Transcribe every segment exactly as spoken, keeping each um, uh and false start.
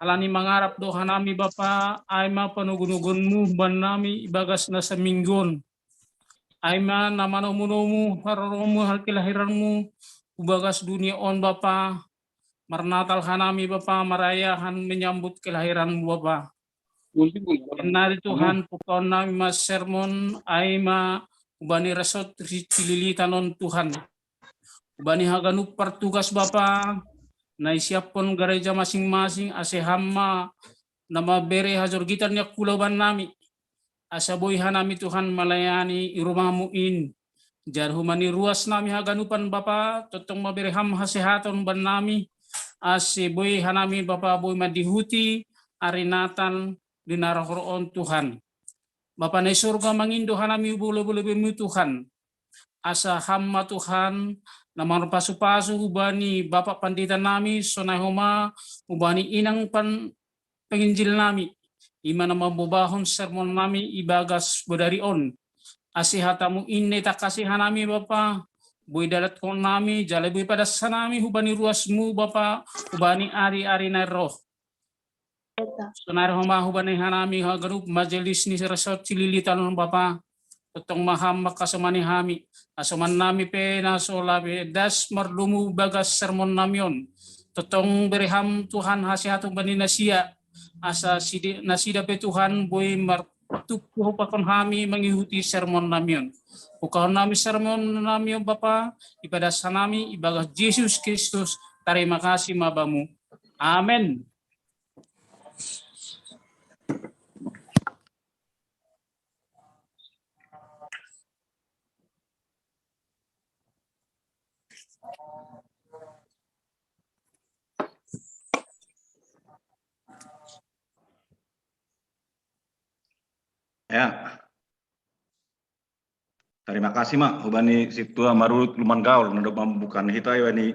Alani mangarap do hanami Bapa, ai ma panogunogonmu bannami ibagas na saminggon. Ai ma na manomunomu haroromu hal kelahiranmu ubagas dunia on Bapa, marnatal hanami Bapa, marayahan menyambut kelahiranmu Bapa. Nari Tuhan pukau nami mas sermon ai ma ubani resort cililitan on Tuhan. Ubani haganup partugas Bapa, na isiappon gareja masing-masing ase hamma na mabere hajorgitan ni angkula bannami. Asa boi hanami Tuhan malayani i rumahmu in. Jar humani ruas nami haganupan Bapa, tontong mabere ham hasehaton bannami, ase boi hanami Bapa boi mandihuti ari Natal di narahor on Tuhan. Bapa na i sorga mangindo hanami ubolo-bolobemu Tuhan. Asa hamma Tuhan na marpasu-pasu hubani Bapa Pandita nami sonai homa hubani inang pan penginjil nami. Ima na mambobahon sermon nami ibagas bodari on. Ase hatamu inne takasi hanami Bapa, boi dalatkon nami, jala boi padas hanami hubani ruasmu Bapa, hubani ari-ari na roh. Sonari homa hubani hanami haganup majelis ni resort cililitan on Bapa. Tontong ma ham mangkasomani hami, asoman nami pe na so labe das mardomu bagas sermon nami on. Tontong bere ham Tuhan hasehaton bani nasia, asa nasida pe Tuhan boi martumpu pakon hami mangihuti sermon nami on. Pukahon nami sermon nami on Bapa, ipadas hanami ibagas Jesus Kristus, tarima kasih ma bamu. Amen. Ya. Tarima kasih ma hubani Situa Marurut Lumanggaol na dob mambuka hita ibani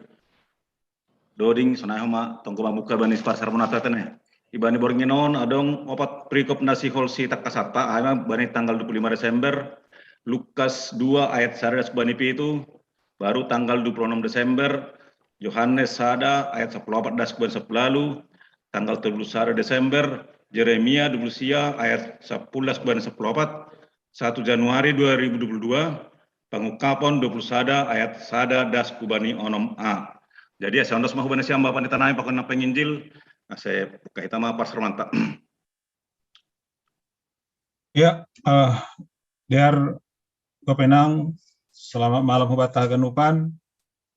doding sonai homa tonggo mambuka bani parsermon nata tene. Ibani borngin on adong opat perikop na siholsi tangkasanta, ai ma bani tanggal dua puluh lima Desember, Lukas dua ayat sada das bani pitu, baru tanggal dua puluh enam Desember, Yohanes sada ayat sepuluh opat das bani sepuluh lalu, tanggal dua puluh sada Desember, Jeremia dua puluh sia ayat sepuluh das bani sepuluh opat, satu Januari dua ribu dua puluh dua, pangungkapon dua puluh sada ayat sada das kubani onom a. Jadi asa ondos ma hubani siamba panditanai pakon na penginjil, asa buka hita ma parsermon nata. Ya, uh, dear Bapenang, selamat malam hubata haganupan.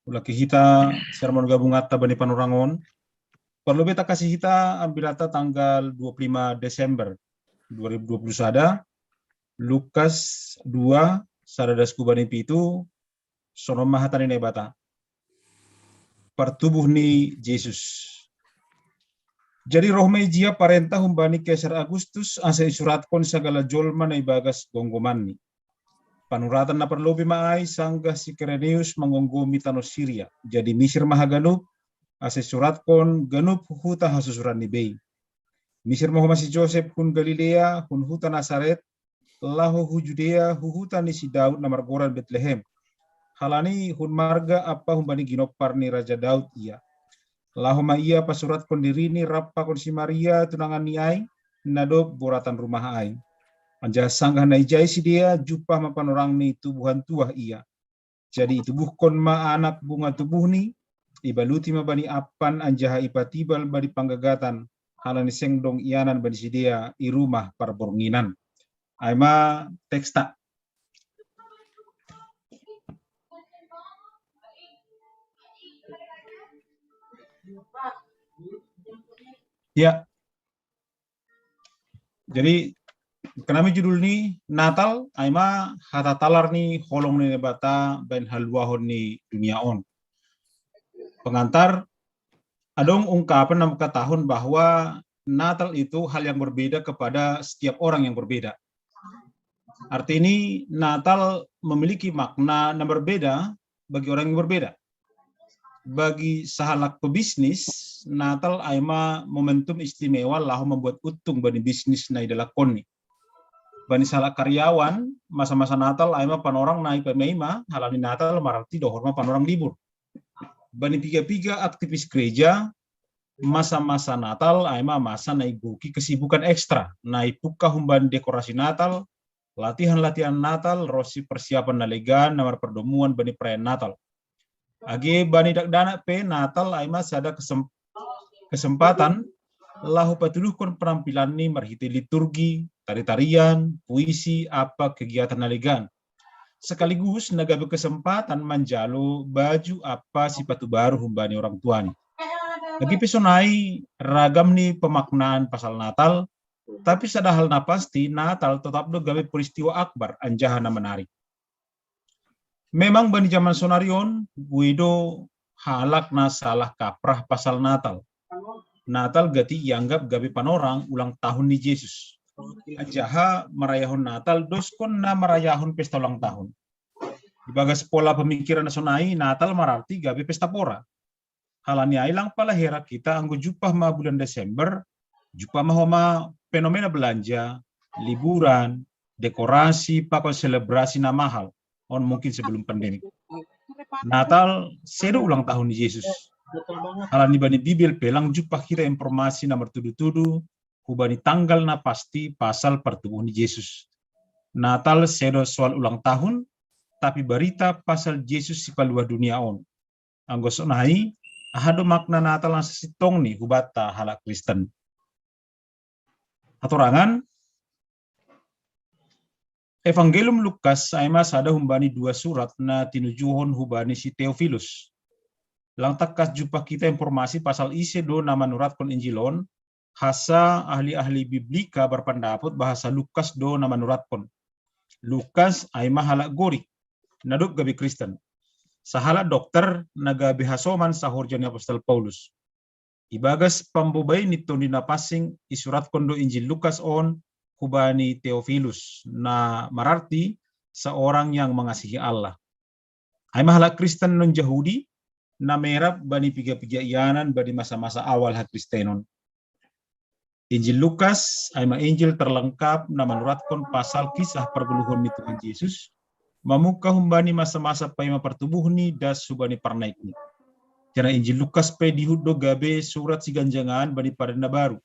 Ulaki hita sermon gabunganta bani panorang on. Perlu beta kasih hita ambilata tanggal dua puluh lima Desember dua ribu dua puluh sada, Lukas dua sada das kubani pitu, sonon ma hata ni Naibata. Partubuh ni Jesus. Jadi roh ma ijia parenta humbani Kaisar Agustus asa isuratkon sagala jolma na ibagas gomgomanni. Panuratan na parlobei ma ai sanggah si Kirenius manggomgomi tano Siria. Jadi misir ma haganup asa isuratkon ganup huta hasusuranni bei. Misir ma homa si Josep hun Galilea, hun huta Nasaret, laho hu Judea, hu huta ni si Daud na margoran Betlehem. Halani hun marga ampa humbani ginompar ni Raja Daud ia. Laho ma ia pasuratkon dirini rap pakon si Maria tunanganni ai, na dob boratan rumah ai. Anjaha sanggah na ijai sidea jumpah ma panorang ni tubuhan tuah ia. Jadi itubuhkon ma anak bunga tubuhni, ibaluti ma bani ampan anjaha ipatibal bani panggagatan, halani seng dong ianan bani sidea i rumah parbornginan. Ai ma teksta. Ya. Jadi, kanami judul ni Natal, ai ma hata talar ni holong ni Naibata baen haluahon ni dunia on. Pengantar, adong ungkapan na mangkatahon bahwa Natal itu hal yang berbeda kepada setiap orang yang berbeda. Arti ini Natal memiliki makna na berbeda bagi orang yang berbeda. Bagi sahalak pebisnis, Natal ai ma momentum istimewa laho mambuat untung bani bisnis na idalakkonni. Bani sahalak karyawan, masa-masa Natal ai ma panorang na ipaima-ima, halani Natal mararti dohor ma panorang libur. Bani piga-piga aktivis gereja, Masa-masa Natal ai ma masa na igoki kesibukan ekstra, na ipukka humbani dekorasi Natal, latihan-latihan Natal, ro si persiapan na legan na marpardomuan bani perayaan Natal. Age bani dakdanak pe Natal ai ma sada kesem-, kesempatan laho patuluhkon penampilanni marhite liturgi, tari-tarian, puisi, apa kegiatan na legan. Sekaligus na gabe kesempatan manjalo baju apa sipatu baru humbani orang tuani. Age pe sonai ragam ni pemaknaan pasal Natal, tapi sada hal na pasti, Natal totap do gabe peristiwa akbar anjaha na menarik. Memang bani jaman sonari on, boi do halak na salah kaprah pasal Natal. Natal gati ianggap gabe panorang ulang tahun ni Jesus. Anjaha marayahon Natal doskon na marayahon pesta ulang tahun. Ibagas pola pemikiran na sonai, Natal mararti gabe pesta pora. Halani ai lang pala heran hita anggo jumpah ma bulan Desember, jumpah ma homa fenomena belanja, liburan, dekorasi, pakon selebrasi na mahal. On mungkin sebelum pandemi. Natal sedo ulang tahun ni Jesus. Halani bani Bibel pe lang jumpah hita informasi na martudu-tudu hubani tanggal na pasti pasal partubuh ni Jesus. Natal sedo soal ulang tahun, tapi barita pasal Jesus sipaluah dunia on. Anggo sonai, aha do makna Natal na sasintongni hubanta halak Kristen? Hatorangan, Evangelium Lukas ai ma sada humbani dua surat na tinujuhon hubani si Teofilus. Lang tangkas jumpah hita informasi pasal ise do na manuratkon Injil on, hasa ahli-ahli Biblika marpandapot bahasa Lukas do na manuratkon. Lukas ai ma halak Gorik, na dob gabe Kristen. Sahalak dokter na gabe hasoman sahorja ni apostel Paulus. Ibagas pambobai ni Tondi Na Pansing, isuratkon do Injil Lukas on hubani Teofilus, na mararti seorang yang mengasihi Allah. Ai ma halak Kristen non Jahudi, na merap bani piga-piga ianan bani masa-masa awal hakristenon. Injil Lukas ai ma Injil terlengkap na manuratkon pasal kisah pargoluhon ni Tuhan Jesus, mamungka humbani masa-masa paima partubuhni das hubani parnaikni. Janah Injil Lukas pe dihut do gabe surat siganjangan bani Padan Na Baru.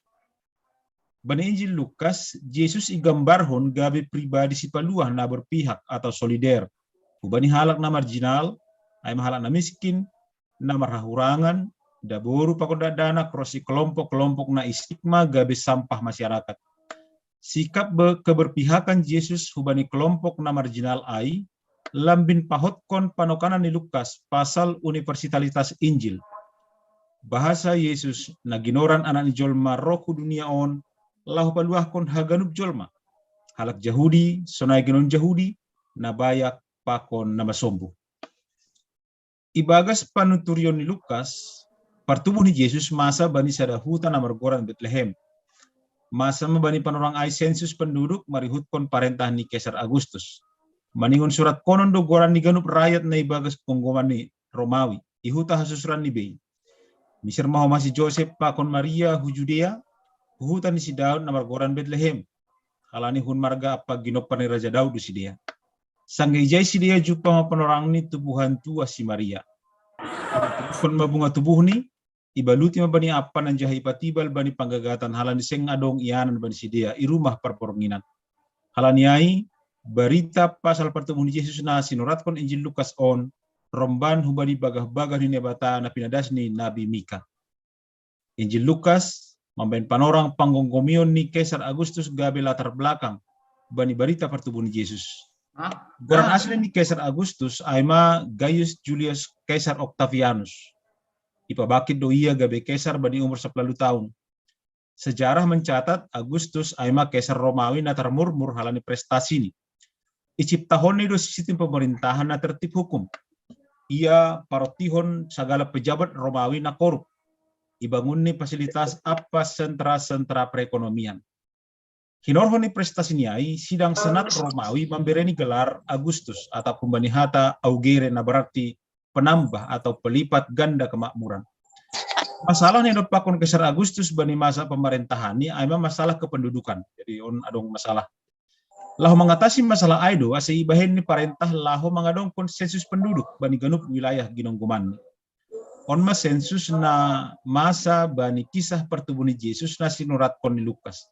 Bani Injil Lukas, Jesus igambarhon gabe pribadi sipaluah na berpihak atau solider hubani halak na marginal, ai ma halak na miskin, na marhahurangan, daboru pakon dakdanak ro si kelompok-kelompok na istigma gabe sampah masyarakat. Sikap be-, keberpihakan Jesus hubani kelompok na marginal ai lambin pahotkon panokanan ni Lukas pasal universalitas Injil. Bahasa Jesus na ginoran Anak ni Jolma ro hu dunia on laho paluahkon haganup jolma, halak Jahudi sonai age non Jahudi, na bayak pakon na masombuh. Ibagas panuturion ni Lukas, partubuh ni Jesus masa bani sada huta na margoran Betlehem. Masa ma bani panorang ai sensus penduduk marihutkon parentah ni Kesar Agustus. Maningon suratkonon do goran ni ganup rayat na ibagas gomgoman ni Romawi, i huta hasusuranni bei. Misir ma homa si Josep pakon Maria hu Judea, hu huta ni si Daud na margoran Betlehem. Halani hun marga ampa ginompar ni Raja Daud do sidea. Sanggah ijai sidea jumpah ma panorang ni tubuhan tua si Maria. Tubuhkon ma bunga tubuhni, ibaluti ma bani ampan anjaha ipatibal bani panggagatan halani seng adong ianan bani sidea i rumah parporonginan. Halani ai, barita pasal partubuh ni Jesus na sinuratkon Injil Lukas on, romban hubani bagah-bagah ni Naibata na pinadas ni Nabi Mika. Injil Lukas mambahen panorang panggomgomion ni Kesar Agustus gabe latar belakang bani barita partubuh ni Jesus. Goran asli ni Kesar Agustus ai ma Gaius Julius Kesar Octavianus. Ipabangkit do ia gabe kesar bani umur sapuluh taon. Sejarah mencatat Agustus ai ma kesar Romawi na tarmurmur halani prestasini. Iciptahonni do sistem pemerintahan na tertib hukum. Ia parontihon sagala pejabat Romawi na korup. Ibangunni fasilitas ampa sentra-sentra perekonomian. Hinorhon ni prestasini ai, sidang senat Romawi mambereni gelar Agustus atau humbani hata augere na berarti penambah atau pelipat ganda kemakmuran. Masalah na idompakkon Kesar Agustus bani masa pemerentahanni ai ma masalah kependudukan. Jadi on adong masalah. Laho mangatasi masalah ai do ase ibahen ni parentah laho mangadongkon sensus penduduk bani ganup wilayah ginonggomanni. On ma sensus na masa bani kisah partubuh ni Jesus na sinuratkon ni Lukas.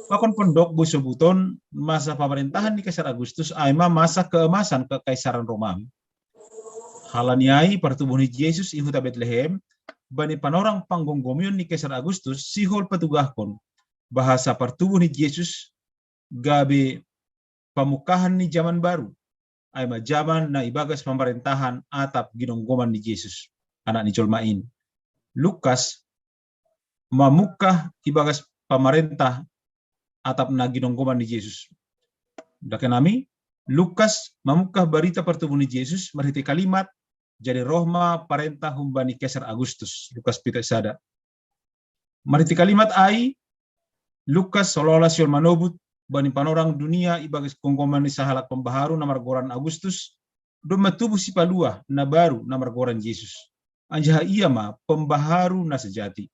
Pakon pondok bosobuton, masa pamarentahan ni Kaisar Agustus ai ma masa keemasan kekaisaran Romawi. Halani ai partubuh ni Jesus i huta Betlehem, bani panorang panggomgomion ni Kaisar Agustus sihol patugahkon, bahasa partubuh ni Jesus gabe pamukahan ni jaman baru, ai ma jaman na ibagas pamarentahan atap ginonggoman ni Jesus, Anak ni jolma in. Lukas mamukah ibagas pamarentah atap na ginonggoman ni Jesus. Dakenami, Lukas mamukah barita partubuh ni Jesus marhitei kalimat, jadi roh ma parentah humbani Kesar Agustus, Lukas pitu sada. Marhitei kalimat ai, Lukas seolah-olah sihol manobut bani panorang dunia ibagas gonggoman ni sahalak pembaharu na margoran Agustus, domma tubuh sipaluah na baru na margoran Jesus. Anjaha ia ma pembaharu na sejati.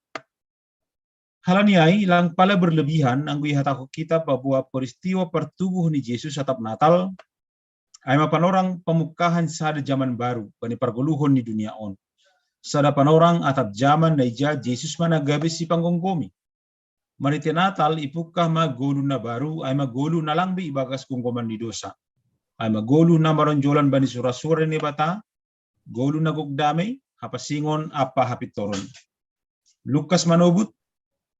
Halani ai, lang pala berlebihan anggo ihatahon hita paboa peristiwa partubuh ni Jesus atap Natal, ai ma panorang pamukahan sada jaman baru bani pargoluhon ni dunia on. Sada panorang atap jaman na ija Jesus ma na gabe sipanggomgomi. Marhitei Natal ipukah ma goluh na baru, ai ma goluh na lang be ibagas gonggoman ni dosa. Ai ma goluh na maronjolan bani sura-sura ni Naibata, goluh na gok damei, hapasingon ampa hapintoron. Lukas manobut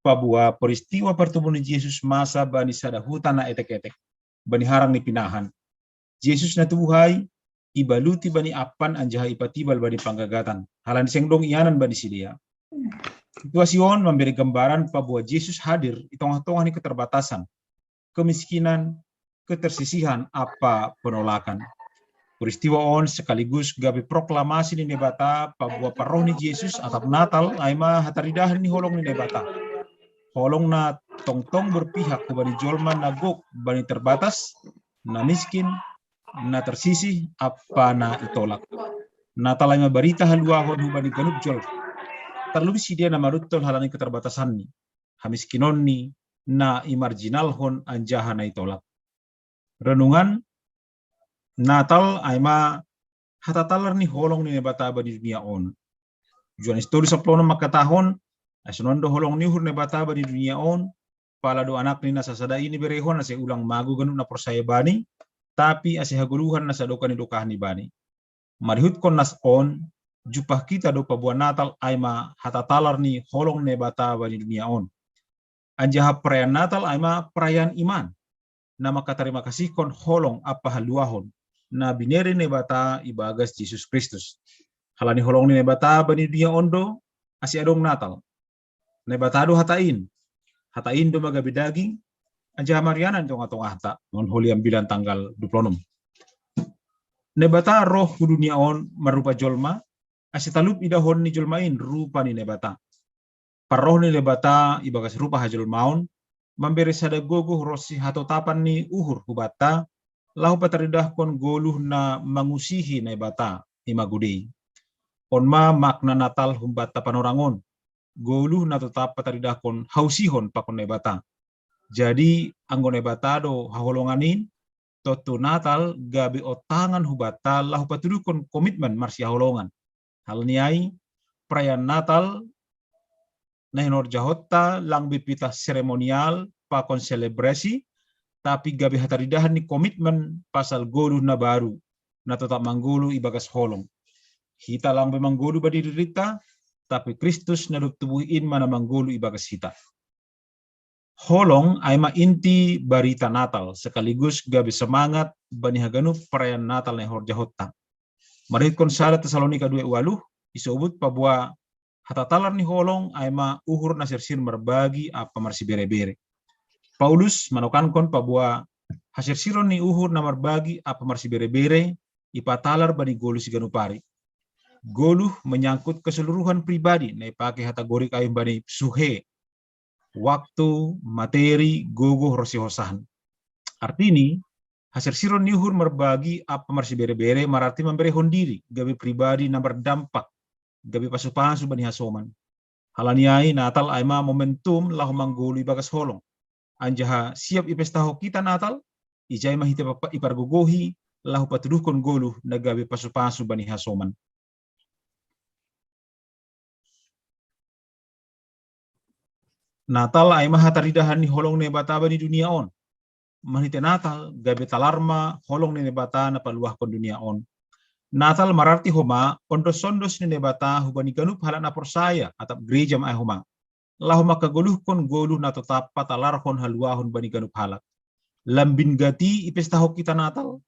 paboa peristiwa partubuh ni Jesus masa bani sada huta na etek-etek, bani harang ni pinahan. Jesus na tubuh ai ibaluti bani ampan anjaha ipatibal bani panggagatan, halani seng dong ianan bani sidea. Situasi on mambere gambaran paboa Jesus hadir i tongah-tongah ni keterbatasan, kemiskinan, ketersisihan ampa penolakan. Peristiwa on sekaligus gabe proklamasi ni Naibata paboa parroh ni Jesus atap Natal ai ma hataridahan ni holong ni Naibata. Holong na tongtong berpihak hubani jolma na gok bani terbatas, na miskin, na tersisih, ampa na itolak. Natal ai ma barita haluahon hubani ganup jolma, tarlumobi sidea na maruntol halani keterbatasanni, hamiskinonni, na imarjinalhon anjaha na itolak. Renungan, Natal ai ma hatatalar ni holong ni Naibata bani dunia on. Johannes tolu saplonom mangkatahon, ai sonon do holong ni uhur Naibata bani dunia on, pala do Anakni na sasada i iberehon ase ulang mago ganup na porsaya Bani, tapi ase hagoluhan na sadokah ni dokahni Bani. Marihutkon nas on, jumpah hita do paboa Natal ai ma hatatalar ni holong ni Naibata bani dunia on. Anjaha perayaan Natal ai ma perayaan iman, na mangkatarima kasihkon holong ampa haluahon na binere Naibata ibagas Jesus Kristus. Halani holong ni Naibata bani dunia on do, ase adong Natal. Naibata do Hata in. Hata in do ma gabe daging, anjaha marianan tongah-tongahta, non holi ambilan tanggal dua puluh enam. Naibata roh hu dunia on marrupa jolma, ase talup idahon ni jolma in rupa ni Naibata. Parroh ni Naibata ibagas rupa hajolmaon, mambere sada gogoh ronsi hatotapan ni uhur hubanta, laho pataridahkon goluh na mangusihi Naibata, i ma godei. On ma makna Natal humbanta panorang on, goluh na totap pataridahkon hausihon pakon Naibata. Jadi, anggo Naibata do haholongan in, tontu Natal gabe ontangan hubanta laho patuduhkon komitmen marsihaholongan. Halani ai, perayaan Natal na hinorjahonta lang be pitah seremonial pakon selebrasi, tapi gabe hataridahan ni komitmen pasal goluh na baru, na totap manggoluh ibagas holong. Hita lang be manggoluh bani dirinta, tapi Kristus na dob tubuh in ma na manggoluh ibagas hita. Holong ai ma inti barita Natal, sekaligus gabe semangat bani haganup perayaan Natal na ihorjahonta. Marihutkon sada Tesalonika dua ualuh, isobut paboa hatatalar ni holong ai ma uhur na sirsir marbagi ampa marsibere-bere. Paulus manokankon paboa hasirsiron ni uhur na marbagi ampa marsibere-bere ipatalar bani goluh siganup ari. Goluh menyangkut keseluruhan pribadi, na ipake hata Gorik ai bani psuche, waktu, materi, gogoh ronsi hosahan. Artini, hasirsiron ni uhur marbagi ampa marsibere-bere mararti mamberehon diri gabe pribadi na mardampak, gabe pasu-pasu bani hasoman. Halani ai Natal ai ma momentum laho manggoluh ibagas holong. Anjaha siap ipestahon hita Natal, ijai ma hita ipa-, ipargogohi laho patuduhkon goluh na gabe pasu-pasu bani hasoman. Natal ai ma hataridahan ni holong ni Naibata bani dunia on. Marhite Natal gabe talar ma holong ni Naibata na paluahkon dunia on. Natal mararti homa ondos-ondos ni Naibata hubani ganup halak na porsaya, atap gereja ma ai homa, laho mangkagoluhkon goluh na totap patalarhon haluahon bani ganup halak. Lambin gati ipestahon hita Natal,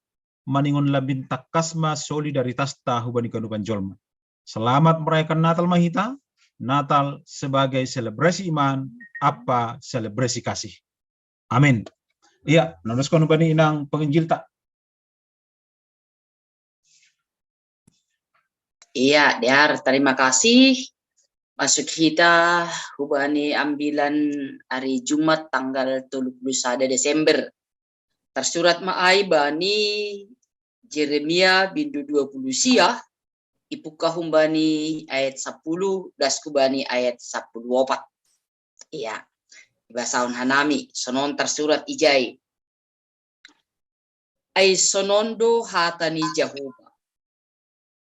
maningon lambin tangkas ma solidaritasta hubani ganupan jolma. Selamat merayakan Natal ma hita. Natal sebagai selebrasi iman, apa selebrasi kasih. Amin. Iya, na ondoskon hubani inang penginjilta. Iya, Dear, terima kasih. Masuk hita hubani ambilan hari Jumat tanggal tolu puluh sada Desember. Tarsurat ma ai bani Jeremia bindu dua puluh sia, ipungka humbani ayat sapuluh, das hubani ayat sapuluh opat. Iya, ibasahon hanami, sonon tarsurat ijai. Ai sonon do hata ni Jahowa.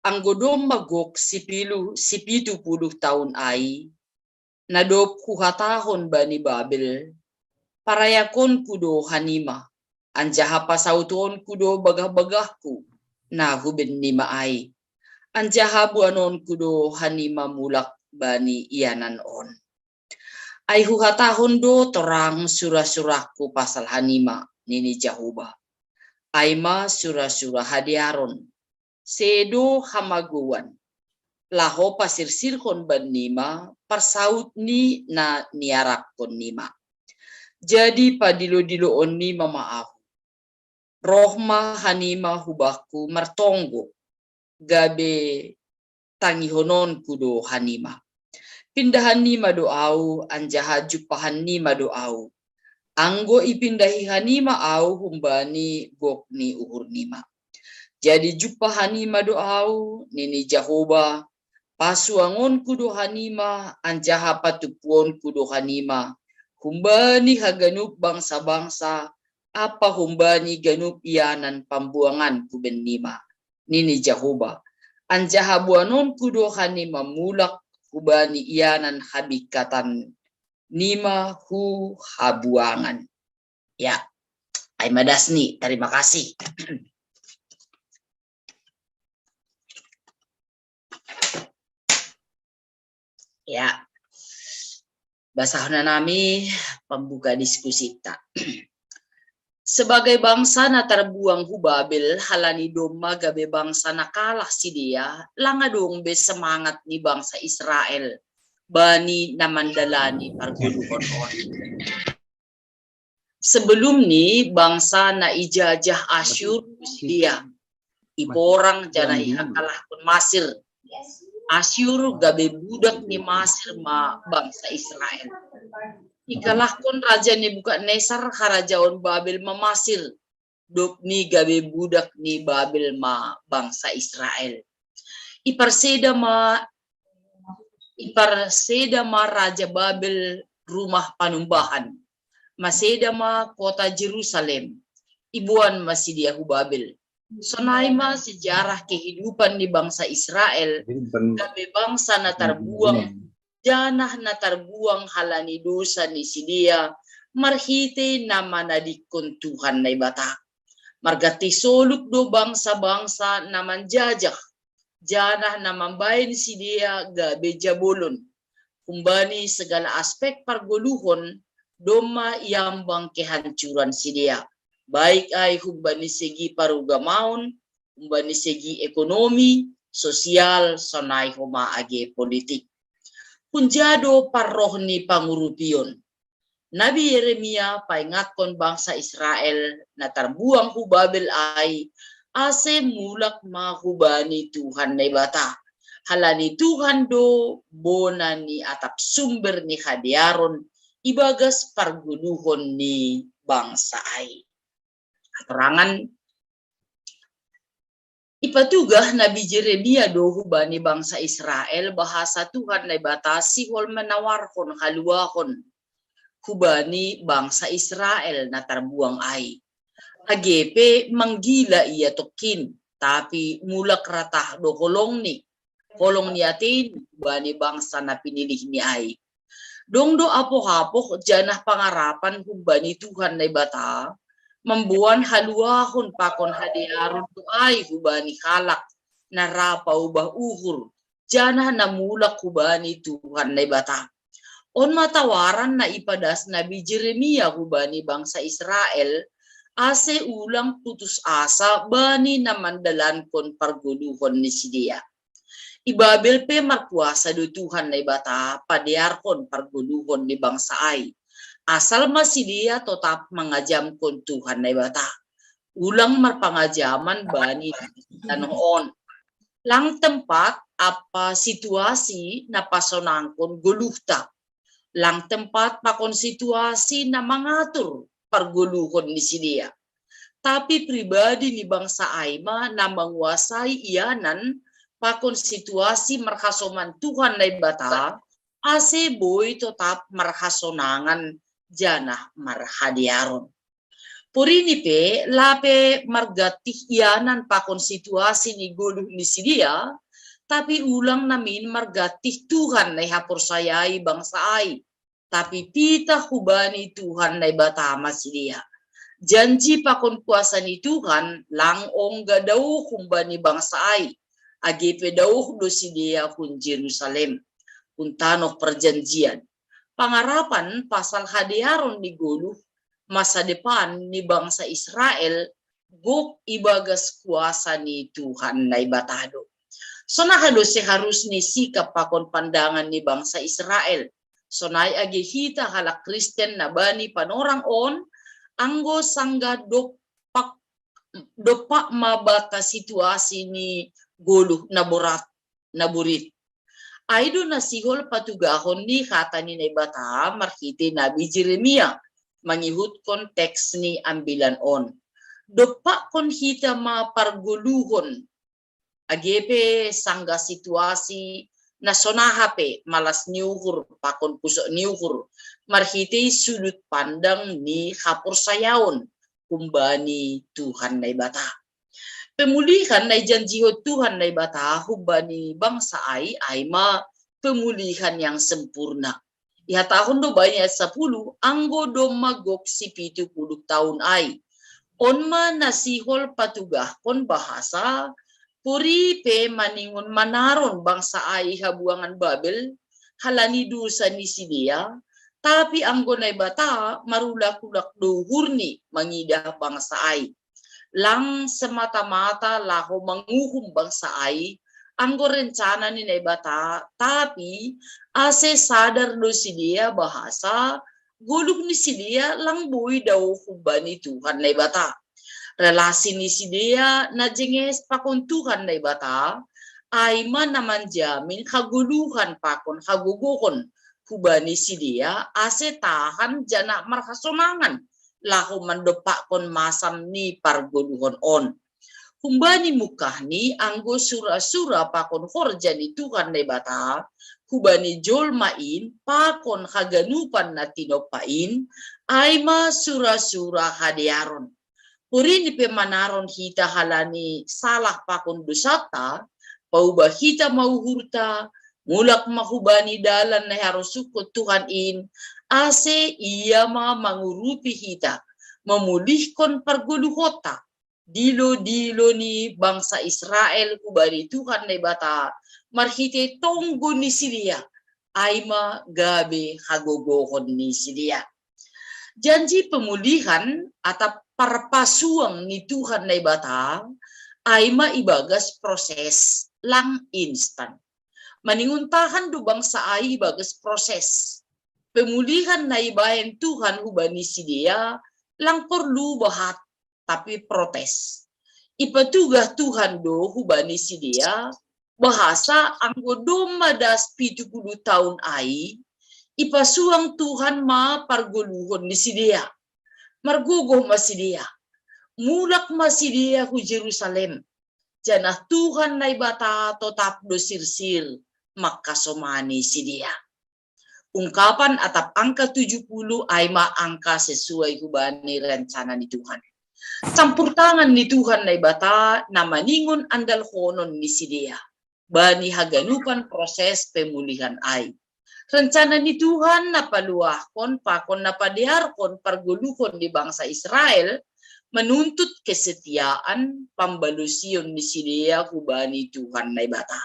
Anggo domma gok sipilu, sipitu puluh taon ai, na dob huhatahon bani Babel, parayakonku do hanima, anjaha pasautonku do bagah-bagahku, na hubennima ai, anjaha boanonku do hanima mulak bani ianan on. Ai huhatahon do torang sura-surangku pasal hanima, nini Jahowa. Ai ma sura-sura hadearon, sedo hamagouan, laho pasirsirhon bannima parsaut ni na niarapkonnima. Jadi padilo-diloonnima ma ahu. Roh ma hanima hubakku martonggo, gabe tangihononku do hanima. Pindahannima do ahu, anjaha jumpahannima do ahu. Anggo ipindahi hanima ahu humbani gok ni uhurnima. Jadi jumpah hanima do ahu, nini Jahowa, pasuangonku do hanima, anjaha patumpuonku do hanima, humbani haganup bangsa-bangsa, ampa humbani ganup ianan pambuanganku bennima, nini Jahowa. Anjaha boanonku do hanima mulak hubani ianan habingkatan nima hu habuangan. Ya, ai ma das ni, terima kasih. Ya, basahon hanami pambuka diskusita. Sebagai bangsa na tarbuang hu Babel, halani domma gabe bangsa na kalah sidea, lang adong be semangat ni bangsa Israel bani na mandalani pargoluhon on. Sebelum ni bangsa na ijajah Asyur sidea, iporang janah ihakalahkon Masir. Asyur gabe budak ni Masir ma bangsa Israel. Ikalahkon raja Nebukadnesar harajaon Babel ma Masir, dob ni gabe budak ni Babel ma bangsa Israel. Iparseda ma, iparseda ma raja Babel rumah panumbahan. Maseda ma kota Jerusalem. Iboan ma sidea hu Babel. Sonai ma sejarah kehidupan ni bangsa Israel, gabe bangsa na tarbuang, janah na tarbuang halani dosa ni sidea marhite na manadingkon Tuhan Naibata. Marganti soluk do bangsa-bangsa na manjajah, janah na mambahen sidea gabe jabolon. Humbani segala aspek pargoluhon domma iambang kehancuran sidea, baik ai humbani segi parugamaon, humbani segi ekonomi, sosial, sonai homa age politik. Hunja do parroh ni pangurupion. Nabi Yeremia paingatkon bangsa Israel na tarbuang hu Babel ai, ase mulak ma hubani Tuhan Naibata. Halani Tuhan do bona ni atap sumber ni hadearon ibagas pargoluhon ni bangsa ai. Hatorangan, ipatugah Nabi Jeremia do hubani bangsa Israel bahasa Tuhan Naibata sihol manawarhon haluahon hubani bangsa Israel na tarbuang ai. Age pe manggila ia tongkin, tapi mulak ratah do holongni, holong ni ateini hubani bangsa na pinilihni ai. Dong do apoh-apoh janah pangarapan humbani Tuhan Naibata, mamboan haluahon pakon hadearon do ai hubani halak na ra paubah uhur, janah na mulak hubani Tuhan Naibata. On ma tawaran na ipadas nabi Jeremia hubani bangsa Israel, ase ulang putus asa bani na mandalankon pargoluhon ni sidea. I Babel pe markuasa do Tuhan Naibata padearhon pargoluhon ni bangsa ai. Asal ma sidea totap mangajamkon Tuhan Naibata. Ulang marpangajaman bani tanoh on. Lang tempat apa situasi na pasonangkon goluhta. Lang tempat pakon situasi na mangatur pargoluhon ni sidea. Tapi pribadi ni bangsa ai ma na manguasai ianan pakon situasi marhasoman Tuhan Naibata, ase boi totap marhasonangan janah marhadearon. Porini pe, lape margantih ianan pakon situasi ni goluh ni sidea, tapi ulang namin margantih Tuhan na ihaporsayai bangsa ai. Tapi pitah hubani Tuhan Naibata ma sidea. Janji pakon kuasa ni Tuhan lang ongga daoh humbani bangsa ai, age pe daoh do sidea hun Jerusalem, hun tanoh parjanjian. Pangarapan pasal hadearon ni goluh masa depan ni bangsa Israel gok ibagas kuasa ni Tuhan Naibata do. Sonaha do seharus ni sikap pakon pandangan ni bangsa Israel? Sonai age hita halak Kristen na bani panorang on, anggo sanggah dompak, dompak ma banta situasi ni goluh na borat, na borit. Ai do na sihol patugahon ni hata ni Naibata marhite nabi Jeremia, mangihutkon teks ni ambilan on. Dompakkon hita ma pargoluhon, age pe sanggah situasi na sonaha pe malas ni uhur pakon pusok ni uhur, marhite sudut pandang ni haporsayaon humbani Tuhan Naibata. Pemulihan na ijanjihon Tuhan Naibata humbani bangsa ai, ai ma pemulihan yang sempurna. Ihatahon do bani ayat sapuluh, anggo domma gok sipitu puluh taon ai. On ma na sihol patugahkon bahasa, pori pe maningon manaron bangsa ai habuangan Babel, halani dosa ni sidea, tapi anggo Naibata marulak-ulak do uhurni mangidah bangsa ai. Lang semata-mata laho manguhum bangsa ai, anggo rencana ni Naibata, tapi ase sadar do sidea bahasa goluh ni sidea lang boi daoh humbani Tuhan Naibata. Relasi ni sidea na jenges pakon Tuhan Naibata, ai ma na manjamin hagoluhan pakon hagogohon humbani sidea ase tahan janah marhasonangan laho mandompakkon masam ni pargoluhon on. Humbani mungkahni anggo sura-sura pakon horja ni Tuhan Naibata, humbani jolma in pakon haganupan na tinompa in, ai ma sura-sura hadearon. Porini pe manaron hita halani salah pakon dosanta, paubah hita ma uhurta, mulak ma hubani dalan na iharosuhkon Tuhan in, ase Ia ma mangurupi hita, mamulihkon pargoluhonta, dilo-dilo ni bangsa Israel hubani Tuhan Naibata, marhite tonggo ni sidea, ai ma gabe hagogohon ni sidea. Janji pemulihan atap parpasuang ni Tuhan Naibata, ai ma ibagas proses, lang instan. Maningon tahan do bangsa ai ibagas proses. Pemulihan na ibaen Tuhan hubani sidea, lang porlu bahat, tapi protes. Ipatugah Tuhan do hubani sidea, bahasa anggo domma das pitu puluh taon ai, ipasuang Tuhan ma pargoluhon ni sidea. Margogoh ma sidea. Mulak ma sidea hu Jerusalem. Janah Tuhan Naibata totap do sirsir mangkasomani sidea. Ungkapan atap angka tujuh puluh ai ma angka sesuai hubani rencana ni Tuhan. Campur tangan ni Tuhan Naibata na maningon andalhonon ni sidea bani haganupan proses pemulihan ai. Rencana ni Tuhan na paluahkon pakon na padearkon pargoluhon ni bangsa Israel manuntut kesetiaan pambalusion ni sidea hubani Tuhan Naibata.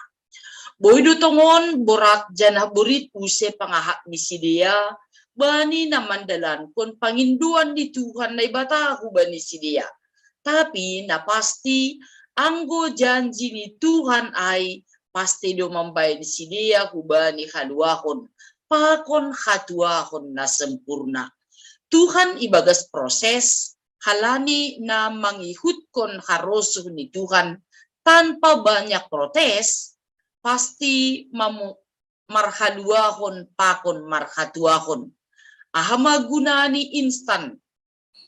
Boi do tongon borat janah borit use pangahap ni sidea bani na mandalankon pangindoan ni Tuhan Naibata hubani sidea. Tapi na pasti, anggo janji ni Tuhan ai pasti do mambahen sidea hubani haluahon pakon hatuahon na sempurna. Tuhan ibagas proses, halani na mangihutkon harosuh ni Tuhan tanpa banyak protes, pasti mamu marhaluahon pakon marhatuahon. Aha ma gunani instan,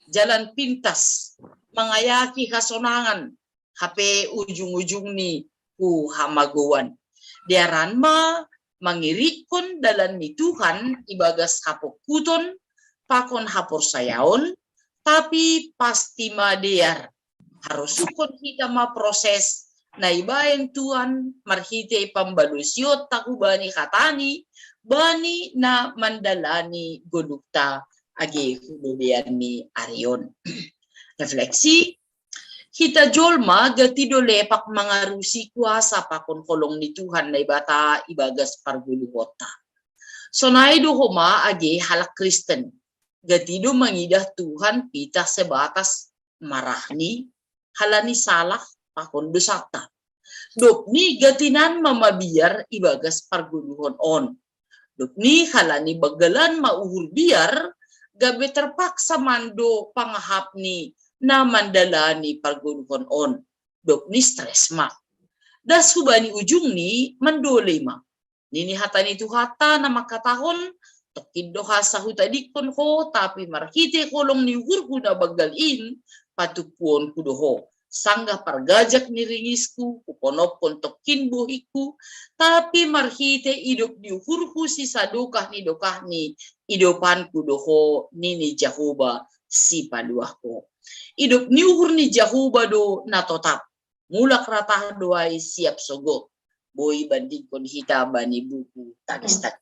jalan pintas, mangayaki hasonangan, hape ujung-ujungni hu hamagouan. Dearan ma mangirikkon dalan ni Tuhan ibagas hapongkuton pakon haporsayaon, tapi pasti ma dear. Harosuhkon hita ma proses na ibahen Tuhan marhitei pambalusionta hubani hatani, bani na mandalani goluhta age hu lobeian ni ari on. Refleksi, hita jolma gati do lepak mangarusi kuasa pakon holong ni Tuhan Naibata ibagas pargoluhonta. Sonai do homa age halak Kristen, gati do mangidah Tuhan pitah sebatas marahni, halani salah pakon dosanta. Dobni gatinan ma mabiar ibagas pargoluhon on. Dobni halani banggalan ma uhur biar, gabe terpaksa mando pangahapni na mandalani pargoluhon on. Dobni stres ma. Das hubani ujungni mandolei ma. Nini hata ni Tuhanta na mangkatahon, tongkin do hasa hutadingkon ho, tapi marhitei holong ni uhurhu na banggal in, patumpuonku do ho. Sanggah pargajak ni ringisku, huponopkon tongkin bohingku, tapi marhitei idop ni uhurhu sisadokah ni dokahni, idopanku do ho, nini Jahowa sipaluah ho. Idop ni uhur ni Jahowa do na totap. Mulak ratah do ai siap sogot. Boi bandingkon hita bani buku tangis-tangis.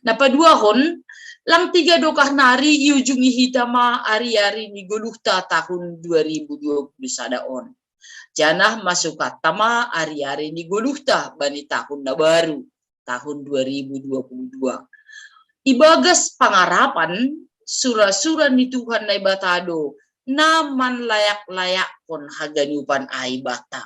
Na paduahon, lang piga dokah nari iujungi hita ma ari-ari ni goluhta tahun dua ribu dua puluh sada on. Janah masukanta ma ari-ari ni goluhta bani tahun na baru, tahun dua ribu dua puluh dua. Ibagas pangarapan, sura-sura ni Tuhan Naibata do na manlayak-layakkon haganupan ai banta.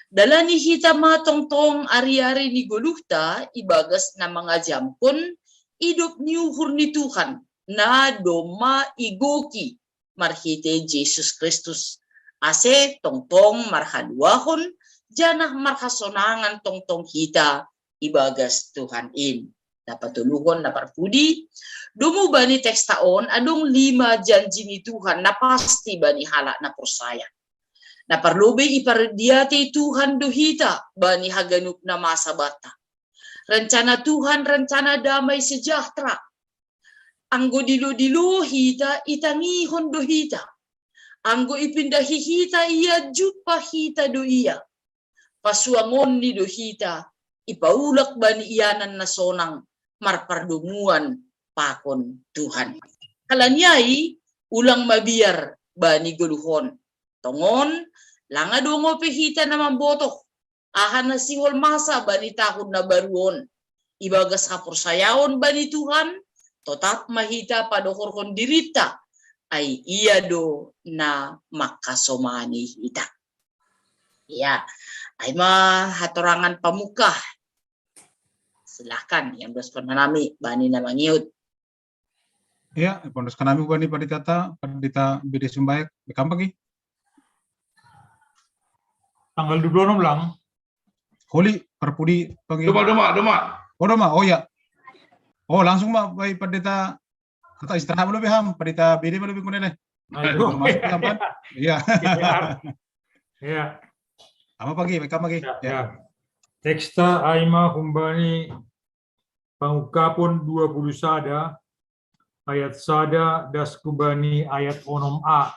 Dalani hita ma tongtong ari-ari ni goluhta ibagas na mangajamkon idop ni uhur ni Tuhan, na domma igoki marhitei Jesus Kristus, ase tongtong marhaluahon janah marhasonangan tongtong hita ibagas Tuhan in. Na patoluhon na parpudi, domu bani teksta on adong lima janji ni Tuhan na pasti bani halak na porsaya. Na parlobei ipardiatei Tuhan do hita bani haganup na masa banta. Rencana Tuhan rencana damai sejahtera. Anggo dilo-dilo hita, itangihon do hita. Anggo ipindahi hita ia, jumpa hita do ia. Pasuangonni do hita, ipaulak bani ianan na sonang marpardomuan pakon Tuhan. Halani ai, ulang mabiar bani goluh on. Tongon, lang adong ope hita na mambotoh aha na sihol masa bani tahun na baru on. Ibagas haporsayaon bani Tuhan, totap ma hita padohorhon dirinta, ai Ia do na mangkasomani hita. Ya, ai ma hatorangan pamungkah. Silahkan, iandoskon hanami bani na mangihut. Ya, ipandoskon hanami bani panditata, Pandita B D Situmbayak, baik, Ham pagi. Tanggal dua puluh enam lang. Holi, parpudi pagi. Doma, doma, doma. Oh, doma, oh ya. Oh, langsung ma, baik, Pandita, kata istirahat dulu, Ham, Pandita B D dulu, Bikun, deh. Aduh. Masuk, Ham, kan? Iya. Ya. Ham pagi, baik, Ham pagi. Ya, ya. Teksta ai ma humbani Pangungkapon dua puluh sada, ayat sada das hubani ayat onom a.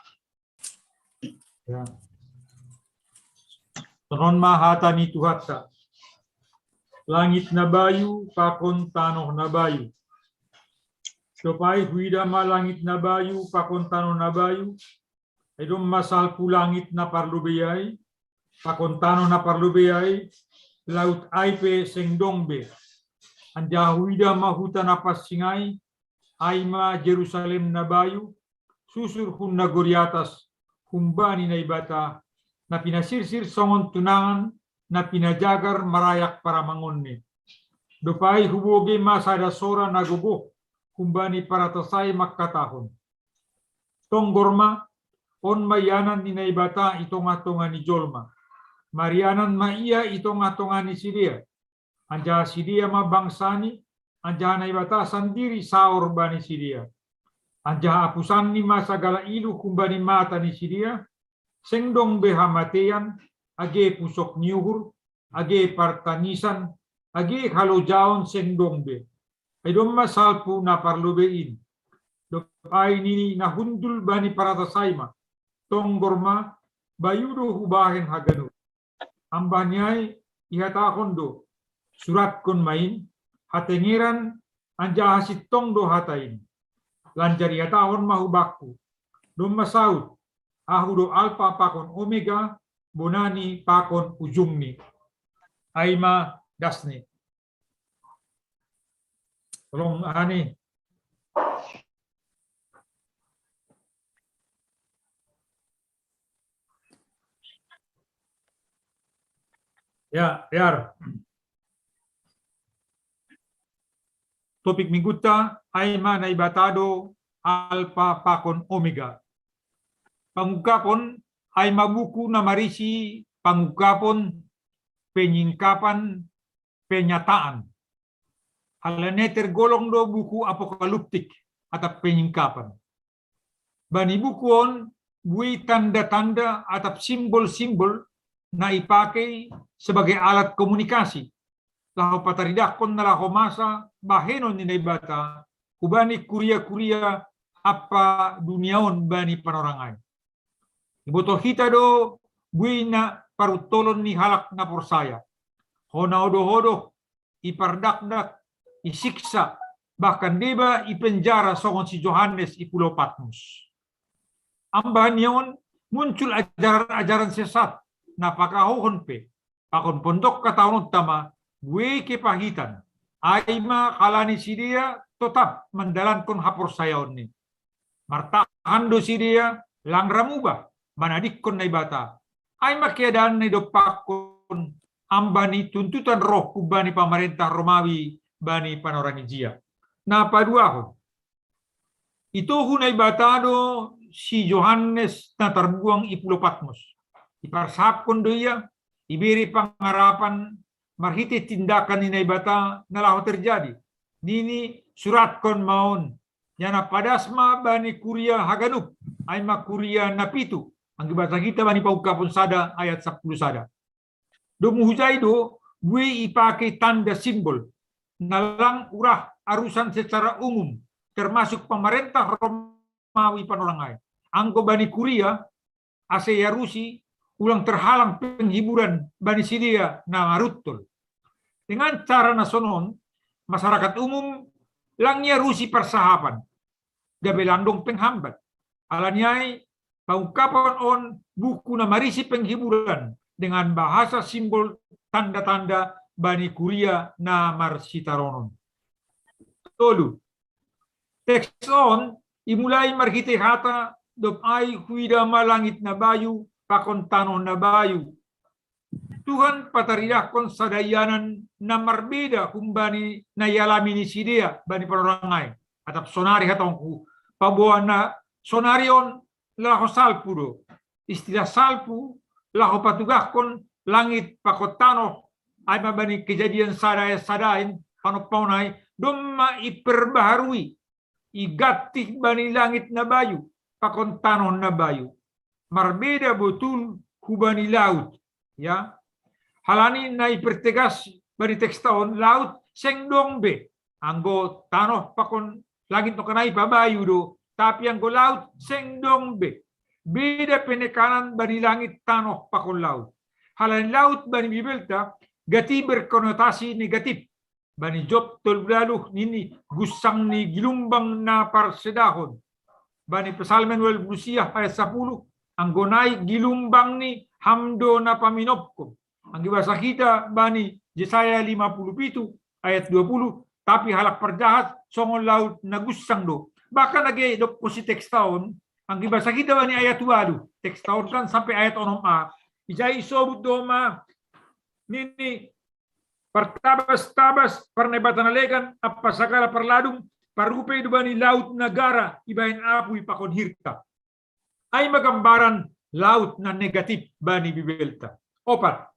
Ya. Sonon ma hata ni Tuhanta. Langit na bayu pakon tanoh na bayu. Dob ai huida ma langit na bayu pakon tanoh na bayu, ai domma salpu langit na parlobei ai pakon tanoh na parlobei ai, laut ai pe seng dong be. Anjaha huida ma huta na pansing ai, ai ma Jerusalem na bayu, susur hun nagori atas, humbani Naibata, na pinasirsir songon tunangan, na pinajagar marayak paramangonni. Dob ai hubogei ma sada sora na gogoh humbani paratas ai mangkatahon: Tonggor ma, on ma ianan ni Naibata i tongah-tongah ni jolma. Marianan ma ia i tongah-tongah ni sidea. Anjaha sidea ma bangsani, anjaha Naibata sandiri saor bani sidea. Anjaha apusanni ma sagala iluh humbani mata ni sidea, seng dong be hamatean, age pusok ni uhur, age partangisan, age halojaon seng dong be. Ai domma salpu na parlobei in. Dob ai nini na hundul bani paratas ai ma: Tonggor ma, bayu do hubahen haganup. Ambah ni ai ihatahon do: Suratkon ma in, hatengeran, anjaha sintong do hata in. Lanjar ihatahon ma hubakku: Domma saut, ahu do Alpa pakon Omega, bonani pakon ujungni. Ai ma dasni. Tolong ani. Ya, biar. Topik minggunta, ai ma Naibata do Alpa pakon Omega. Pangungkapon, ai ma buku na marisi pangungkapon, penyingkapan, penyataan. Alani tergolong do buku apokaliptik atap penyingkapan. Bani buku on, buei tanda-tanda atap simbol-simbol na ipakei sebagai alat komunikasi, laho pataridahkon na laho masa bahenon ni Naibata hubani kuria-kuria ampa dunia on bani panorang ai. Iboto hita do buei na paruntolon ni halak na porsaya. Hona odoh-odoh, ipardakdak, isiksa, bahkan deba ipenjara songon si Johannes i pulau Patmos. Ambah ni on, muncul ajaran-ajaran sesat, na pakahohon pe, pakon pondok hataononta ma, buei kepahitan, ai ma halani sidea totap mandalankon haporsayaonni. Martahan do sidea, lang ra mubah, manadingkon Naibata. Ai ma keadaan na idompakkon ambah ni tuntutan roh humbani pamarentah Romawi bani panorang i jia. Na paduahon, itohu Naibata do si Johannes na tarbuang i pulau Patmos. Iparsahapkon do ia, ibere pangarapan marhitei tindakan ni Naibata na laho terjadi. Nini, suratkon ma on, jala padas ma bani kuria haganup, ai ma kuria na pitu, anggo ibaca hita bani Pangungkapon sada ayat sampulu sada. Domu hujai do buei ipakei tanda simbol, na lang urah arusan secara umum, termasuk pamarentah Romawi panorang ai. Anggo bani kuria, ase iarusi, ulang terhalang penghiburan bani sidea na maruntol. Dengan cara na sonon, masyarakat umum lang iarusi parsahapan, gabe lang dong penghambat. Alani ai, Pangungkapon on buku na marisi penghiburan dengan bahasa simbol tanda-tanda bani kuria na marsitaronon. Tolu. Teks on imulai marhitei hata: Dob ai huida ma langit na bayu pakon tanoh na bayu. Tuhan pataridahkon sada ianan na marbeda humbani na ialami ni sidea bani panorang ai. Atap sonari hatongku, paboa na sonari on laho salpu do. Istilah salpu laho patugahkon langit pakon tanoh, ai ma bani Kejadian sada ayat sada in, panompaon ai, domma iperbaharui, iganti bani langit na bayu pakon tanoh na bayu. Marbeda botul hubani laut, ya. Halani na ipertegas bani teksta on, laut seng dong be, anggo tanoh pakon langit nongkan ai pabayu do, tapi anggo laut seng dong be. Beda penekanan bani langit, tanoh pakon laut. Halani laut bani Bibelta Gati berkonotasi negatif. Bani Job tolu walu nini gussang ni gilumbang na parsedahon. Bani Psalmen walu pulu sia ayat sapuluh, anggo nai gilumbang ni ham do na paminopkon. Anggi basa hita bani Jesaya lima puluh pitu ayat dua puluh, tapi halak parjahat songon laut na gussang do. Bahkan age dok kosi teksta on, anggi basa hita bani ayat walu, teksta on kan sampai ayat onom a. Ijai sobut do ma nini partabas-tabas, parnaibata na legan, ampa sagala parladung, parupe do bani laut na gara ibahen apuy pakon hirta. Ai ma gambaran laut na negatif bani Bibelta. Opat.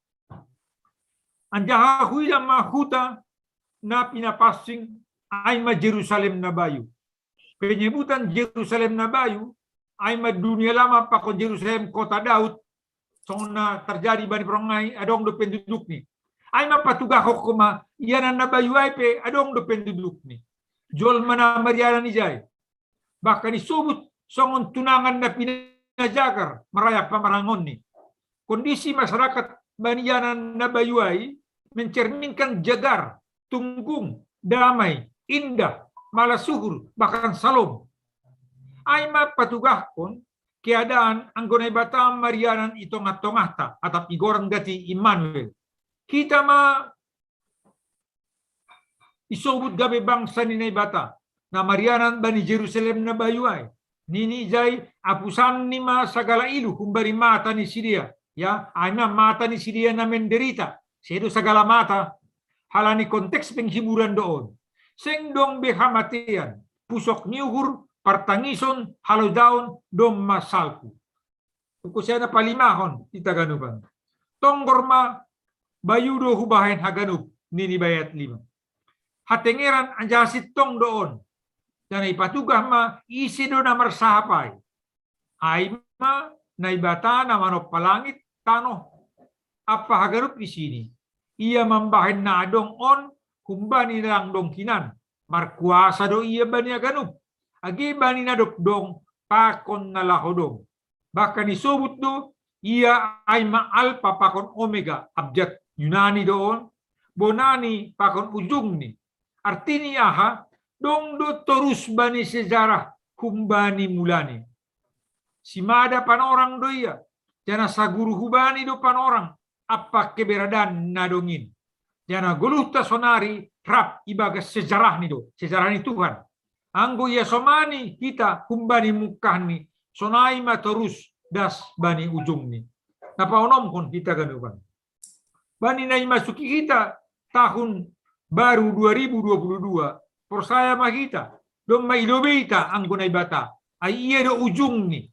Anjaha huida ma huta na pinapansing, ai ma Jerusalem na bayu. Penyebutan Jerusalem na bayu, ai ma dunia lama pakon Jerusalem kota Daud, songon na terjadi bani perang ai, adong do pendudukni. Ai ma patugahon ma, ianan na bayu ai pe adong do pendudukni. Jolma na marianan ijai. Bahkan isobut songon tunangan na pinajagar marayak pamarangonni. Kondisi masyarakat bani ianan na bayu ai mencerminkan jagar, tunggung, damai, indah, malas suhur, bahkan salom. Ai ma patugahkon keadaan anggo Naibata marianan i tongah-tongahta, atap igoran gati Immanuel. Hita ma isobut gabe bangsa ni Naibata, na marianan bani Jerusalem na bayu ai. Nini ijai, apusanni ma sagala ilu humbani mata ni sidea. Ya, ai ma mata ni sidea na menderita, sedo sagala mata. Halani konteks penghiburan do on. Seng dong be hamatean, pusok ni uhur, partangison, halojaon, domma salpu. Hukusiana palimahon hita ganupan. Tonggor ma bayu do hubahen haganup, nini bani ayat lima. Hatengeran anjaha sintong do on. Janah ipatugah ma ise do na marsahap ai. Ai ma Naibata na manompa langit, tanoh, ampa haganup isini. Ia mambahen na adong on humbani na lang dong hinan. Markuasa do ia bani haganup, age bani na dob dong pakon na laho dong. Bahkan isobut do ia ai ma Alpa pakon Omega, abjad Yunani do on, bonani pakon ujungni. Artini aha? Dong do torus bani sejarah humbani mulani. Simada panorang do ia, janah saguru hubani do panorang ampa keberadaan na dong in. Janah goluhta sonari rap ibagas sejarahni do, sejarah ni Tuhan. Anggo iasomani hita humbani mungkahni, sonai ma torus das bani ujungni. Na paonomhon hita ganupan. Bani na imasuki hita tahun baru dua ribu dua puluh dua, porsaya ma hita, domma ilobeita anggo Naibata, ai ia do ujungni.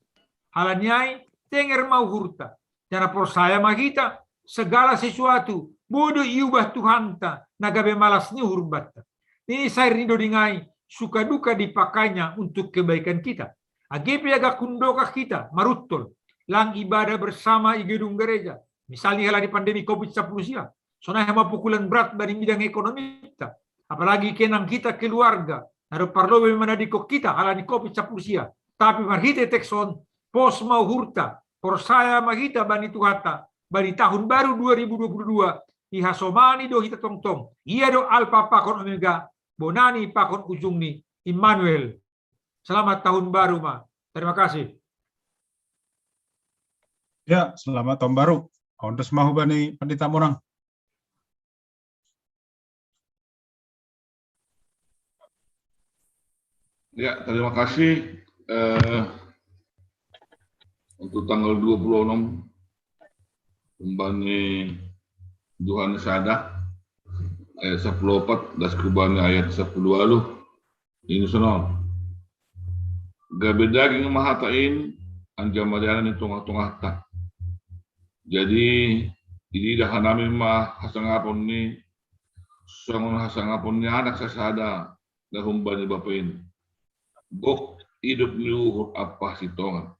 Halani ai, tenger ma uhurta, janah porsaya ma hita, segala sesuatu boi do iubah Tuhanta na gabe malas ni uhur banta. Nini syair ni doding ai, suka duka dipakainya untuk kebaikan kita. Age pe agak hundokah hita maruntol, lang ibadah bersama i gedung gereja, misalnya halani pandemi covid sapuluh sia, sonai ma pukulan berat bani bidang ekonomita, apalagi kenang hita keluarga, na dob parlobei manadingkon hita halani covid sapuluh sia. Tapi marhite teks on, pos ma uhurta, porsaya ma hita bani Tuhanta, bani tahun baru dua ribu dua puluh dua, ihasomani do hita tongtong, ia do Alpa pakon Omega, bonani pakon ujungni, Immanuel. Selamat tahun baru ma. Terima kasih. Ya, selamat tahun baru. Ondos ma hubani Pandita Monang. Ya, terima kasih. Eh, untuk tanggal dua puluh enam, humbani Johanes sada, ayat sapuluh opat, das hubani ayat sapuluh walu. Ini sonon. Gabe daging ma hata in, anjaha marianan i tongah-tongahta. Jadi, ididah hanami ma hasangapon ni, songon hasangapon ni anak sasada na humbani bapa in. Gok idop ni uhur ampa sintongan.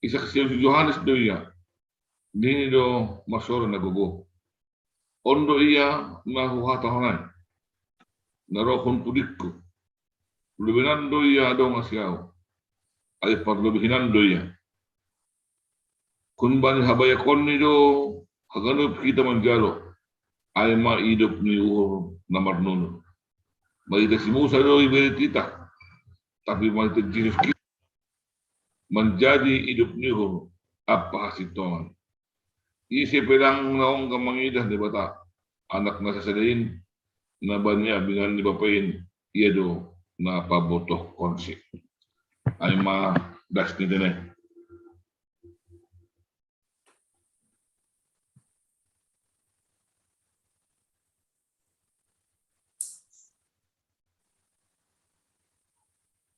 Isaksihon si Johanes do ia, nini do marsoro na gogo. On do ia na huhatahon ai, na roh hun pudingku. Lobeinan do ia adong asi ahu, ai parlobei hinan do ia. Humbani habayakonni do Haganup hita manjalo, ai ma idop ni uhur na marnunut. Marhite si Musa do ibere hita, tapi marhite Jesus Kristus manjadi idop ni uhur ampa hasintongan. Ise pe lang na ongga mangidah Debata, Anak na sasada in, na bani abingan ni Bapa in, ia do na pabotohkonsi. Ai ma das ni tene.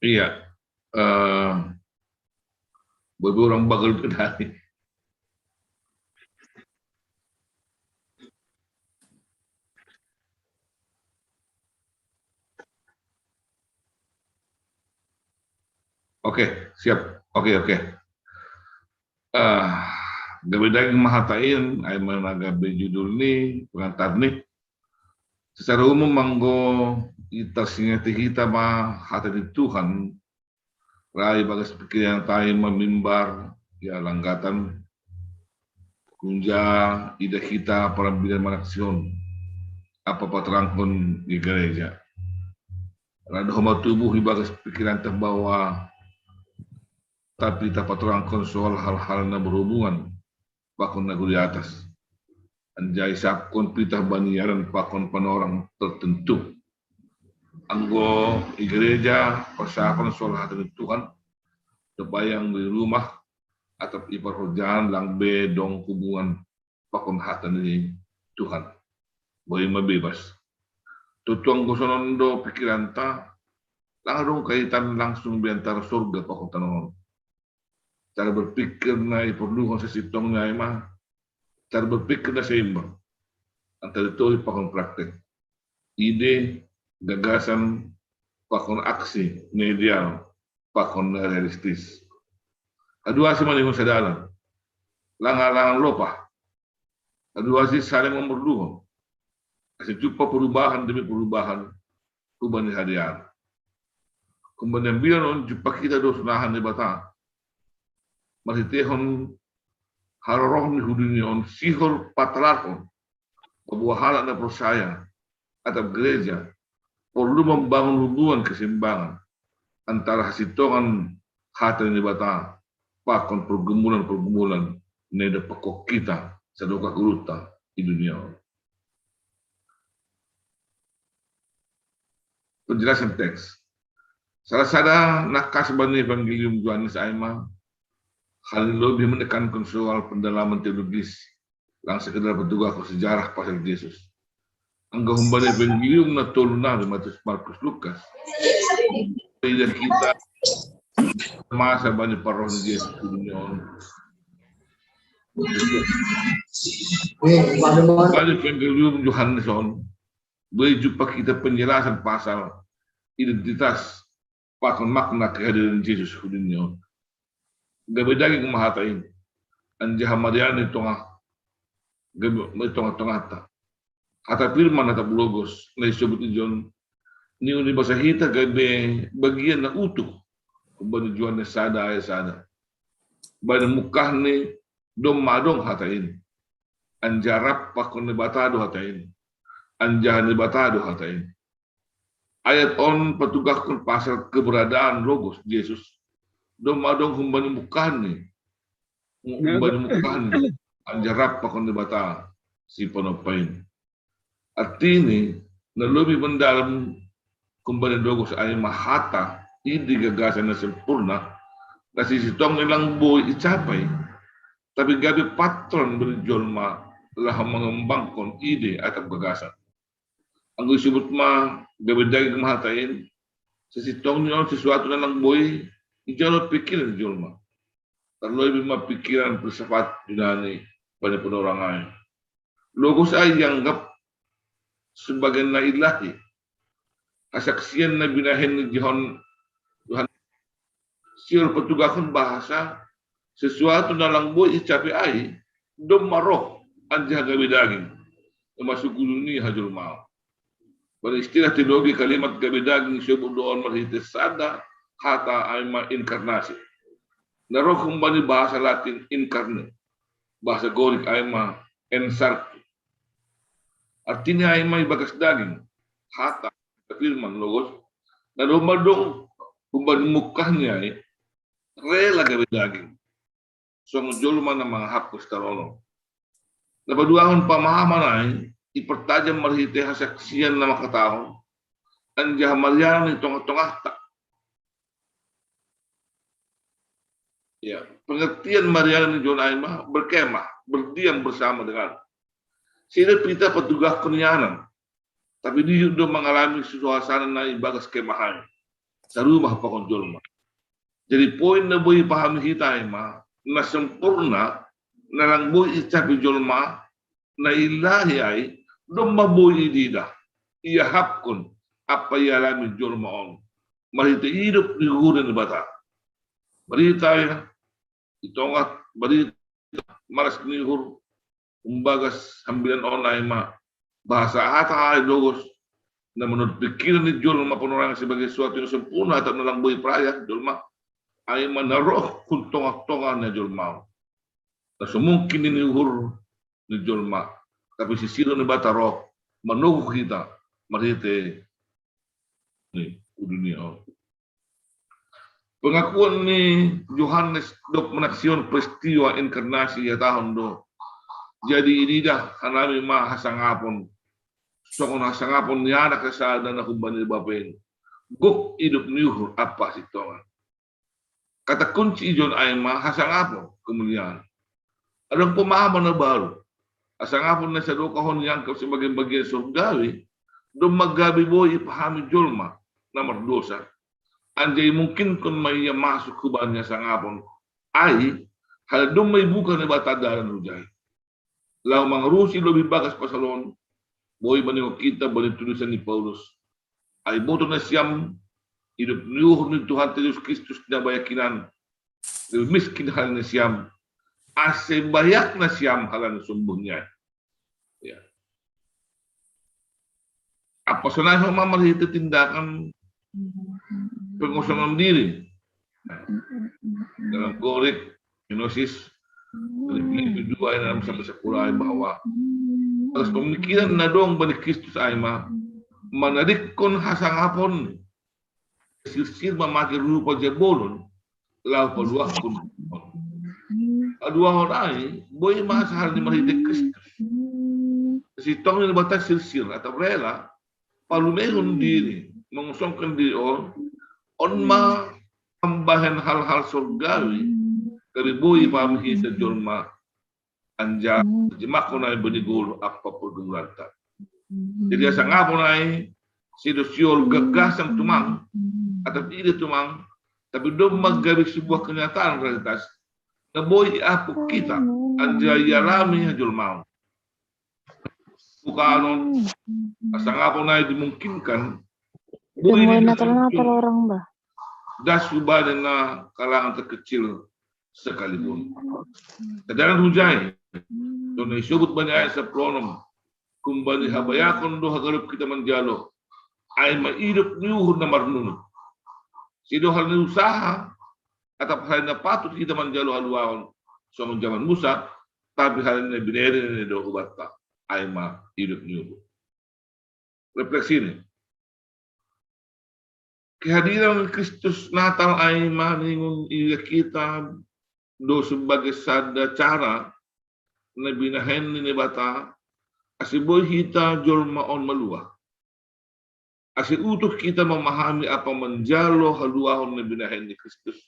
Iya. Eh, bagi orang bagel ke tadi. Oke, siap. Oke, oke. Ah, gabe daging ma hata in, ai ma na gabe judul ni, pengantar ni. Secara umum, anggo ita singati hita ma hata ni Tuhan, rai bagas pikiran ta i ma mimbar, ia langgatan, kunja idah hita parambilan manaksihon, ampa paterangkon di gereja. Rada homa tubuh ibagas pikiran ta bahwa tapi tapaterangkon soal hal-hal na berhubungan pakon na di atas. Anjaha isapkon pitah baniaran pakon panorang tertentu. Anggo i gereja pasahaphon soal hata ni Tuhan, dob ai anggo i rumah atap i parhorjaan lang be dong hubungan pakon hata ni Tuhan. Boi ma bebas. Tutu anggo sonon do pikiran ta, lang adong kaitan langsung be antara sorga pakon tanoh on. Cara berpikir na iporluhon sasintongna ai ma cara berpikir na seimbang antara teori pakon praktek, ide, gagasan pakon aksi, na ideal pakon na realistis. Haduasi maningon sadalan, lang alangan lopah. Haduasi saling mamerluhon. Ase jumpa perubahan demi perubahan, humbani hadean. Humbani ambilan on jumpa hita do sonahan Debata marhitehon harorohni hu dunia on sihol patarahon paboa halak na porsaya atap gereja porlu mambangun hubungan keseimbangan antara hasintongan hata ni Debata pakon pergumulan-pergumulan na idapothon hita sadokah ngolunta i dunia on. Penjelasan teks. Salah sada na khas bani Evangelium Johannes ai ma hal na lobi manekankon soal pendalaman teologis, lang sekedar patugahkon sejarah pasal Jesus. Anggo humbani Evangelium na tolu nari, Matius, Markus, Lukas, idah hita masa bani parroh ni Jesus tu dunia on. Bani Evangelium Johannes on boi jumpa hita penjelasan pasal identitas pakon makna kehadiran Jesus hu dunia on. Gabe daging ma hata in, anjaha madean i tongah, gabe i tongah-tongahta. Hata firman atap logos na isobut i jon, niumbasa hita gabe bagian na utuh humbani Johannes sada ayat sada. Bani mungkahni domma adong hata in. Anjaha rap pakon Debata do hata in. Anjaha Debata do hata in. Ayat on patugahkon pasal keberadaan Logos, Jesus, domma adong humbani mungkahni, humbani mungkahni, anjaha rap pakon Debata si panompa in. Artini, na lobi mendalam humbani Logos ai ma hata, ide, gagasan na sempurna, na sisintongni lang boi icapai, tapi gabe patron bani jolma laho mangembangkon ide atap gagasan. Anggo isobut ma gabe daging ma hata in, sisintongni on sesuatu na lang boi ijalo pikiran ni jolma. Tarlobi ma pikiran filsafat Yunani bani panorang ai. Logos ai ianggap sebagai na ilahi. Hasaksian na binahen ni Johan, Johan sihol patugahkon bahasa sesuatu na lang boi icapai ai domma roh anjaha gabe daging, na masuk gulu ni hajolmaon. Bani istilah teologi kalimat gabe daging isobut do on marhite sada hata ai ma inkarnasi. Na roh humbani bahasa Latin incarne, bahasa Gorik ai ma Ensarki. Artinya ai ma i bagas daging, hata, firman, logos, na domma dong, umban mukahni ai, rela gabe daging. Songon jolma na mangahapkon sitaronon. Na paduahon pamahaman ai, ipertajam marhite hasaksian na mangkatahon, anjaha marianan i tongah-tongahta. Ya, pengertian marianan ni John ai ma berkemah, berdiam bersama dengan. Sida pita patugahkon ianan, tapi dijut do mangalami suasana na i bagas kemah ai, sarumah pakon jolma. Jadi poin na boi pahami hita ai ma, na sempurna, na lang boi icapi jolma, na ilahi ai, domma boi ididah, iahapkon, ampa ialami jolma on. Marhite idop ni uhur ni Debata. Barita ya, i tongah barita malas ni uhur, umbagas hambilan on ai ma, bahasa hata ai logos, na menurut pikiran ni jolma panorang sebagai suatu yang sempurna atau na lang boi praya jolma, ai ma na roh hun tongah-tongah na jolma. Na so mungkin ni uhur ni jolma, tapi sisiro ni Debata roh, manogu hita, marhite ni dunia on. Pengakuan ni Johannes dob manaksihon peristiwa inkarnasi ihatahon do, jadi ididah hanami ma hasangapon, songon hasangapon ni anak sasada na humbani Bapa i, gok idop ni uhur ampa hasintongan. Kata kunci i John ai ma hasangapon, kemuliaan. Adong pemahaman na baru. Hasangapon na sadokahon iangkap sebagai bagian surgawi, domma gabe boi ipahami jolma na mardosa, anjaha imungkinhon ma ia masuk hubani hasangapon ai, hal domma ibuka ni Debata dalan hujai. Laho mangarusi lobih bagas pasal on, boi maningot hita bani tulisan ni Paulus. Ai boto nasiam, idop ni uhur ni Tuhanta Jesus Kristus na bayak hinan, lebih miskin halani nasiam, ase bayak nasiam halani sombuhni ai. Ya. Apa sonai homa marhite tindakan pengosongan diri. Dalam Gorik, Kenosis, Filipi dua ayat enam sampai sepuluh ai bahwa atas pemikiran na dong bani Kristus ai ma, manadikkon hasangapon, sirsir mamake rupa jabolon, laho paluahkon. Paluahon ai, boi ma sahali marhite Kristus. Sintong ni Debata sirsir, atau rela, palumehon diri, mengosongkan diri on, on ma mambahen hal-hal surgawi, gabe boi pahami hita jolma, anjaha jemahon ai bani goluh ampa pergumulanta. Jadi hasangapon ai, sedo sihol gagasan tumang, atap ide tumang, tapi domma gabe sebuah kenyataan realitas, na boi iapuk hita, anjaha ialami hajolmaon. Bukanon, hasangapon ai dimungkinkan, boi Natal-Natal orang bah. Das hubani na kalangan terkecil sekalipun. Kedalan hujai, dona isobut bani ayat sapuluh onom, humbani habayakon do haganup hita manjalo, ai ma idop ni uhur na marnunut. Sedo halani usaha, atap halani na patut hita manjalo haluaon, songon jaman Musa, tapi halani na binere ni Debata hubanta, ai ma idop ni uhur. Refleksi ni. Kehadiran Kristus Natal ai maningon ia hita do sebagai sada cara na binahen ni Debata, ase boi hita jolma on maluah. Ase utuh hita mamahami apa manjalo haluaon na binahen ni Kristus.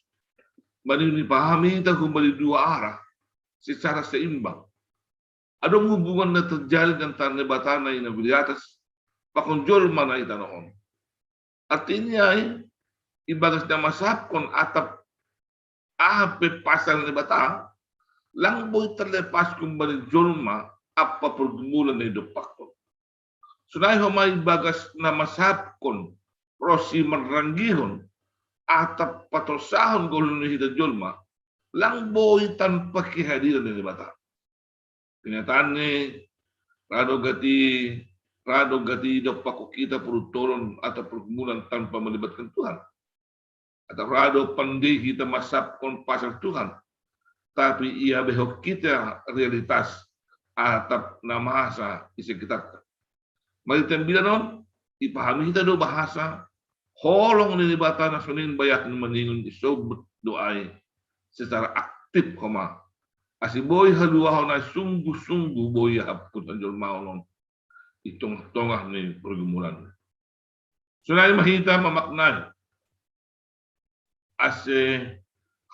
Maningon ipahami hita humbani dua arah, secara seimbang. Adong hubungan na terjalin antara Debata na i na di atas, pakon jolma na i tanoh on. Artinya, ibagas na masapkon atap aha pe pasal ni Debata, lang boi terlepas humbani jolma ampa pergumulan na idompakkon. Sonai homa ibagas na masapkon, ronsi manranggihon, atap patosahon goluh ni hita jolma, lang boi tanpa kehadiran ni Debata. Kenyataanna, rado gati, rado gati idompakkon hita porutolon atau pergumulan tanpa melibatkan Tuhan. Atau rado pandei hita masapkon pasal Tuhan, tapi iabehon hita realitas atap na masa isi kitab. Mari tambila non, ipahami hita do bahasa holong ni Debata na sonin bayat ni maningun isob doai secara aktif koma. Asi boi haluahon ai sungguh-sungguh boi ahapkun hanjol maonon. Itong-tongah ni pergumulan. Sonai ma hita mamaknai. Ase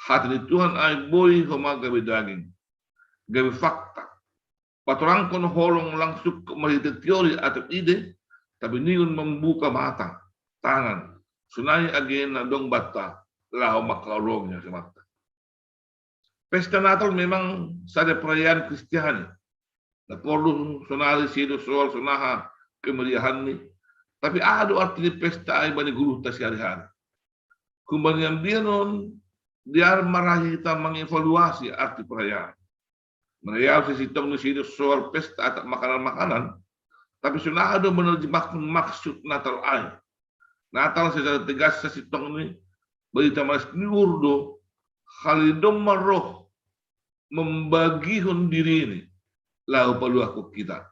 hata ni Tuhan ai boi homa gabe daging, gabe fakta. Patorangkon holong langsung marhite teori atau ide, tapi ningun membuka mata, tangan. Sonai age na dong banta, laho makaolongi ase mata. Pesta Natal memang sada perayaan Kristiani. Na porlu sonari sedo soal sonaha kemeriahanni, tapi aha do arti ni pesta ai bani guru ta sehari-hari. Kumbani ambianon, diar marahi ta mengevaluasi arti perayaan. Merayau sesitong ni sedo soal pesta atau makanan-makanan, tapi sonaha do menerjemahkan maksud Natal ai. Natal secara tegas sesitong ni berita malas niur do hali domma roh membagihon diri ni laho paluahkon kita.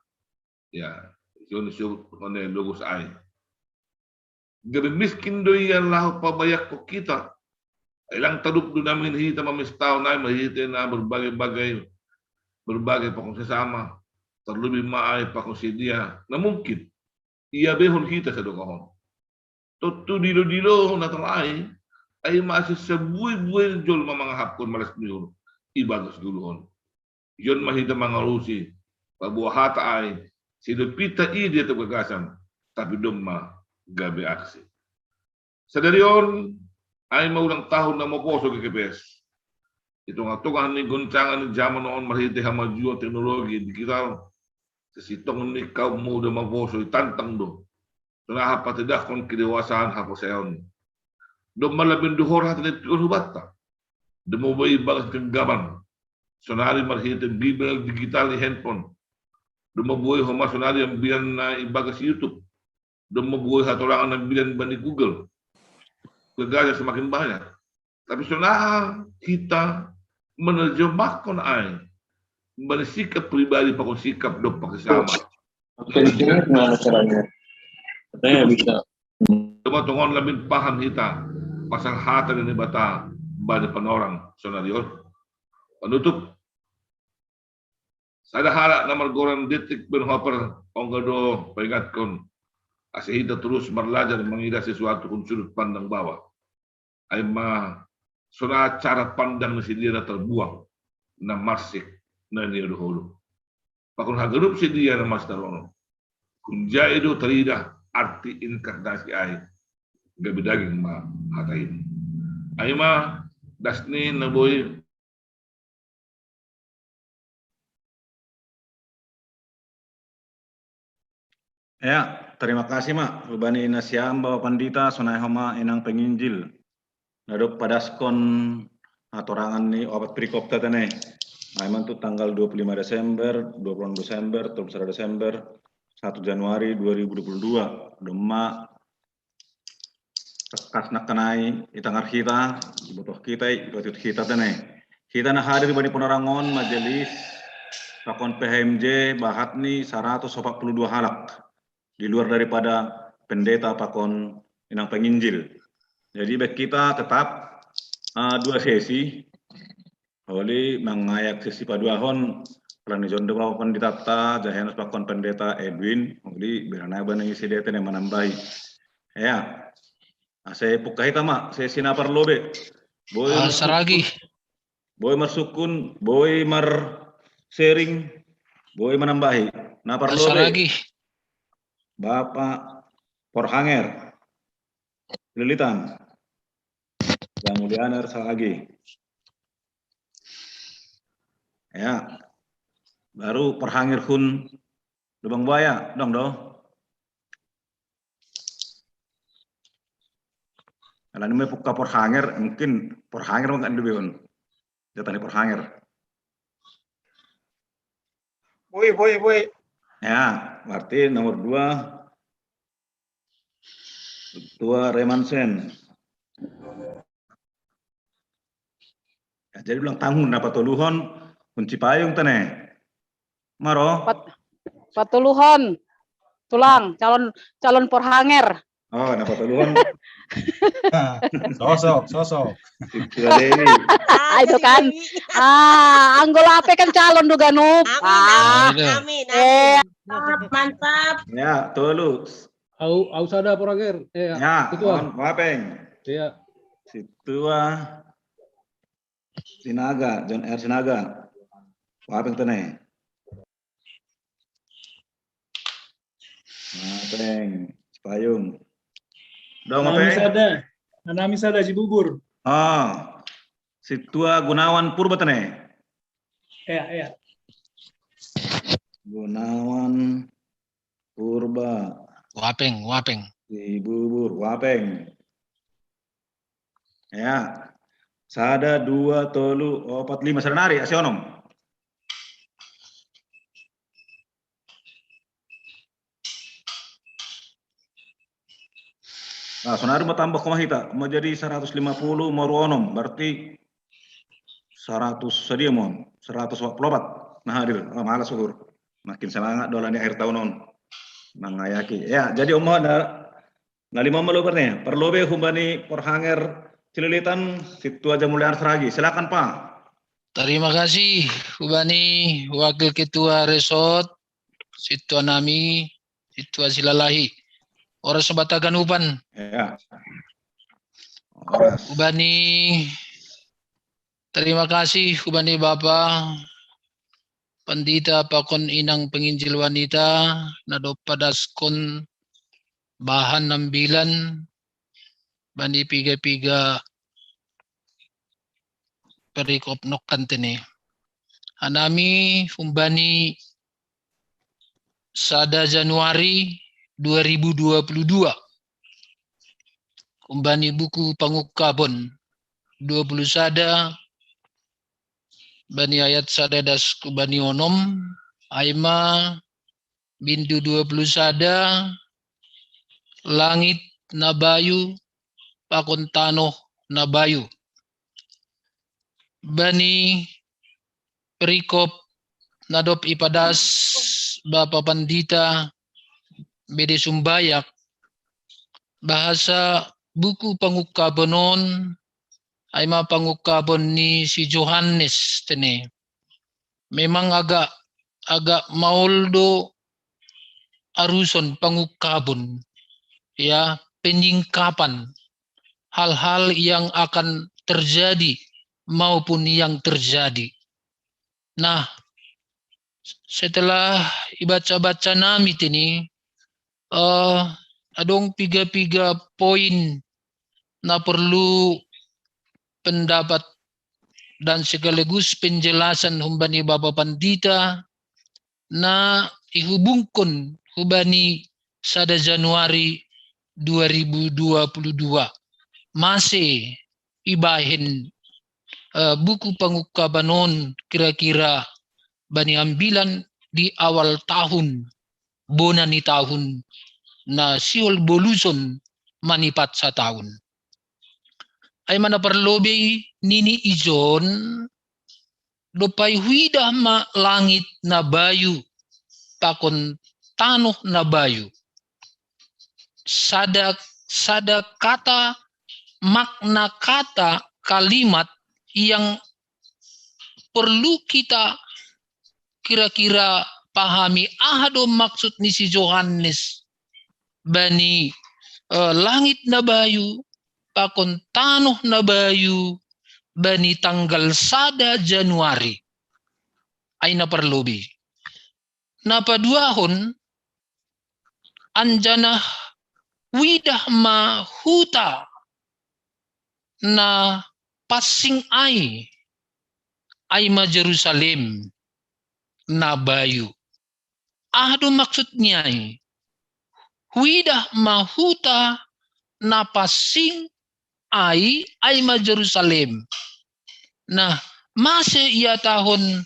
Ya, isun isun hone logos ai. Gabe miskin do ia laho pabayakkon kita. Ilang tadup do namin hita mamestahon ai marhite na berbagai-bagai, berbagai pakon sesama, terlebih ma ai pakon sedia na mungkin ia behon hita sadokahon. Tontu dilo-dilo Natal ai, ai ma ase sabue-bue jolma mangahapkon malas niur ibagas goluhon. Ijon ma hita mangalusi paboa hata ai, sedo pita i dia togagasan, tapi domma gabe aksi. Sadari on ai ma ulang tahun na maposo G K P S. Di tongah-tongah ni goncangan ni zaman on marhite hamajuon teknologi digital, sesitong ni kaum muda maposo itantang do. Sonaha patedahkon kedewasaan haporsayaon. Domma laben dohor hata ni Tuhan hubanta. Domma boi ibagas genggaman. Sonari marhite Bibel digital di handphone. Domma boi homa sonari ambilan na ibagas YouTube. Domma boi hatorangan ambilan bani Google. Gagasan semakin banyak. Tapi sonaha hita menerjemahkon ai bani sikap pribadi pakon sikap dompak sesama. Pentingnya gimana caranya? Katanya bisa. Coba tongon lamin paham hita pasal hata ni Debata bani panorang sonari on. Panutup. Sada halak na margoran Dietrich Bonhoeffer ongga do paingatkon ase hita torus marlajar mangidah sesuatu hun sudut pandang bawah. Ai ma sonaha cara pandang ni sidea na tarbuang, na marsik, na niodohodo. Pakon haganup sidea na marsitaronon. Hunjai do taridah arti inkarnasi ai, gabe daging ma hata i. Ai ma das ni na boi. Ya, terima kasih ma rubani nasiam Bapak Pandita, sonai homa inang penginjil. Na dob padaskon hatorangan ni opat perikopta tene. Ai ma untuk tanggal dua puluh lima Desember, dua puluh enam Desember, tiga puluh satu Desember, satu Januari dua ribu dua puluh dua. Domma tekas nangkin ai itangar hita, ibotoh hita, ipatut hita tene. Hita na hadir bani panorang on majelis pakon P H M J bahat ni saratus opat puluh dua halak di luar daripada pendeta pakon inang penginjil. Jadi baik kita tetap uh, dua sesi. Oli mangayak sesi paduahon, alani jondo Bapak Pandita ta, Jahenus pakon Pendeta Edwin, oli berana bani isi dete ne manambahi. Ya, ase pukka hita ma sesi na parlobe. Boi Ah, saragi. Boi marsukun, boi mar sharing, boi manambahi. Na parlobe. Saragi. Bapak Porhanger. Lilitan. Yang mulia Ner saragi. Ya. Baru Porhanger hun Lubang Buaya, dong do. Kalau ini pukka Porhanger, mungkin Porhanger mungkin lebih un. Jatah ni Porhanger. Boi, boi, boi. Ya, berarti nomor dua Tua Remansen. Ya, jadi ulang tahun na patoluhon kunci payung tene. Maro. Patuluhon. Tulang, calon calon porhanger. Oh, na patuluhon. Sosok, sosok. Situa Dewi. Ah, itu kan. Ah, anggo lape kan calon do ganup. Amin, Ah, amin, amin, eh, amin. Mantap. Ya, tolu. Au, au sada porhanger. Eh, Ya, Situa. Wapeng. Iya. Situa Sinaga, John R Sinaga. Wapeng tene. Wapeng, Payung. Dong, Nami Wapeng. Sada. Nami Sada Cibubur. Ah, Situa Gunawan Purba tene. Iya, iya. Gunawan Purba. Wapeng, Wapeng. Cibubur, Wapeng. Ya. Sada, dua, tolu, opat, lima. Sada nari, asi onom. Nah, sonari mau tambah koma hita, mau jadi seratus lima puluh mau onom, berarti seratus sadia mon, seratus empat puluh empat. Nah, hadir, oh, malas syukur. Makin semangat dolan di akhir tahun on. Mangayaki. Ya, jadi omo ada na lima malu berne. Perlu be humbani porhanger Cililitan Situa Jamulian Seragi. Silakan, Pak. Terima kasih, Ubani Wakil Ketua Resort, Situa Nami, Situa Silalahi. Oras bata ganupan. Ya. Oras. Ubani, terima kasih, Ubani Bapa, Pandita pakon Inang Penginjil Wanita, na dob padaskon bahan ambilan, bani piga-piga perikop nokkan tene. Hanami humbani sada Januari dua ribu dua puluh dua. Humbani buku Pangungkabon dua puluh sada, bani ayat sada das ku bani onom, ai ma bindu dua puluh sada, langit na bayu pakon tanoh na bayu. Bani perikop na dob ipadas Bapa Pandita Bede Sumbayak, bahasa buku Pangungkabon on, ai ma pangungkabon ni si Johannes tene. Memang agak agak maol do aruson pangungkabon, ya, penyingkapan hal-hal yang akan terjadi maupun yang terjadi. Nah, setelah ibaca-baca nami tene, eh, adong piga-piga poin na perlu pendapat dan sekaligus penjelasan humbani Bapa Pandita na ihubungkon hubani sada Januari dua ribu dua puluh dua. Mase ibahen, eh, buku Pangungkabon on kira-kira bani ambilan di awal tahun, bona ni tahun na sihol boluson manipat satahun. Ai ma na parlobei nini ijon, dob ai huidah ma langit na bayu pakon tanoh na bayu. Sada, sada kata, makna kata, kalimat yang perlu kita kira-kira pahami, aha do maksud ni si Johannes bani, eh, langit na bayu pakon tanoh na bayu bani tanggal sada Januari. Ai na parlobei. Na paduahon, anjaha huidah ma huta na pansing ai, ai ma Jerusalem na bayu. Aha do maksud ni ai? Huidah ma huta na pansing ai, ai ma Jerusalem. Nah, mase ihatahon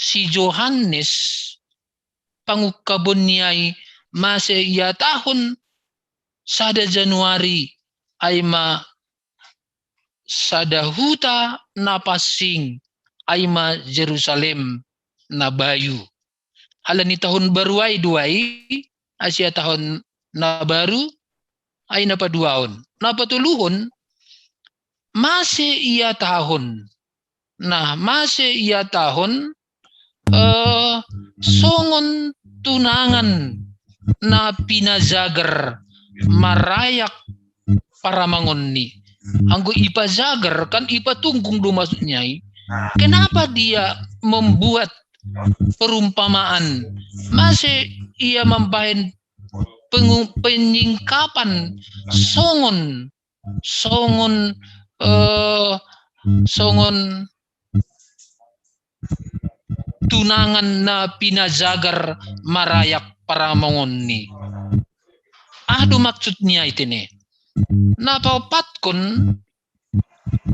si Johannes pangungkabon ni ai, mase ihatahon sada Januari, ai ma sada huta na pansing, ai ma Jerusalem na bayu. ala ni tahun baru ai duai, asia tahun na baru, ai na paduahon. Na patoluhon, mase ia tahun. Nah, mase ia tahun, eh, songon tunangan na pinajagar marayak paramangonni. Anggo ipajagar kan ipatunggung do maksudnya i. Kenapa dia membuat perumpamaan? Mase ia mambahen pengu-, penyingkapan songon, songon, eh, songon tunangan na pinajagar marayak paramangonni. Aha do maksudnya i tene? Na paopatkon,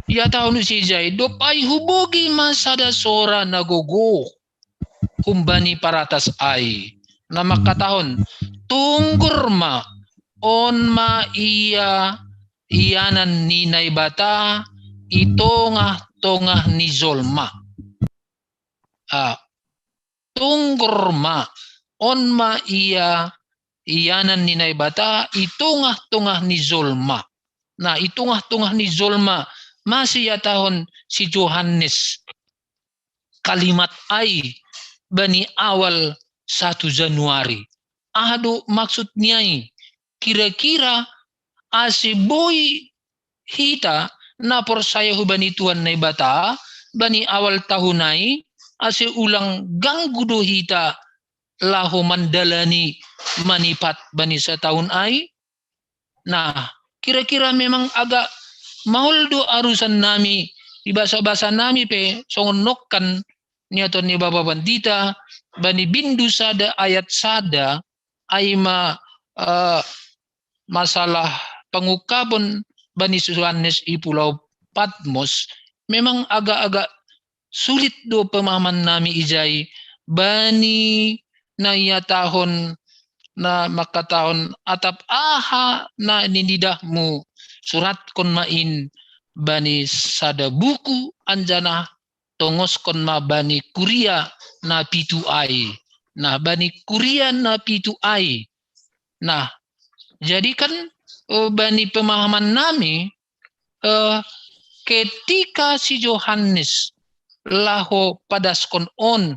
ia tahun usijai, dob ai hubogi ma sada sora na gogo humbani paratas ai, na mangkatahon, tonggor ma, on ma ia ianan ni Naibata i tongah-tongah ni jolma. Ah, tonggor ma, on ma ia ianan ni Naibata i tongah-tongah ni jolma. Nah, i tongah-tongah ni jolma, mase ia tahun si Johannes kalimat ai bani awal satu Januari. Aha do maksudnya i? Kira-kira ase boi hita na porsaya hubani Tuhan Naibata bani awal tahun ai, ase ulang ganggu do hita laho mandalani manipat bani satahun ai? Nah, kira-kira memang agak maol do arusan nami, di basa-basa nami pe songon nongkan niaton ni Bapa Pandita, bani bindu sada ayat sada, ai ma, eh, masalah pangungkapon bani Johannes i pulau Patmos, memang agak-agak sulit do pemahaman nami ijai, bani na ia tahun na mangkatahon atap aha na ninidahmu, suratkon ma in bani sada buku anjaha tongoskon ma bani kuria na pitu ai. Nah, bani kuria na pitu ai. Nah, jadi kan, eh, bani pemahaman nami, eh, ketika si Johannes laho padaskon on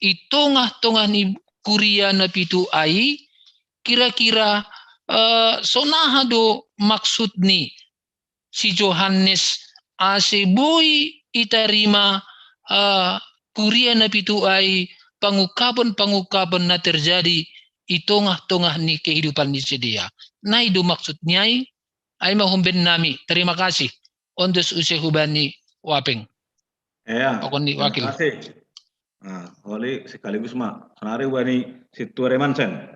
i tongah-tongah ni kuria na pitu ai, kira-kira, eh, sonaha do maksud ni si Johannes ase boi itarima, eh, kuria na pitu ai, pangungkapon-pangungkapon na terjadi i tongah-tongah ni kehidupan ni sidea. Nai do maksudnya i, ai ma humben nami, terima kasih. Ondos use hubani Wapeng. Ya, pakon ni wakil. Terima kasih. Nah, oli sekaligus ma, sonari hubani si Tuare Mansen.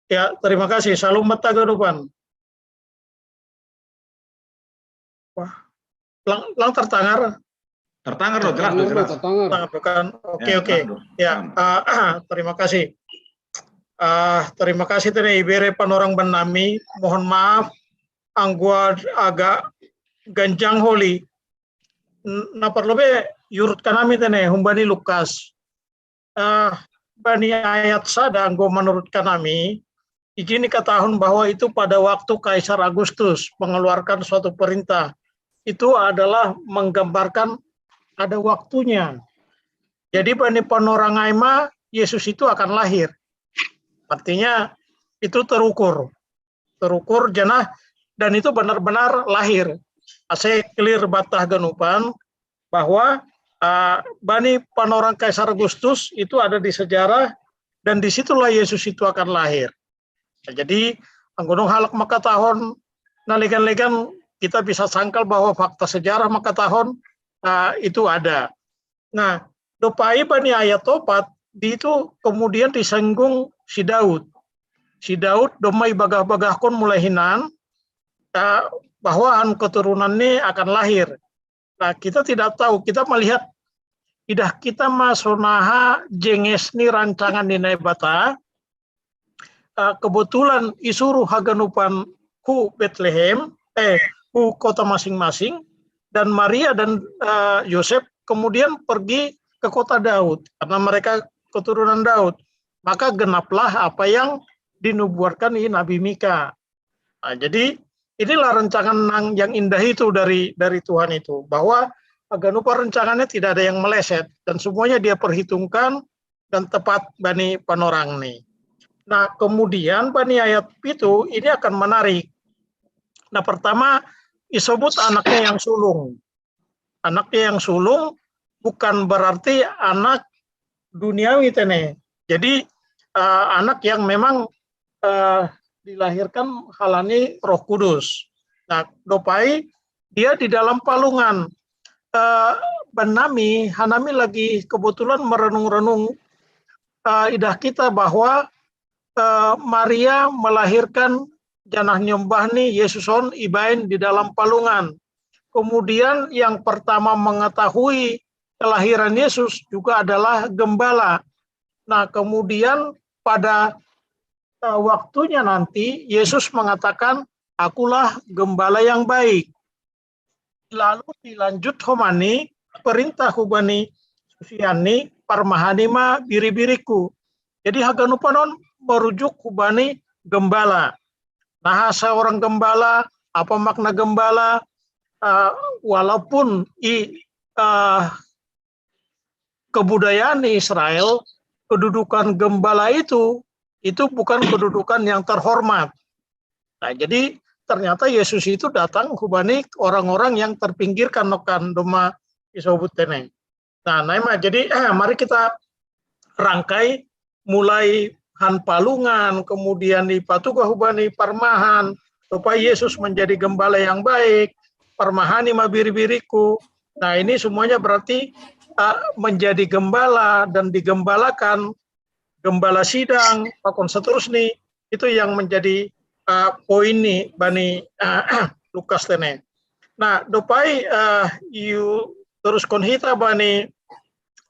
Ya, terima kasih. Salam mata kehidupan. Wah, lang, lang tertangar. Tertangar loh, jelas loh, jelas. Tertangar. Bukan. Oke, ya, oke. Ya, uh, terima kasih. Uh, terima kasih tene ibere panorang banami. Mohon maaf, anggo agak ganjang holi. Na parlobe yurut kanami tene humbani Lukas. Uh, bani ayat sada anggo menurut kanami, ijin ni katahon bahwa itu pada waktu Kaisar Agustus mengeluarkan suatu perintah. Itu adalah menggambarkan ada waktunya. Jadi bani panorang ai ma Yesus itu akan lahir. Artinya itu terukur. Terukur janah dan itu benar-benar lahir. Ase clear banta haganupan bahwa uh, bani panorang Kaisar Agustus itu ada di sejarah dan disitulah Yesus itu akan lahir. Nah, jadi anggo nunga halak mangkatahon na legan-legan kita bisa sangkal bahwa fakta sejarah mangkatahon uh, itu ada. Nah, dob ai bani ayat opat di itu kemudian disenggung si Daud. Si Daud domma ibagah-bagahkon mulai hinan uh, bahwa anu keturunanna akan lahir. Nah, kita tidak tahu, kita melihat idah kita ma sonaha jenges ni rancangan ni Naibata, uh, kebetulan isuruh haganupan hu Bethlehem, eh, hu kota masing-masing, dan Maria dan eh, Yosef kemudian pergi ke kota Daud karena mereka keturunan Daud. Maka genaplah apa yang dinubuatkan i Nabi Mika. Nah, jadi inilah rancangan nang yang indah itu dari dari Tuhan itu, bahwa aganupa rancangannya tidak ada yang meleset dan semuanya dia perhitungkan dan tepat bani panorang ni. Nah, kemudian bani ayat pitu ini akan menarik. Nah, pertama disebut anaknya yang sulung. Anaknya yang sulung bukan berarti anak duniawi tene. Jadi eh, anak yang memang eh, dilahirkan halani Roh Kudus. Nah, dopai dia di dalam palungan. Eh, Benami, hanami lagi kebetulan merenung-renung eh, idah kita bahwa eh, Maria melahirkan janah nyombah ni Yesus on ibain di dalam palungan. Kemudian yang pertama mengetahui kelahiran Yesus juga adalah gembala. Nah, kemudian pada eh, waktunya nanti Yesus mengatakan, "Akulah gembala yang baik." Lalu dilanjut homani perintah hubani susiani, "Parmahani ma biri-biriku." Jadi haganupan on merujuk hubani gembala. Nah, seorang gembala, apa makna gembala? Uh, walaupun i uh, kebudayaan Israel, kedudukan gembala itu itu bukan kedudukan yang terhormat. Nah, jadi ternyata Yesus itu datang hubani orang-orang yang terpinggirkan, nokan doma isobut teneng. Nah, nah, jadi eh, mari kita rangkai mulai han palungan, kemudian di patuga hubani parmahan, supaya Yesus menjadi gembala yang baik, parmahani ma biri-biriku. Nah, ini semuanya berarti uh, menjadi gembala dan digembalakan, gembala sidang, pakon seterusnya, itu yang menjadi uh, poin ni bani uh, Lukas tene. Nah, dopai uh, you terus kon hita bani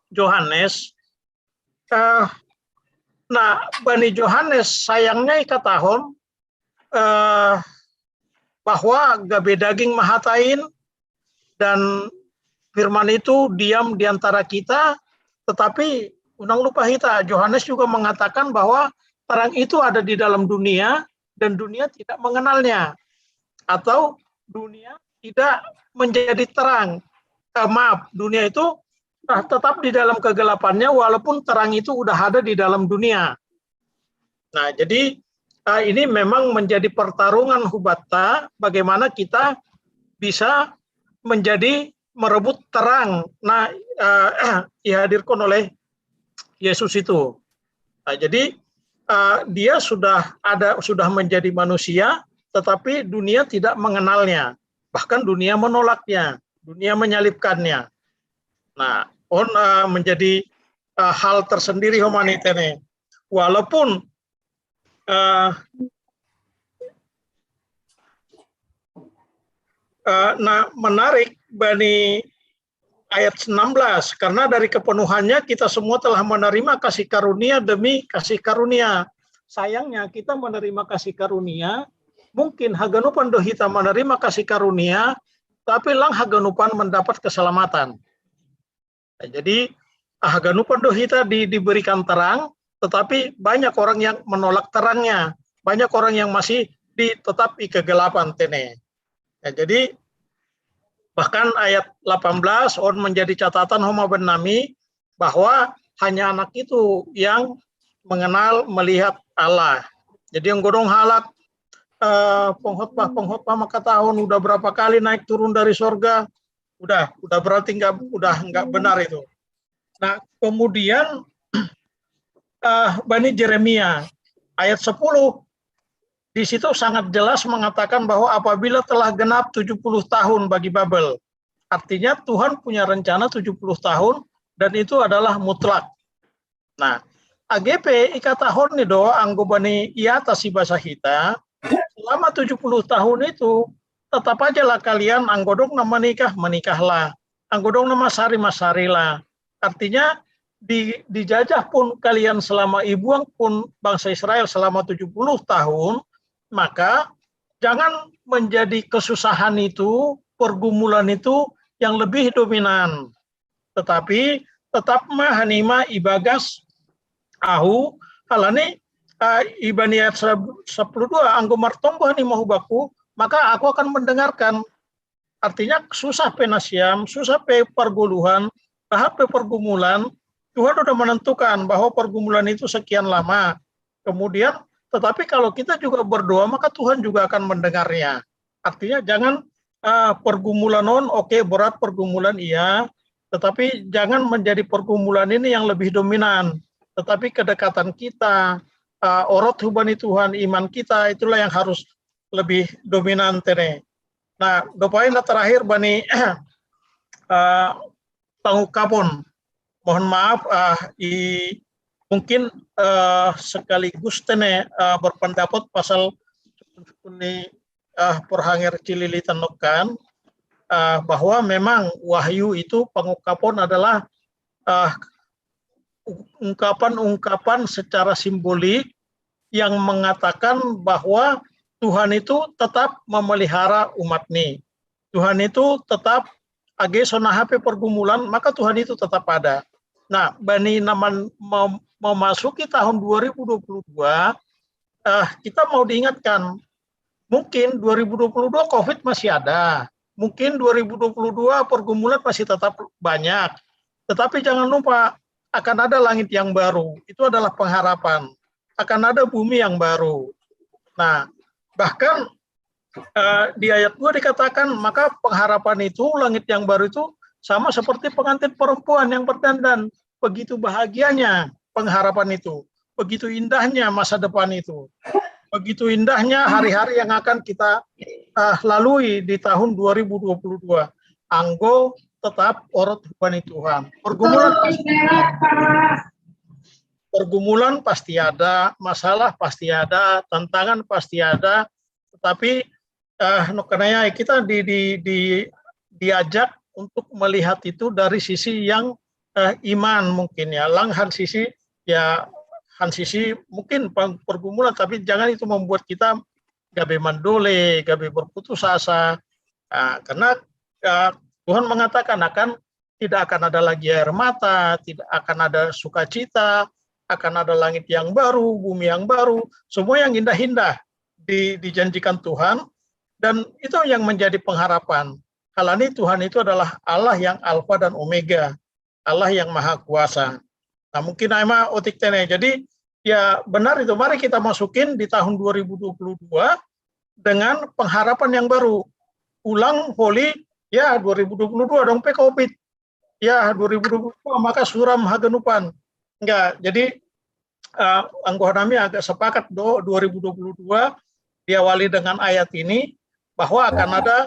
Johannes. Uh, nah, bani Johannes sayangnya ikatahon uh, bahwa gabe daging mahatain dan firman itu diam di antara kita, tetapi unang lupa kita, Johannes juga mengatakan bahwa terang itu ada di dalam dunia dan dunia tidak mengenalnya, atau dunia tidak menjadi terang. Eh, maaf, dunia itu nah, tetap di dalam kegelapannya walaupun terang itu udah ada di dalam dunia. Nah, jadi uh, ini memang menjadi pertarungan hubatta bagaimana kita bisa menjadi merebut terang. Nah, uh, dihadirkan oleh Yesus itu. Nah, jadi uh, dia sudah ada sudah menjadi manusia, tetapi dunia tidak mengenalnya. Bahkan dunia menolaknya, dunia menyalibkannya. Nah, on uh, menjadi uh, hal tersendiri homani tene. Walaupun uh, uh, nah, menarik bani ayat enam belas, karena dari kepenuhannya kita semua telah menerima kasih karunia demi kasih karunia. Sayangnya kita menerima kasih karunia, mungkin haganupan dohita menerima kasih karunia, tapi lang haganupan mendapat keselamatan. Nah, jadi haganupan dohita di, diberikan terang, tetapi banyak orang yang menolak terangnya, banyak orang yang masih di tetap i kegelapan tene. Ya, jadi bahkan ayat delapan belas on menjadi catatan homa benami bahwa hanya anak itu yang mengenal melihat Allah. Jadi yang godong halak eh, penghotbah penghotbah maka tahun udah berapa kali naik turun dari sorga, udah udah berarti nggak udah nggak benar itu. Nah, kemudian uh, Bani Jeremia ayat sepuluh di situ sangat jelas mengatakan bahwa apabila telah genap tujuh puluh tahun bagi Babel, artinya Tuhan punya rencana tujuh puluh tahun dan itu adalah mutlak. Nah, A G P ikatahon ni do anggo bani i atas i basa hita, selama tujuh puluh tahun itu tetap aja lah kalian anggo dong na menikah, menikahlah. Anggo dong na masari, masarilah. Artinya di, dijajah pun kalian selama ibuang pun bangsa Israel selama tujuh puluh tahun, maka jangan menjadi kesusahan itu, pergumulan itu yang lebih dominan. Tetapi tetap mah hanima ibagas ahu, halani uh, ibani ayat sepuluh dua, anggo martonggo hanima hubaku, maka aku akan mendengarkan. Artinya susah penasiam, susah pe perguluhan, tahap pe pergumulan, Tuhan sudah menentukan bahwa pergumulan itu sekian lama. Kemudian, tetapi kalau kita juga berdoa, maka Tuhan juga akan mendengarnya. Artinya jangan uh, pergumulan on, oke, okay, berat pergumulan, iya, tetapi jangan menjadi pergumulan ini yang lebih dominan. Tetapi kedekatan kita, uh, orot hubani Tuhan, iman kita, itulah yang harus lebih dominan tene. Nah, dopain terakhir bani uh, pangukapon. Mohon maaf, uh, i, mungkin uh, sekaligus tene uh, berpendapat pasal ini uh, perhanger cilili tenokan uh, bahwa memang wahyu itu pangukapon adalah uh, ungkapan-ungkapan secara simbolik yang mengatakan bahwa Tuhan itu tetap memelihara umat ini. Tuhan itu tetap age sonaha pe pergumulan, maka Tuhan itu tetap ada. Nah, bani naman mem memasuki tahun dua ribu dua puluh dua, eh, kita mau diingatkan, mungkin dua ribu dua puluh dua COVID masih ada, mungkin dua ribu dua puluh dua pergumulan masih tetap banyak, tetapi jangan lupa akan ada langit yang baru, itu adalah pengharapan, akan ada bumi yang baru. Nah, bahkan uh, di ayat dua dikatakan, maka pengharapan itu, langit yang baru itu sama seperti pengantin perempuan yang berdandan. Begitu bahagianya pengharapan itu, begitu indahnya masa depan itu, begitu indahnya hari-hari yang akan kita uh, lalui di tahun dua ribu dua puluh dua. Anggo tetap orot hubani Tuhan. Pergumulan pasti, pergumulan pasti ada, masalah pasti ada, tantangan pasti ada, tetapi uh, no, karena kita di, di, di, diajak untuk melihat itu dari sisi yang uh, iman mungkin ya, lang han sisi ya, han sisi mungkin pergumulan, tapi jangan itu membuat kita gabe mandole, gabe berputus asa. Nah, karena uh, Tuhan mengatakan akan tidak akan ada lagi air mata, tidak akan ada sukacita, akan ada langit yang baru, bumi yang baru, semua yang indah-indah di, dijanjikan Tuhan, dan itu yang menjadi pengharapan. Halani Tuhan itu adalah Allah yang Alfa dan Omega, Allah yang Maha Kuasa. Nah, mungkin aima otik tene. Jadi ya benar itu. Mari kita masukin di tahun dua ribu dua puluh dua dengan pengharapan yang baru. Ulang holi ya dua ribu dua puluh dua dong pe COVID. Ya dua ribu dua puluh dua maka suram haganupan. Enggak, jadi uh, anggoha nami agak sepakat do dua ribu dua puluh dua diawali dengan ayat ini bahwa akan ada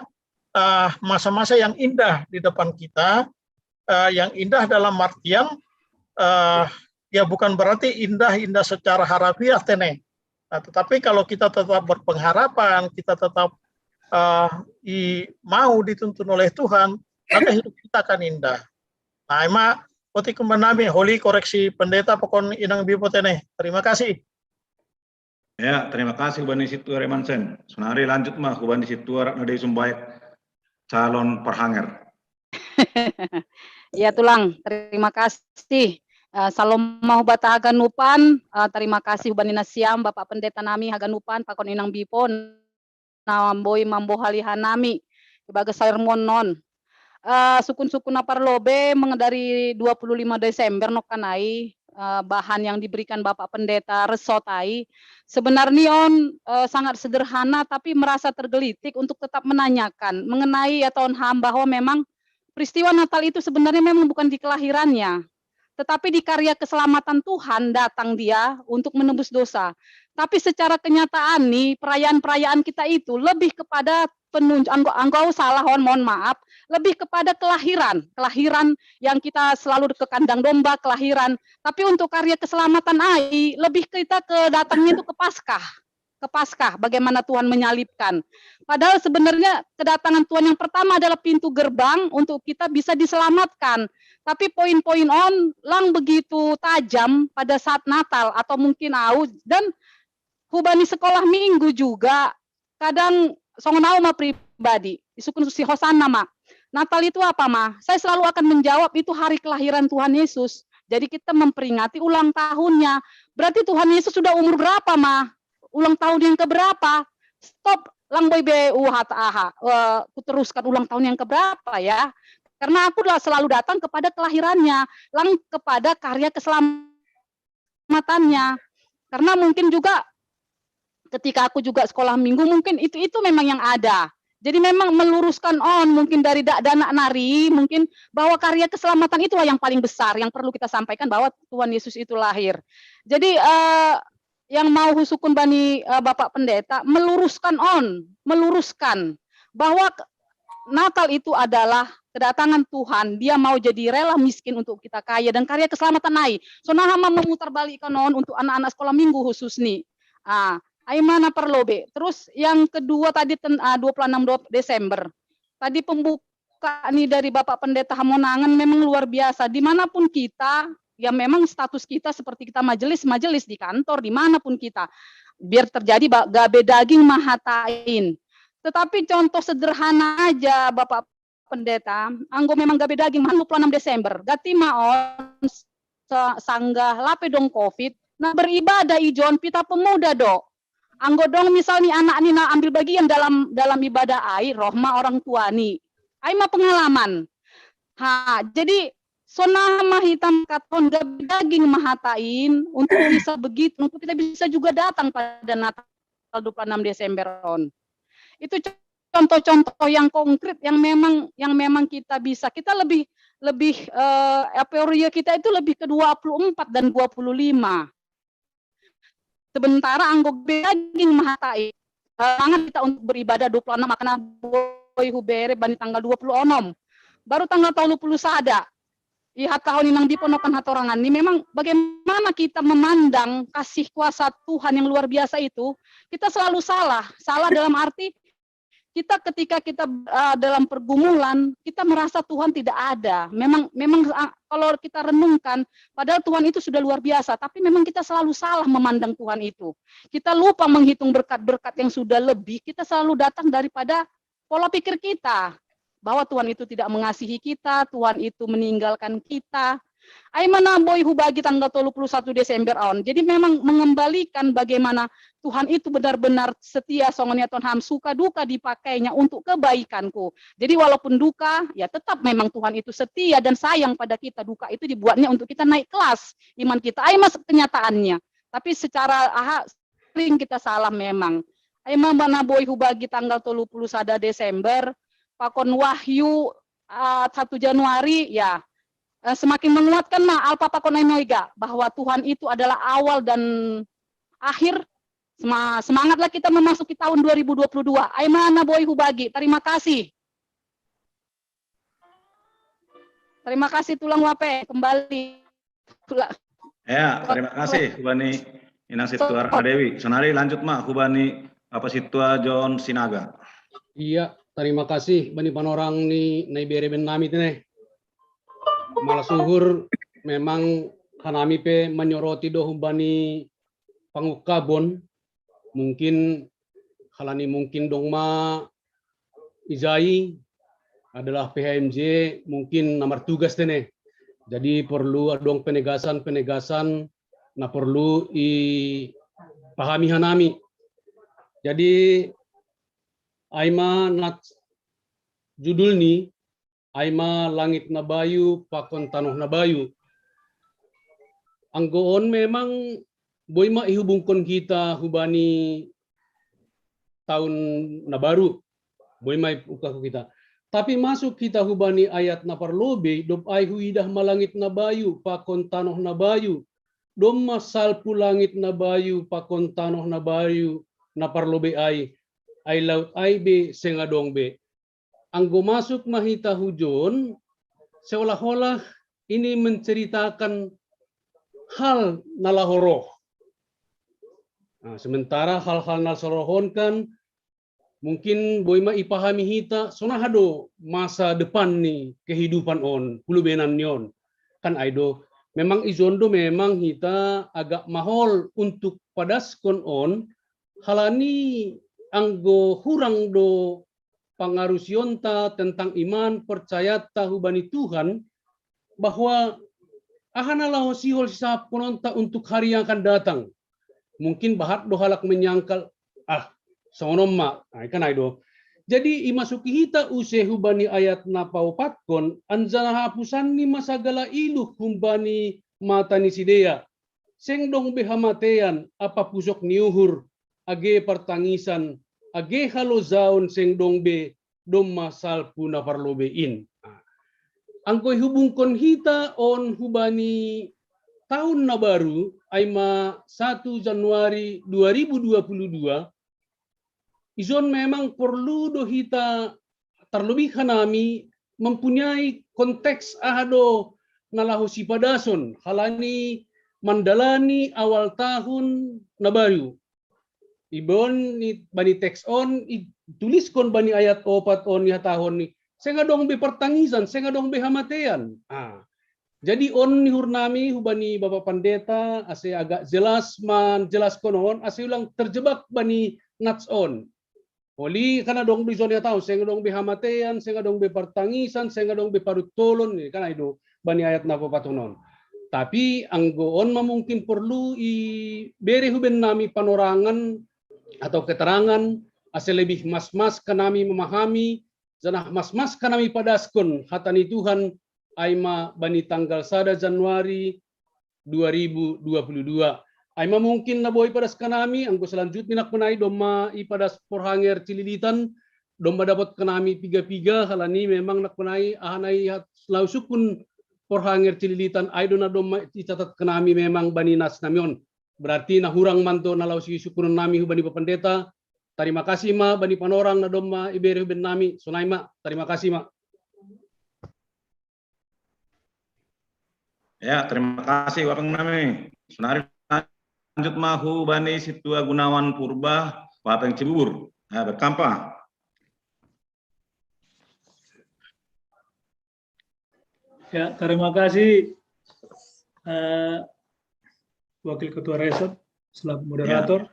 masa-masa uh, yang indah di depan kita, uh, yang indah dalam artian uh, ya bukan berarti indah-indah secara harafiah tene. Nah, tetapi kalau kita tetap berpengharapan, kita tetap uh, i, mau dituntun oleh Tuhan, maka hidup kita akan indah. Nah, ema otik menami holi koreksi pendeta pokon inang bipo tene. Terima kasih. Ya, terima kasih Bani Situa Remansen. Sonari lanjut mah Bani Situa Ratna Dei Sumbaek calon perhanger. Ya tulang, terima kasih. Uh, salom mau bata haganupan, uh, terima kasih hubani nasiam Bapak Pendeta nami haganupan pakon inang bipo namboi mambohalihan nami ibagas sermon non. Uh, sukun-sukun na parlobe meng dari dua puluh lima Desember no kanai uh, bahan yang diberikan Bapak Pendeta Resot ai sebenarnya on uh, sangat sederhana tapi merasa tergelitik untuk tetap menanyakan mengenai ya tahun ham bahwa memang peristiwa Natal itu sebenarnya memang bukan di kelahirannya, tetapi di karya keselamatan Tuhan datang dia untuk menebus dosa. Tapi secara kenyataan nih, perayaan-perayaan kita itu lebih kepada penunjuk anggo, anggo salah on, mohon maaf, lebih kepada kelahiran, kelahiran yang kita selalu ke kandang domba, kelahiran. Tapi untuk karya keselamatan ai lebih kita ke datangnya itu ke Paskah. Ke Paskah, bagaimana Tuhan menyalibkan. Padahal sebenarnya kedatangan Tuhan yang pertama adalah pintu gerbang untuk kita bisa diselamatkan. Tapi poin-poin on lang begitu tajam pada saat Natal atau mungkin au dan hubani sekolah minggu juga kadang songon au ma pribadi, isungkun si Hosanna ma. Natal itu apa ma? Saya selalu akan menjawab itu hari kelahiran Tuhan Yesus. Jadi kita memperingati ulang tahunnya. Berarti Tuhan Yesus sudah umur berapa ma? Ulang tahun yang keberapa? Stop, lang boi be uhata aha, uh, kuteruskan ulang tahun yang keberapa ya. Karena aku selalu datang kepada kelahirannya, lang kepada karya keselamatannya. Karena mungkin juga ketika aku juga sekolah minggu, mungkin itu itu memang yang ada. Jadi memang meluruskan on mungkin dari dak danak nari mungkin bahwa karya keselamatan itulah yang paling besar yang perlu kita sampaikan, bahwa Tuhan Yesus itu lahir. Jadi uh, yang mau husukun bani uh, Bapak Pendeta meluruskan on, meluruskan bahwa Natal itu adalah kedatangan Tuhan. Dia mau jadi rela miskin untuk kita kaya dan karya keselamatan nai. Sonari ma memutar balik kanon untuk anak-anak sekolah minggu khusus nih. Ah, ai ma na parlobe. Terus yang kedua tadi ten, uh, dua puluh enam Desember. Tadi pembuka nih dari Bapak Pendeta Hamonangan memang luar biasa. Dimanapun kita, ya memang status kita seperti kita majelis-majelis di kantor, dimanapun kita. Biar terjadi gabe daging mahatain. Tetapi contoh sederhana aja Bapak Pendeta, anggo memang gabe daging mahatain dua puluh enam Desember. Gati ma on sanggah lape dong covid, na beribadah ijon pita pemuda do. Anggo dong misalni anak ni na ambil bagian dalam dalam ibadah ai, roh ma orang tua ni. Ai ma pengalaman. Ha, jadi sonari ma hita mangkatahon gabe daging mahatain untuk bisa begitu, untuk kita bisa juga datang pada Natal dua puluh enam Desember on. Itu contoh-contoh yang konkret yang memang yang memang kita bisa, kita lebih lebih uh, aporia kita itu lebih ke dua puluh empat dan dua puluh lima. Sementara anggo gabe daging mahatai, semangat kita untuk beribadah dua puluh enam akan boi hubere bani tanggal dua puluh enam. Baru tanggal tolu puluh sada. Ihat tahun inang diponokan hatorangan ini memang bagaimana kita memandang kasih kuasa Tuhan yang luar biasa itu, kita selalu salah. Salah dalam arti kita ketika kita uh, dalam pergumulan, kita merasa Tuhan tidak ada. Memang memang uh, kalau kita renungkan, padahal Tuhan itu sudah luar biasa, tapi memang kita selalu salah memandang Tuhan itu. Kita lupa menghitung berkat-berkat yang sudah lebih, kita selalu datang daripada pola pikir kita bahwa Tuhan itu tidak mengasihi kita, Tuhan itu meninggalkan kita. Ai ma na boi hubagi tanggal tolu puluh satu Desember on. Jadi memang mengembalikan bagaimana Tuhan itu benar-benar setia, songon ia Tuhan ham suka duka dipakainya untuk kebaikanku. Jadi walaupun duka, ya tetap memang Tuhan itu setia dan sayang pada kita. Duka itu dibuatnya untuk kita naik kelas iman kita. Ai ma kenyataannya. Tapi secara aha sering kita salah memang. Ai ma na boi hubagi tanggal tolu puluh sada Desember, pakon Wahyu uh, satu Januari, ya uh, semakin menguatkan ma Alpa pakon Enoiga bahwa Tuhan itu adalah awal dan akhir. Semangatlah kita memasuki tahun dua ribu dua puluh dua. Ai ma na boi hubagi. Terima kasih. Terima kasih tulang wape kembali. Ya, terima kasih hubani Inang Situa Dewi. Sonari lanjut ma hubani Bapak Situa John Sinaga. Iya, terima kasih bani panorang ni na ibere bennami tene. Malas uhur memang hanami pe manyoroti do humbani pangungkabon, mungkin halani mungkin dong ma ijai adalah P H M J mungkin na martugas tene. Jadi perlu adong penegasan-penegasan na perlu i pahami hanami. Jadi ai ma na judul ni ai ma langit na bayu pakon tanoh na bayu. Anggo on memang boi ma ihubungkon kita hubani tahun na baru, boi ma iungkap kita. Tapi masuk kita hubani ayat na parlobei, dob ai huidah ma langit na bayu pakon tanoh na bayu, domma salpu langit na bayu pakon tanoh na bayu na parlobei ai, ai laut ai be seng adong be. Anggo masuk ma hita hujon, seolah-olah ini menceritakan hal na laho roh. Nah, sementara hal-hal na laho roh on kan mungkin boi ma ipahami hita sonaha do masa depan ni kehidupan on, pulubenan ni on. Kan ai do, memang ijon do memang hita agak mahol untuk padaskon on, halani anggo hurang do pangarusionta tentang iman percayata hubani Tuhan, bahwa aha na laho sihol sisahapkononta untuk hari yang akan datang. Mungkin bahat do halak menyangkal, ah, songon on ma, ai kan ai do. Jadi imasuki hita use hubani ayat na paopatkon, anjaha hapusanni ma sagala iluh humbani mata ni sidea. Seng dong be hamatean, apa pusok ni uhur, age partangisan, age halojaon seng dong be, domma salpu na parlobei in. Anggo ihubungkon hita on hubani tahun na baru, ai ma satu Januari dua ribu dua puluh dua, ison memang porlu do hita tarlobih hanami mempunyai konteks aha do na laho sipadason halani mandalani awal tahun na baru. Ibaen ni bani teks on, ituliskon bani ayat opat on ni hatahon ni, seng adong be partangisan, seng adong be hamatean. Ah. Jadi on ni uhurnami hubani Bapak Pandeta, ase agak jelas manjelaskon on, ase ulang terjebak bani nats on. Oli kan adong do ison ni hatahon, seng adong be hamatean, seng adong be partangisan, seng adong be paruntolon, kan ai do bani ayat na paopatkon on. Tapi anggo on ma mungkin porlu ibere hubannami panorangan atau keterangan, ase lebih masmas hanami memahami, janah masmas hanami padaskon hata ni Tuhan, ai ma bani tanggal sada Januari dua ribu dua puluh dua. Ai ma mungkin na boi padas hanami, anggo selanjutni nangkin ai domma ipadas porhanger Cililitan, domma dapot hanami piga-piga, halani memang nangkin ai aha na i hat-, laho sungkun porhanger Cililitan, ai do na domma icatat hanami memang bani nats nami on. Berarti na hurang ma anto na laho sisungkunonnami hubani Bapak Pandeta. Tarima kasih ma bani panorang na domma ibere hubannami, sonai ma, tarima kasih ma. Ya, terima kasih Bapak nami. Sonari lanjut ma hubani Sintua Gunawan Purba, Bapeng Cibubur. Ya, berkampa. Ya, terima kasih eh, Wakil Ketua Resort selaku moderator.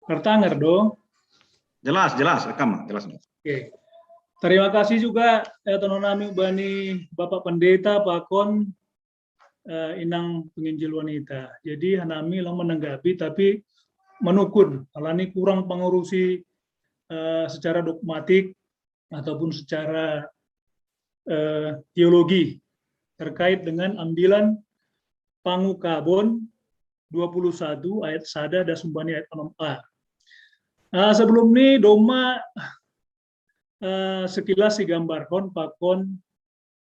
Tertanger do? Jelas, jelas, rekam, jelas. Oke. Terima kasih juga eh, tono nami bani Bapak Pendeta, Pakon, eh, Inang Penginjil Wanita. Jadi hanami lang menanggapi tapi menukun, alani kurang pengurusi eh, secara dogmatik ataupun secara eh, teologi terkait dengan ambilan Pangukabon dua puluh satu ayat sada dan sumbani ayat enam a. Nah, sebelum ini domma eh, sekilas digambarkan pakon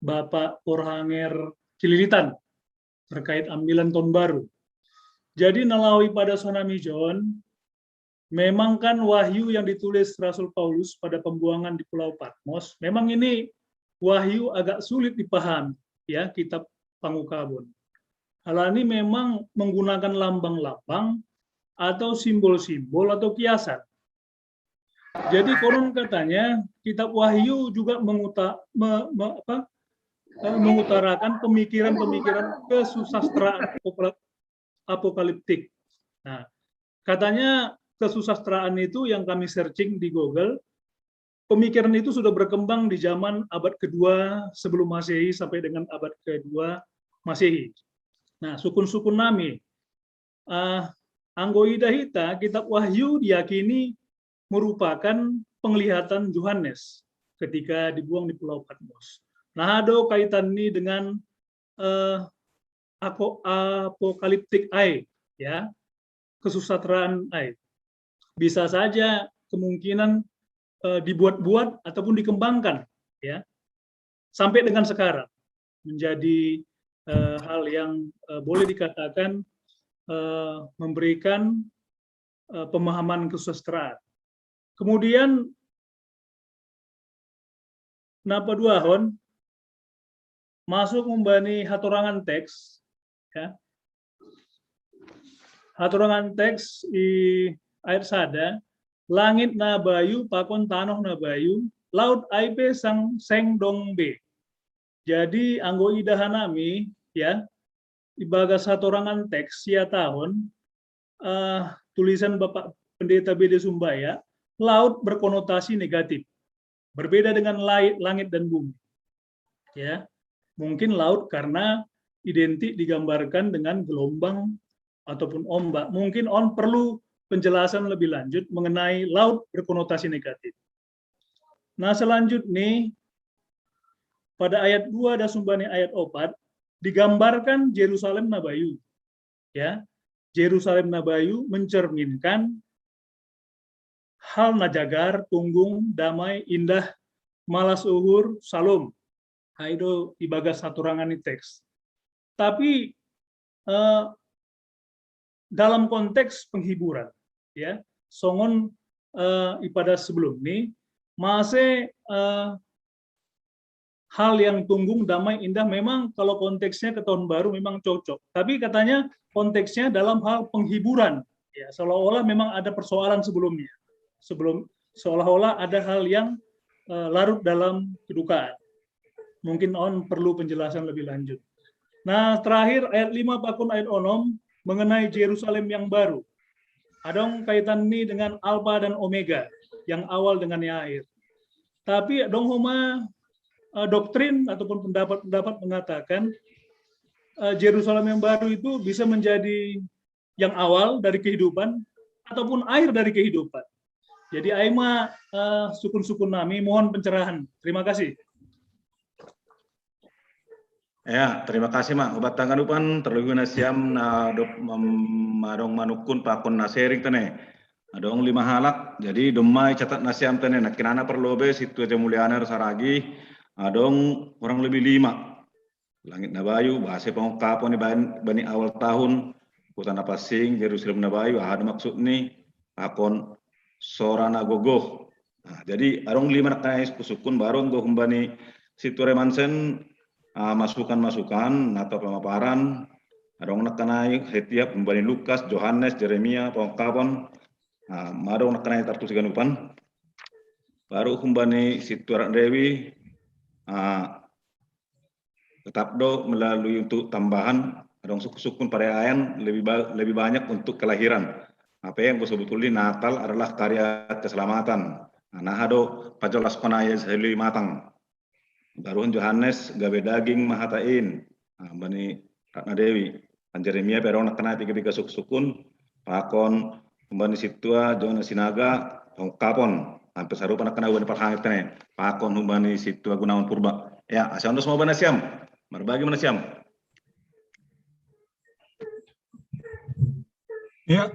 Bapak Porhanger Cililitan terkait ambilan tahun baru. Jadi na laho ipadas hanami on, memang kan wahyu yang ditulis Rasul Paulus pada pembuangan di Pulau Patmos, memang ini wahyu agak sulit dipahami, ya, kitab Pangukabon. Halani memang menggunakan lambang-lambang atau simbol-simbol atau kiasan. Jadi konon katanya kitab Wahyu juga menguta, me, me, apa, eh, mengutarakan pemikiran-pemikiran kesusastraan apokaliptik. Nah, katanya kesusastraan itu yang kami searching di Google, pemikiran itu sudah berkembang di zaman abad kedua sebelum Masehi sampai dengan abad kedua Masehi. Nah, sukun-sukun nami, uh, anggo idah hita, kitab Wahyu diyakini merupakan penglihatan Yohanes ketika dibuang di Pulau Patmos. Nah, ada kaitan ini dengan uh, apokaliptik ai, ya, kesusastraan ai. Bisa saja kemungkinan uh, dibuat-buat ataupun dikembangkan, ya, sampai dengan sekarang menjadi uh, hal yang uh, boleh dikatakan uh, memberikan uh, pemahaman kesusastraan. Kemudian napa duahon masuk membani hatorangan teks, ya. Hatorangan teks di ayat sada, langit na bayu pakon tanoh na bayu, laut ai pe sang seng dong be. Jadi anggo idahan nami, ya, ibagas hatorangan teks sia tahun, uh, tulisan Bapak Pendeta B D Sumbaya, laut berkonotasi negatif. Berbeda dengan lai-, langit dan bumi. Ya, mungkin laut karena identik digambarkan dengan gelombang ataupun ombak. Mungkin On perlu penjelasan lebih lanjut mengenai laut berkonotasi negatif. Nah, selanjutnya pada ayat dua dan sumbani ayat opat digambarkan Jerusalem na bayu. Ya, Jerusalem na bayu mencerminkan hal na jagar, tunggung, damai, indah, malas uhur, salom. Nah, itu ibagas saturangan ni teks. Tapi eh, dalam konteks penghiburan, ya, songon eh, ipada sebelum ni, mase eh, hal yang tunggung, damai, indah, memang kalau konteksnya ke tahun baru memang cocok. Tapi katanya konteksnya dalam hal penghiburan, ya, seolah-olah memang ada persoalan sebelumnya, sebelum seolah-olah ada hal yang eh, larut dalam kedukaan. Mungkin On perlu penjelasan lebih lanjut. Nah, terakhir ayat lima pakun ayat onom mengenai Jerusalem yang baru. Adong kaitan ni dengan Alfa dan Omega, yang awal dengan yang akhir. Tapi adong homa eh, doktrin ataupun pendapat-pendapat mengatakan eh, Jerusalem yang baru itu bisa menjadi yang awal dari kehidupan ataupun akhir dari kehidupan. Jadi ai ma eh, sukun-sukun nami mohon pencerahan. Terima kasih. Ya, terima kasih ma. Hubat tanggapan terlebih nasiam na dok mem- madong manukun pakon na sharing tene. Adong lima halak, jadi domma icatat nasiam tene, na kinana parlobe situa Jamuliana Saragi, adong kurang lebih lima. Langit na bayu, bahasa pengungkapan ni bani, bani awal tahun, kota na passing, Jerusalem na bayu, aha do maksud ni, pakon sora na gogoh. Nah, jadi adong lima na kanai sukun-sukun, baru anggo humbani situa Remansen, ah, masukan-masukan atau pemaparan, adong na kanai setiap humbani Lukas, Johannes, Jeremia, pengungkapan, ah, madong na kanai tartusi ganupan. Baru humbani situa Dewi, ah, tetap do melalui untuk tambahan adong sukun-sukun pariayan lebih ba- lebih banyak untuk kelahiran. Apa yang gue sebetulnya Natal adalah karya keselamatan. Nah, nah do pajolas konaya seheli matang. Baruhon Johannes gabe daging mahatain. Nah, bani Ratna Dewi. Jeremia perong nak kena tiga-tiga sukun-sukun. Pakon humbani situa Johannes Sinaga pengungkapon. Hampir sarupa nak kena humbani parhangit kene. Pakon humbani situa Gunawan Purba. Ya, asal semua bana siam. Marbagi mana siam. Ya.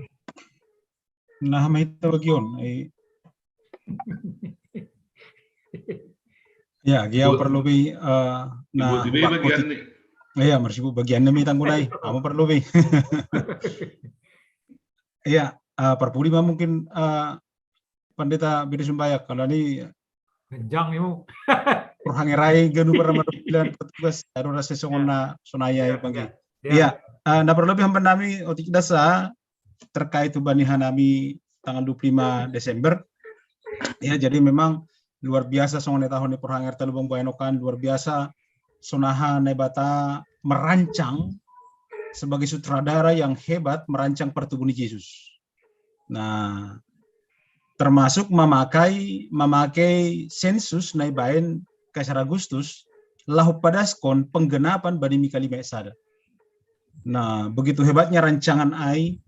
Nah, mai ta bagion. Ya, gia perlu bi uh, nah bagian ni. Iya, marsibu bagian ni tanggunai. Kamu perlu bi. Iya, uh, perpudi mah mungkin uh, Pandita Bidi Sumbayak kalau ni Genjang imu. Perhangerai ganu para madopilan petugas anu rasa songona sonaya pagi. Iya, uh, na perlu bi hamban nami otik dasa terkait tu bani hanami tanggal dua puluh lima Desember. Ya, jadi memang luar biasa songon tahun ni perhanger telu bang bayan okan luar biasa sonaha Naibata merancang sebagai sutradara yang hebat merancang pertubuhan Yesus. Nah, termasuk memakai memakai sensus naibaen Kaisar Agustus laho padaskon penggenapan bani Mika lima ayat sada. Nah, begitu hebatnya rancangan ai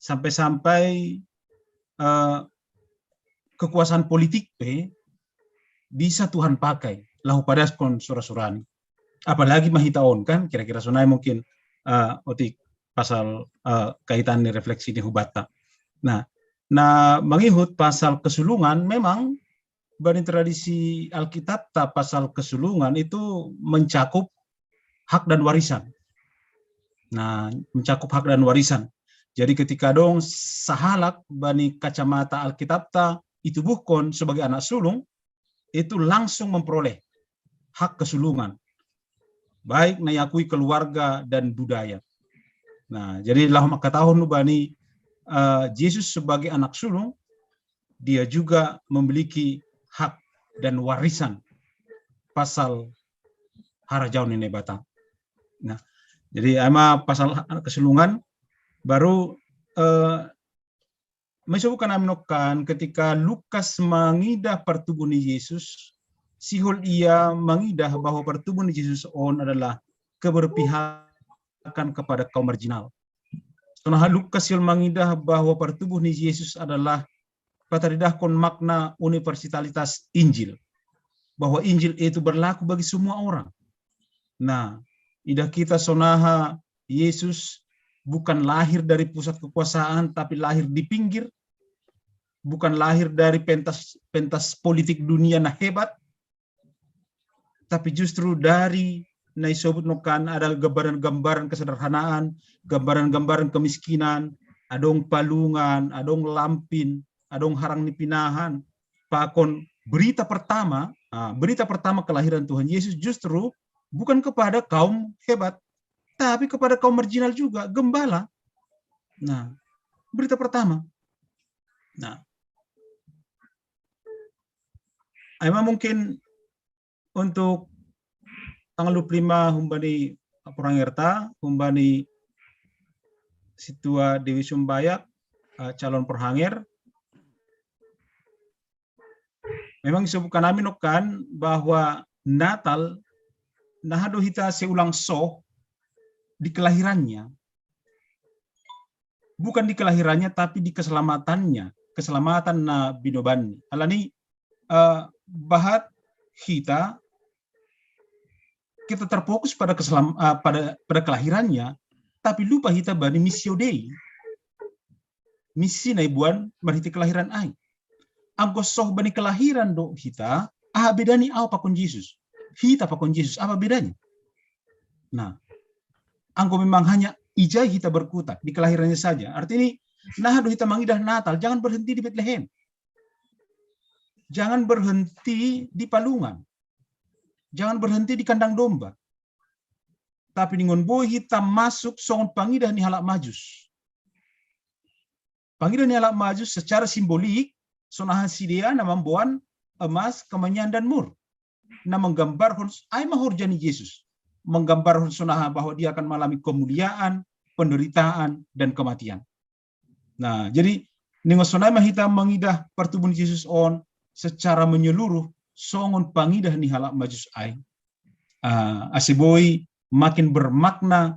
sampai-sampai uh, kekuasaan politik pe bisa Tuhan pakai laho padaskon sura-surani. Apalagi ma hita on kan kira-kira sonai mungkin uh, otik pasal uh, kaitan ni refleksi ni hubata. Nah, nah mengihut pasal kesulungan memang bani tradisi Alkitab ta pasal kesulungan itu mencakup hak dan warisan. Nah, mencakup hak dan warisan. Jadi ketika dong sahalak bani kacamata Alkitab ta itu bukan sebagai anak sulung, itu langsung memperoleh hak kesulungan. Baik na diakui keluarga dan budaya. Nah, jadi lah maka tahun bani uh, Yesus sebagai anak sulung, dia juga memiliki hak dan warisan pasal harajaon ni Naibata. Nah, jadi ama pasal kesulungan baru eh, Maiso bukan ami nokkan, ketika Lukas mangidah partubuh ni Jesus, sihol ia mangidah bahwa partubuh ni Jesus on adalah keberpihakan kepada kaum marginal. Sonaha Lukas sihol mangidah bahwa partubuh ni Jesus adalah pataridahkon makna universalitas Injil, bahwa Injil itu berlaku bagi semua orang. Nah, idah kita sonaha Yesus bukan lahir dari pusat kekuasaan, tapi lahir di pinggir, bukan lahir dari pentas pentas politik dunia na hebat, tapi justru dari na isobut nokkan ada gambaran-gambaran kesederhanaan, gambaran-gambaran kemiskinan, adong palungan, adong lampin, adong harang ni pinahan. Pakon berita pertama, ah, berita pertama kelahiran Tuhan Yesus justru bukan kepada kaum hebat, tapi kepada kaum marginal juga, gembala. Nah, berita pertama. Nah, Aima mungkin untuk tanggal dua puluh lima humbani porhangerta, humbani Situa Dewi Sumbayak, eh, calon porhanger. Memang iso bukan ami nokkan bahwa Natal, naha do hita seulang soh di kelahirannya. Bukan di kelahirannya, tapi di keselamatannya, keselamatan na binobanni. Alani, eh, bahat hita, kita terfokus pada keselam, eh, pada pada kelahirannya, tapi lupa hita bani missio Dei, misi na iboan marhite kelahiran ai. Anggo soh bani kelahiran do hita, aha bedani au pakon Jesus? Hita pakon Jesus, apa bedanya? Nah, anggo memang hanya ijai hita berkutat di kelahirannya saja. Artinya, naha do hita mangidah Natal, jangan berhenti di Betlehem. Jangan berhenti di palungan. Jangan berhenti di kandang domba. Tapi ningon boi hita masuk songon pangidah ni halak Majus. Pangidah ni halak Majus secara simbolik, sonaha sidea na mamboan emas, kemenyan dan mur. Na menggambarhon ai ma horja ni Jesus. Menggambarhon sonaha bahwa dia akan mengalami kemuliaan, penderitaan, dan kematian. Nah, jadi ningon sonai ma hita mangidah partubuh ni Jesus on secara menyeluruh songon pangidah ni halak Majus ai. Ah, ase boi makin bermakna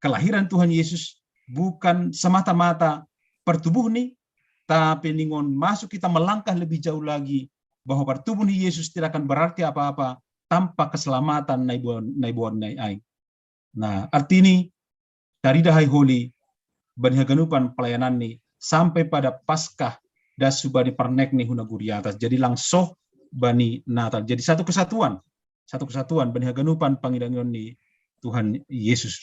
kelahiran Tuhan Yesus bukan semata-mata partubuhni, tapi ningon masuk kita melangkah lebih jauh lagi bahwa partubuh ni Yesus tidak akan berarti apa-apa tanpa keselamatan na iboan, na iboan nai ai. Nah, artini taridah ai holi bani haganupan pelayananni sampai pada Paskah das subani parnek ni hu nagori atas. Jadi lang soh bani Natal. Jadi satu kesatuan, satu kesatuan bani haganupan pangidangion ni Tuhan Yesus.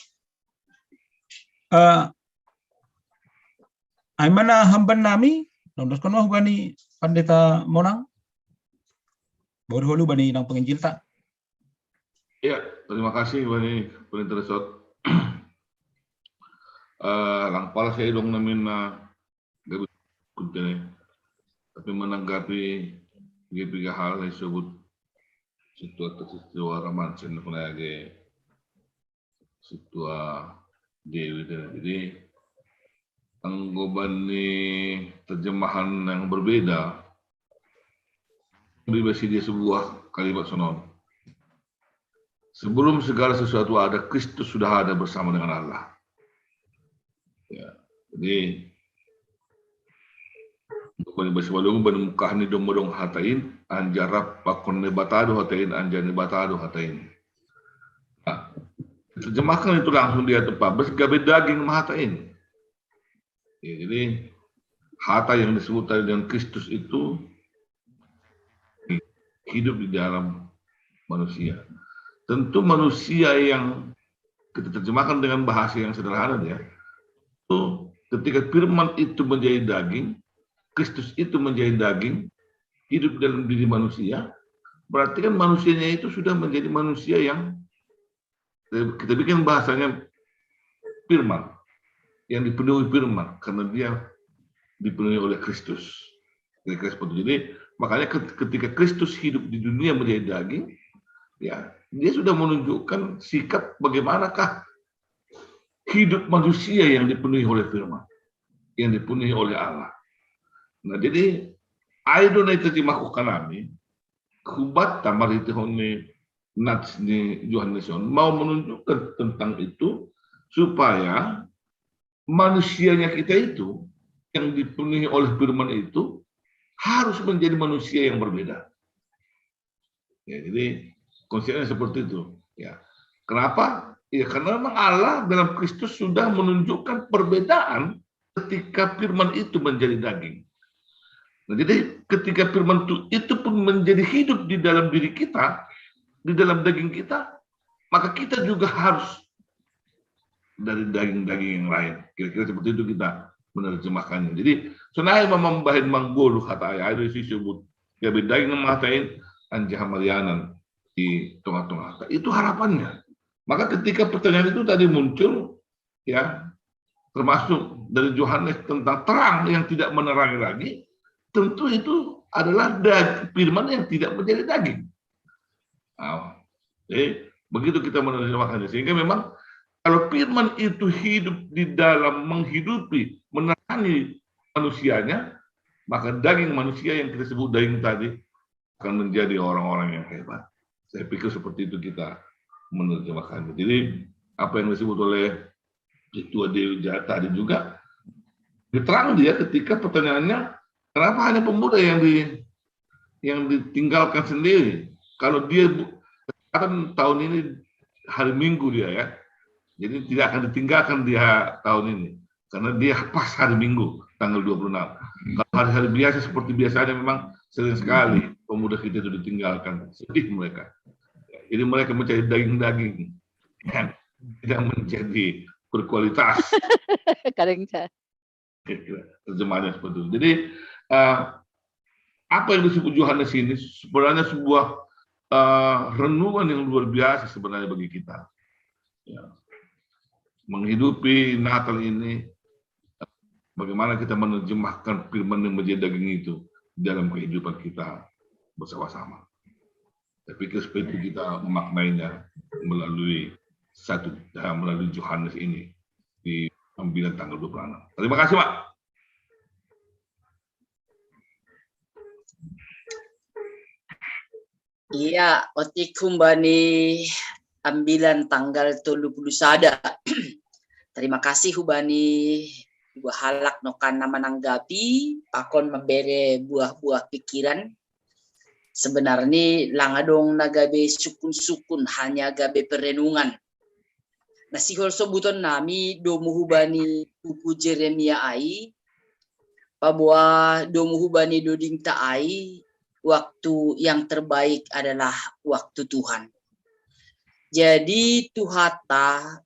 Eh, ai ma na hamban nami, nondoskon ma hubani Pandeta Monang. Baru holu bani nang penginjilta. Ya, terima kasih bani Pendeta Resort. Eh, lang pala sai dong nami na gabe kunjene. Tapi menanggapi gabe hal yang disebut situasi situasi raman sen kunage situa Dewi tadi. Jadi anggo bani terjemahan yang berbeda, bebas dia sebuah kalimat sonon. Sebelum segala sesuatu ada, Kristus sudah ada bersama dengan Allah. Ya, jadi bani basi balungu bani mukah ni domodong hatain anjar rap pakon Debata do hatain anjar Debata do hatain. Nah, terjemahkan itu langsung dia tempat bes gabe daging mahatain. Ya, jadi hata yang disebut tadi dengan Kristus itu hidup di dalam manusia. Tentu manusia yang kita terjemahkan dengan bahasa yang sederhana ya. Itu ketika firman itu menjadi daging, Kristus itu menjadi daging, hidup dalam diri manusia, berarti kan manusianya itu sudah menjadi manusia yang kita bikin bahasanya firman, yang dipenuhi firman karena dia dipenuhi oleh Kristus. Kira-kira seperti itu. Jadi makanya ketika Kristus hidup di dunia menjadi daging, ya dia sudah menunjukkan sikap bagaimanakah hidup manusia yang dipenuhi oleh firman. yang dipenuhi oleh Allah. Nah, jadi, ae do na iterjemahku kanami, hubata marhitehon ni nats ni Johanes on mau menunjukkan tentang itu, supaya manusianya kita itu yang dipenuhi oleh firman itu harus menjadi manusia yang berbeda. Ya, jadi konsepnya seperti itu. Ya. Kenapa? Ya, karena memang Allah dalam Kristus sudah menunjukkan perbedaan ketika firman itu menjadi daging. Nah, jadi ketika firman itu, itu pun menjadi hidup di dalam diri kita, di dalam daging kita, maka kita juga harus dari daging-daging yang lain. Kira-kira seperti itu kita menerjemahkannya. Jadi, sonai ma mambahen manggoluh hata ae, ae do isi disebut gabe daging ma hata in, anjaha marianan di tengah-tengah hata. Itu harapannya. Maka ketika pertanyaan itu tadi muncul, ya, termasuk dari Johanes tentang terang yang tidak menerangi lagi, tentu itu adalah dag-, firman yang tidak menjadi daging. Nah, jadi, begitu kita menerjemahkannya. Sehingga memang kalau firman itu hidup di dalam, menghidupi, menerangi manusianya, maka daging manusia yang kita sebut daging tadi akan menjadi orang-orang yang hebat. Saya pikir seperti itu kita menerjemahkannya. Jadi, apa yang disebut oleh Ketua Dewi Ja-, tadi juga diterang dia ketika pertanyaannya, kenapa hanya pemuda yang di-, yang ditinggalkan sendiri? Kalau dia bu-, kan tahun ini hari Minggu dia, ya. Jadi tidak akan ditinggalkan dia tahun ini. Karena dia pas hari Minggu, tanggal dua puluh enam. Kalau hari-hari biasa seperti biasanya memang sering sekali pemuda kita itu ditinggalkan. Sedih mereka. Jadi mereka mencari daging-daging. Ya. Tidak menjadi berkualitas. Kadang sa- Kira-kira terjemahannya seperti itu. Jadi, eh, apa yang disebut Johanes ini sebenarnya sebuah, eh, renungan yang luar biasa sebenarnya bagi kita. Ya. Menghidupi Natal ini, bagaimana kita menerjemahkan firman yang menjadi daging itu dalam kehidupan kita bersama-sama. Saya pikir seperti itu kita memaknainya melalui satu, eh, melalui Johanes ini di ambilan tanggal dua puluh enam. Terima kasih, Pak. Iya, otik humbani ambilan tanggal tolu puluh sada. Terima kasih humbani buah halak nokan na mananggapi, pakon mambere buah-buah pikiran. Sebenarnya lang adong na gabe sukun-sukun, hanya gabe perenungan. Na sihol sobuton nami domu hubani buku Jeremia ai, paboa domu hubani dodingta ai, waktu yang terbaik adalah waktu Tuhan. Jadi Tuhanta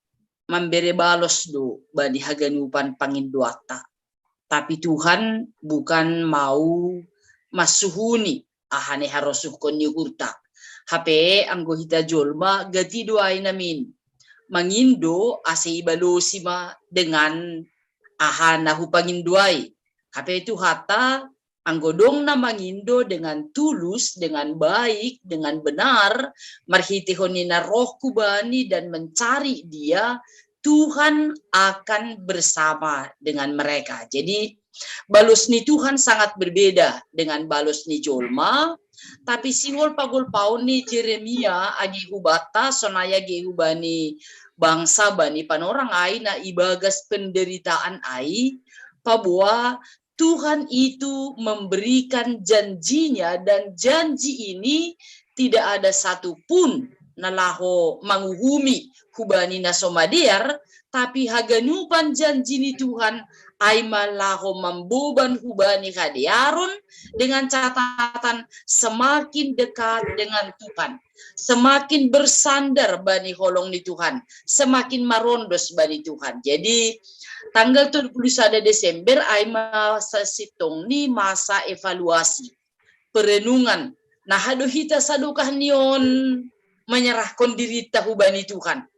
mambere balos do bani haganupan pangindoanta. Tapi Tuhan bukan mau masuhuni aha na harosuhkon ni uhurta. Hape anggo hita jolma gati do ai namin. Mangindo ase ibalosi ma dengan aha na hupangindo ai. Hape Tuhanta anggo dong na mangindo dengan tulus, dengan baik, dengan benar, marhitehon ni na roh hubani dan mencari Dia, Tuhan akan bersama dengan mereka. Jadi balos ni Tuhan sangat berbeda dengan balos ni jolma. Tapi sihol pagolpaon ni Jeremia agi hubata sonai agi hubani bangsa bani panorang ai na ibagas penderitaan ai, paboa Tuhan itu memberikan janjinya dan janji ini tidak ada satu pun na laho manguhumi hubani na so madear, tapi haganupan janji ni Tuhan ai ma laho mamboban hubani hadearon dengan catatan semakin dekat dengan Tuhan, semakin bersandar bani holong ni Tuhan, semakin marondos bani Tuhan. Jadi tanggal tolu puluh sada Desember ai ma sasintong ni masa evaluasi, perenungan. Na aha do hita sadokah ni on menyerahkon dirinta hubani Tuhan.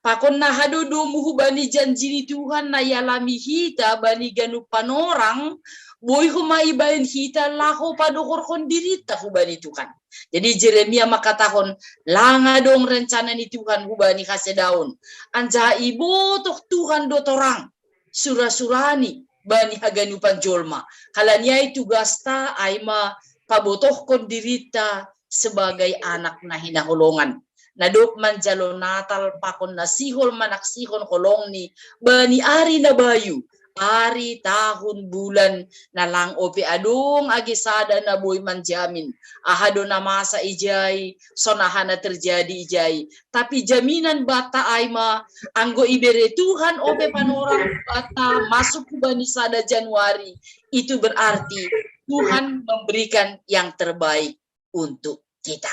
Pakon na aha do domu hubani janji ni Tuhan na ialami hita bani ganup panorang, boi homa ibaen hita laho padohorhon dirinta hubani Tuhan. Jadi Jeremia mangkatahon, lang adong rencana ni Tuhan hubani hasedaon. Anjaha ibotoh Tuhan do torang, sura-surani, bani haganupan jolma. Halani ai tugasta ai ma pabotohkon dirita sebagai anak na hinaholongan. Na dob manjalo Natal pakon na sihol manaksihon holongni bani ari na bayu, ari, tahun, bulan, na lang ope adong age sada na boi manjamin aha do na masa ijai, songon aha na terjadi ijai. Tapi jaminan banta ai ma, anggo ibere Tuhan ope panorang banta masuk hubani sada Januari, itu berarti Tuhan memberikan yang terbaik untuk kita.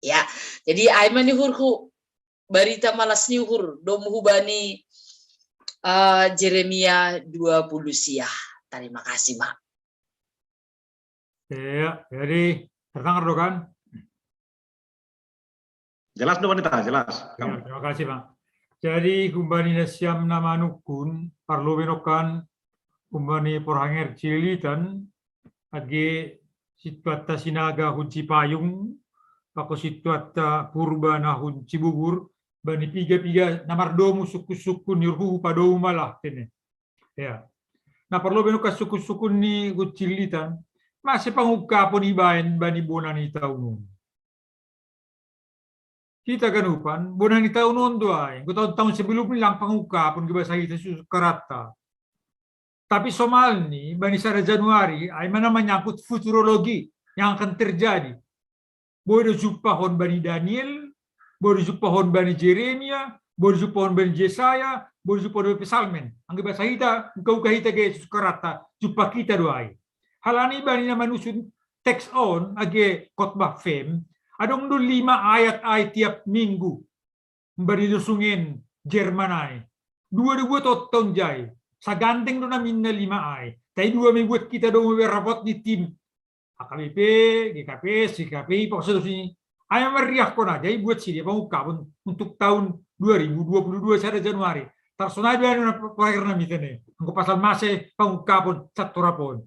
Ya, jadi ai ma ni uhurhu, barita malas ni uhur domu hubani uh, Jeremia dua puluh sia. Terima kasih, Mak. Ya, jadi terdengar do kan? Jelas do, Pandita, jelas. Ya, terima kasih, Bang. Jadi hubani nasiam na manungkun, parlobe nongkan hubani Porhanger Cililitan, age situatta Sinaga hun Cipayung, pakon situatta Purba na hun Cibubur, bani piga-piga na mardomu sungkun-sungkun ni uhurhu padomu ma lah tene. Ya. Na parlobe nongkan sungkun-sungkun ni hun Cililitan, mase pangungkapon ibaen bani bona ni taun on. Hita ganupan, bona ni taun on do ai, anggo taun-taun sebelum ni lang pangungkapon, anggo ibasa hita sukarata. Tapi somalni, bani sada Januari, ai ma na manyangkut futurologi yang akan terjadi. Boi do jumpahon bani Daniel, boi do jumpahon bani Jeremia, boi do jumpahon bani Jesaya, boi do jumpahon bani Psalmen. Anggo ibasa hita, uka-uka hita age sukarata, jumpa hita do ai. Halani bani na manusun teks on, age khotbah fem, adong do lima ayat ai tiap minggu. Bani dosungen Jerman ai. Dua do buat otta on jai. Sagandeng do naminna lima ai. Tai dua ma ibuat hita domu be rapot ni tim H K B P, G K P S, G K P I, pokokna sini. Ai ma marriahkon aja ibuat sidea pangungkapon untuk taun dua ribu dua puluh dua sada Januari. Tarsonai do anu na proker na mitene. Anggo pasal mase pangungkapon, satorap on.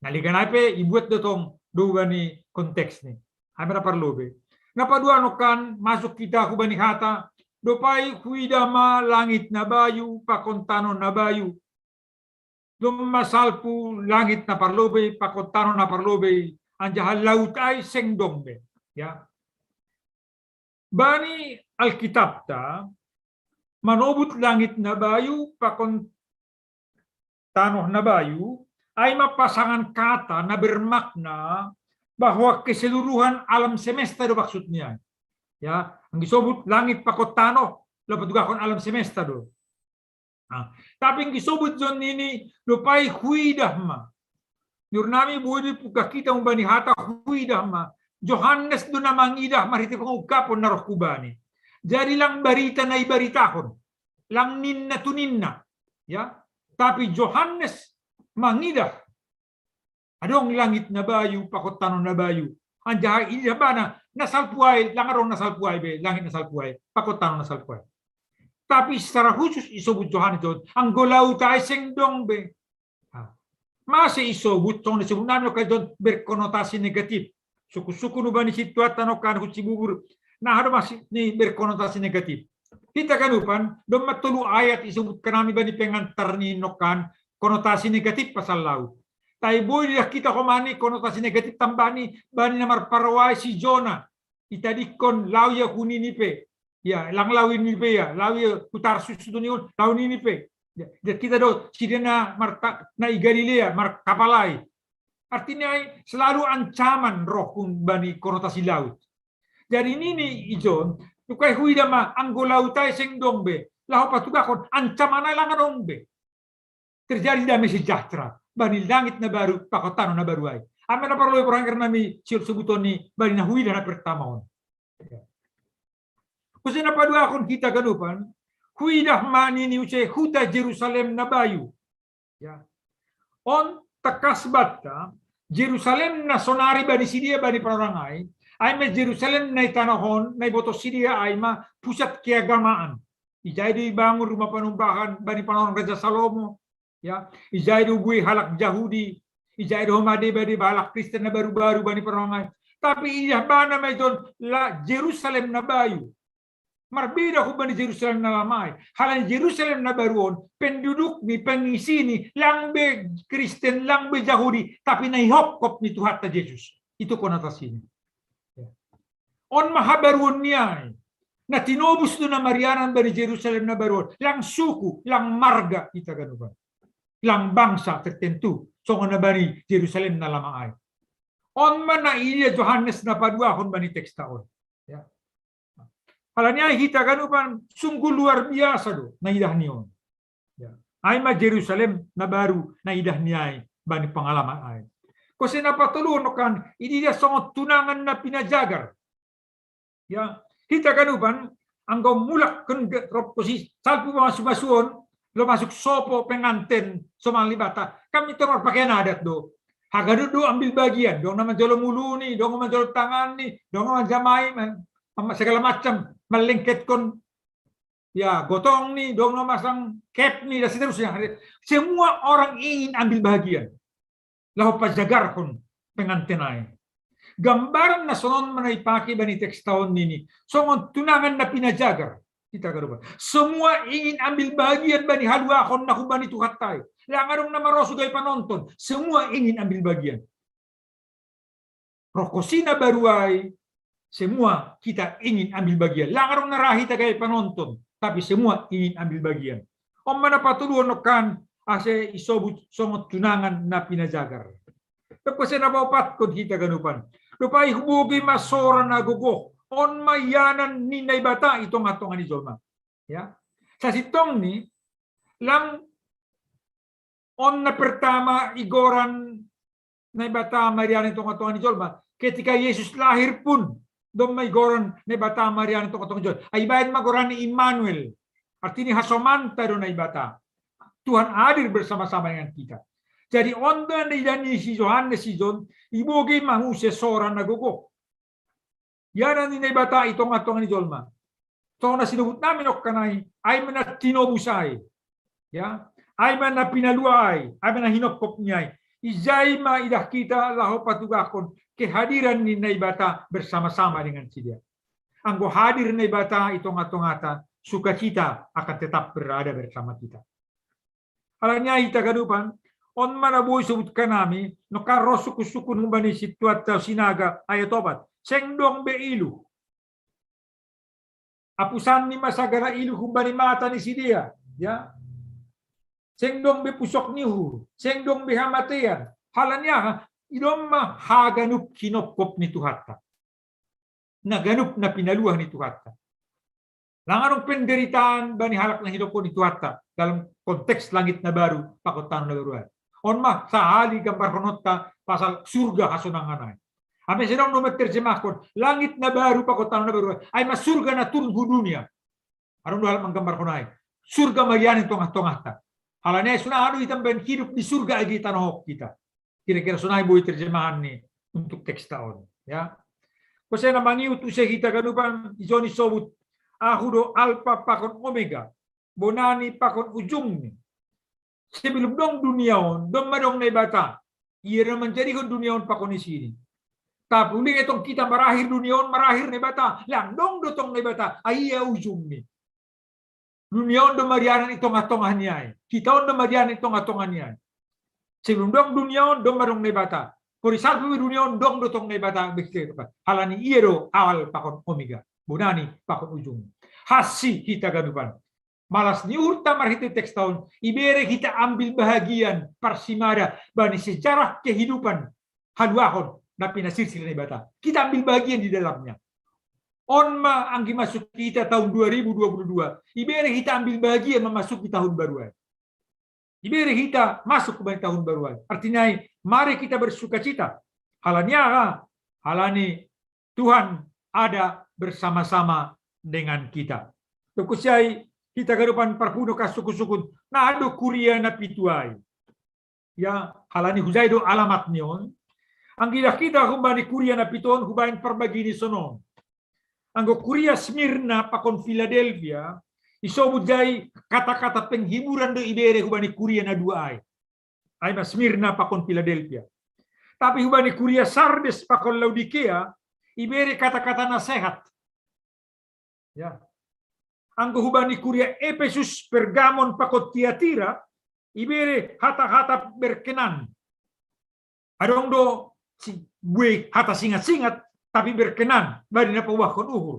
Na legan ai pe ibuat do tong do bani konteks ni. Ai ma na parlobe. Na paduahon kan masuk hita hubani hata, dob ai huidah ma langit na bayu pakon tano na bayu. Domma salpu langit na parlobei pakon tano na parlobei, anjaha laut ai seng dong be. Ya. Bani Alkitabta, manobut langit na bayu pakon tano na bayu, ai ma pasangan kata na bermakna bahwa keseluruhan alam semesta do maksudnya. Ya, anggo isobut langit pakon tano, laho patugahon alam semesta do. Nah, tapi anggo isobut jo nini, dob ai huidah ma. Ni uhurnami boi do ipungka hita umbani hata huidah ma. Johannes do na mangidah marhite pangungkapon na roh hubani. Jadi lang barita na ibaritahon, lang ninna tu ninna. Ya, tapi Johannes mangidah adong langit na bayu pakon tano na bayu. Anjaha idah ibana na salpu ai, lang adong na salpu ai be, langit na salpu ai pakon tano na salpu ai. Tapi secara khusus isobut Johannes do, anggo laut ai seng dong be. Mase isobut, songon isobut nami nongkan berkonotasi negatif. Sungkun-sungkun hubani situata nongkan hu Cibubur, na aha do maksud ni berkonotasi negatif. Hita ganupan, domma tolu ayat isobutkan nami bani pengantar ni nongkan konotasi negatif pasal laut. Tapi boi do hita homani konotasi negatif tambani bani na marparoai si Jona. Itadingkon laho ia hu Ninive. Ya, lang laho i Ninive ia, laho ia hu Tarsus do ni on, laho Ninive. Ya, jadi hita do sidea na marta, na i Galilea markapal ai. Artinya ai selalu ancaman roh bani konotasi laut. Jadi nini ijon, ukai huida ma anggo laut ai seng dong be, laho patugahon ancaman ai lang adong be. Terjadi damai sejahtera bani langit na baru pakon tano na baru ai. Ai ma na parlobei porhanger nami siol sobuton ni bani na huida na pertama on. Muse na paduahon hita ganupan, huidah ma nini use huta Jerusalem na bayu. Ya. On tangkas banta, Jerusalem na sonari bani sidea bani panorang ai, ai ma Jerusalem na i tanoh on, na iboto sidea ai ma pusat keagamaan. Ijai do ibangun rumah panumbahan bani panorang Raja Salomo, ya, ijai do bue halak Jahudi, ijai do homa deba-deba halak Kristen na baru-baru bani panorang ai. Tapi idah ibana ma ijon la Jerusalem na bayu. Marbeda hubani Jerusalem na lama i. Halani Jerusalem na baru on, pendudukni, pengisini, lang be Kristen, lang be Jahudi, tapi na ihopkop ni Tuhanta Jesus. Itu konotasina. On ma habaruon ni ai. Na tinobus do na marianan bani Jerusalem na baru on. Lang suku, lang marga, hita ganupan. Lang bangsa tertentu, songon na bani Jerusalem na lama ai. On ma na idia Johannes na paduahon bani teksta on. Ya. Halani ai hita ganupan sungguh luar biasa do na idah ni on. Ya. Ai ma Jerusalem na baru na idah ni ai bani pengalaman ai. Kose na patoluhon kan, idia songon tunangan na pinajagar. Ya, hita ganupan, anggo mulak kan rob kosi, salpu masuk-masuon, lo masuk sopo penganten, somal ni bata. Kami teror pakaian adat do. Haganup do ambil bagian, dong na manjolo muluni, dong na manjolo tanganni, dong na manjamai, segala macam, melengketkon, ya, gotongni, dong na masang kepni, dan seterusnya. Semua orang ingin ambil bagian. Laho pajagarhon penganten ai. Gambaran na sonon ma na ipake bani teksta on nini. Songon tunangan na pinajagar. Hita ganupan. Semua ingin ambil bagian bani haluahon na hubani Tuhanta i. Lang adong na marosu gabe panonton. Semua ingin ambil bagian. Roh kosi na baru ai, semua kita ingin ambil bagian. Lang adong na ra hita gabe panonton, tapi semua ingin ambil bagian. On ma na patoluhon kan, ase isobut songon tunangan na pinajagar. Tokose na paopatkon hita ganupan. Dope ai huboge ma sora na gogoh. On ma ianan ni Naibata i tongah-tongah ni jolma. Ya. Sasintongni, lang on na pertama igoran Naibata marianan i tongah-tongah ni jolma. Ketika Yesus lahir pun, domma igoran Naibata marianan i tongah-tongah ni jolma. Ai baen ma goranna Immanuel. Artinya hasomanta do Naibata. Tuhan hadir bersama-sama dengan kita. Jadi on do na idah ni si Johannes ijon, iboge ma muse sora na gogoh. Ianan ni Naibata i tongah-tongah ni jolma. Songon na sinobut nami nongkan ai, ai ma na tinobus ai. Ya, ai ma na pinalua ai, ai ma na hinopkop ni ai. Ijai ma idah kita laho patugahkon kehadiran ni Naibata bersama-sama dengan sidea. Anggo hadir Naibata i tongah-tongahta, sukacita akan tetap berada bersama kita. Halani ai hita ganupan, on ma na boi sobutkan nami, nongkan ro sungkun-sungkun humbani situan tau Sinaga ayat opat. Seng dong be iluh. Apusanni ma sagala iluh humbani mata ni sidea, ya. Seng dong be pusok ni uhur, seng dong be hamatean. Halani aha? I domma haganup hinopkop ni Tuhanta. Na ganup na pinaluah ni Tuhanta. Lang adong penderitaan bani halak na hinopkop ni Tuhanta dalam konteks langit na baru pakon tano na baru ai. On ma sahali gambarhononta pasal surga hasonangan ai. Ame sedang do menerjemahkon langit na baru pakon tano na baru ai. Ai ma surga na turun hu dunia. Adong do halak manggambarhon ai. Surga marianan i tongah-tongahta. Halani ai sonang do hita mambaen hidup di surga age tanoh on hita. Kira-kira sonai boi terjemahan ni untuk teksta on, ya. Kose na mangihut use hita ganupan, ijon isobut, Ahu do Alpa pakon Omega, bonani pakon ujungni. Sebelum dong dunia on, domma dong Naibata. Ia na manjadihon dunia on pakon isini. Tapi uli etong kita marakhir dunia on, marakhir Naibata. Lang dong do tong Naibata, ai ia ujungni. Dunia on do marianan i tongah-tongah ni ai. Hita on do marianan i tongah-tongah ni ai. Sebelum dong dunia on, domma dong Naibata. Pori salpu dunia on, dong do tong Naibata. Halani ia do awal pakon omega. Bonani pakon ujung. Hansi hita ganupan. Malas ni uhurta marhite teksta on, ibere hita ambil bahagian parsimada bani sejarah kehidupan haluahon na pinasirsir Naibata. Kita ambil bagian di dalamnya. On ma anggi masuk kita tahun dua ribu dua puluh dua, ibere hita ambil bagian memasuki tahun baru ai. Ibere hita masuk ke tahun baru ai. Artinya, mari kita bersukacita. Halani aha? Halani Tuhan ada bersama-sama dengan kita. Tukusiai hita ganupan parpudun kasukun-sukun. Na do kuria na pitu ai. Ya, halani hujai do alamat ni on. Anggo idah hita humbani kuria na pitu on hubaen parbagi ni sonon. Anggo kuria Smyrna pakon Philadelphia, isobut jai kata-kata penghiburan do ibere hubani kuria na dua ai. Ai ma Smyrna pakon Philadelphia. Tapi hubani kuria Sardes pakon Laodikea, ibere kata-kata nasehat. Ya. anggo hubani kuria Epesus, Pergamon pakon Tiatira, ibere hata-hata berkenan. Adong do si, bue hata singat-singat, tapi berkenan bani na paubahkon uhur.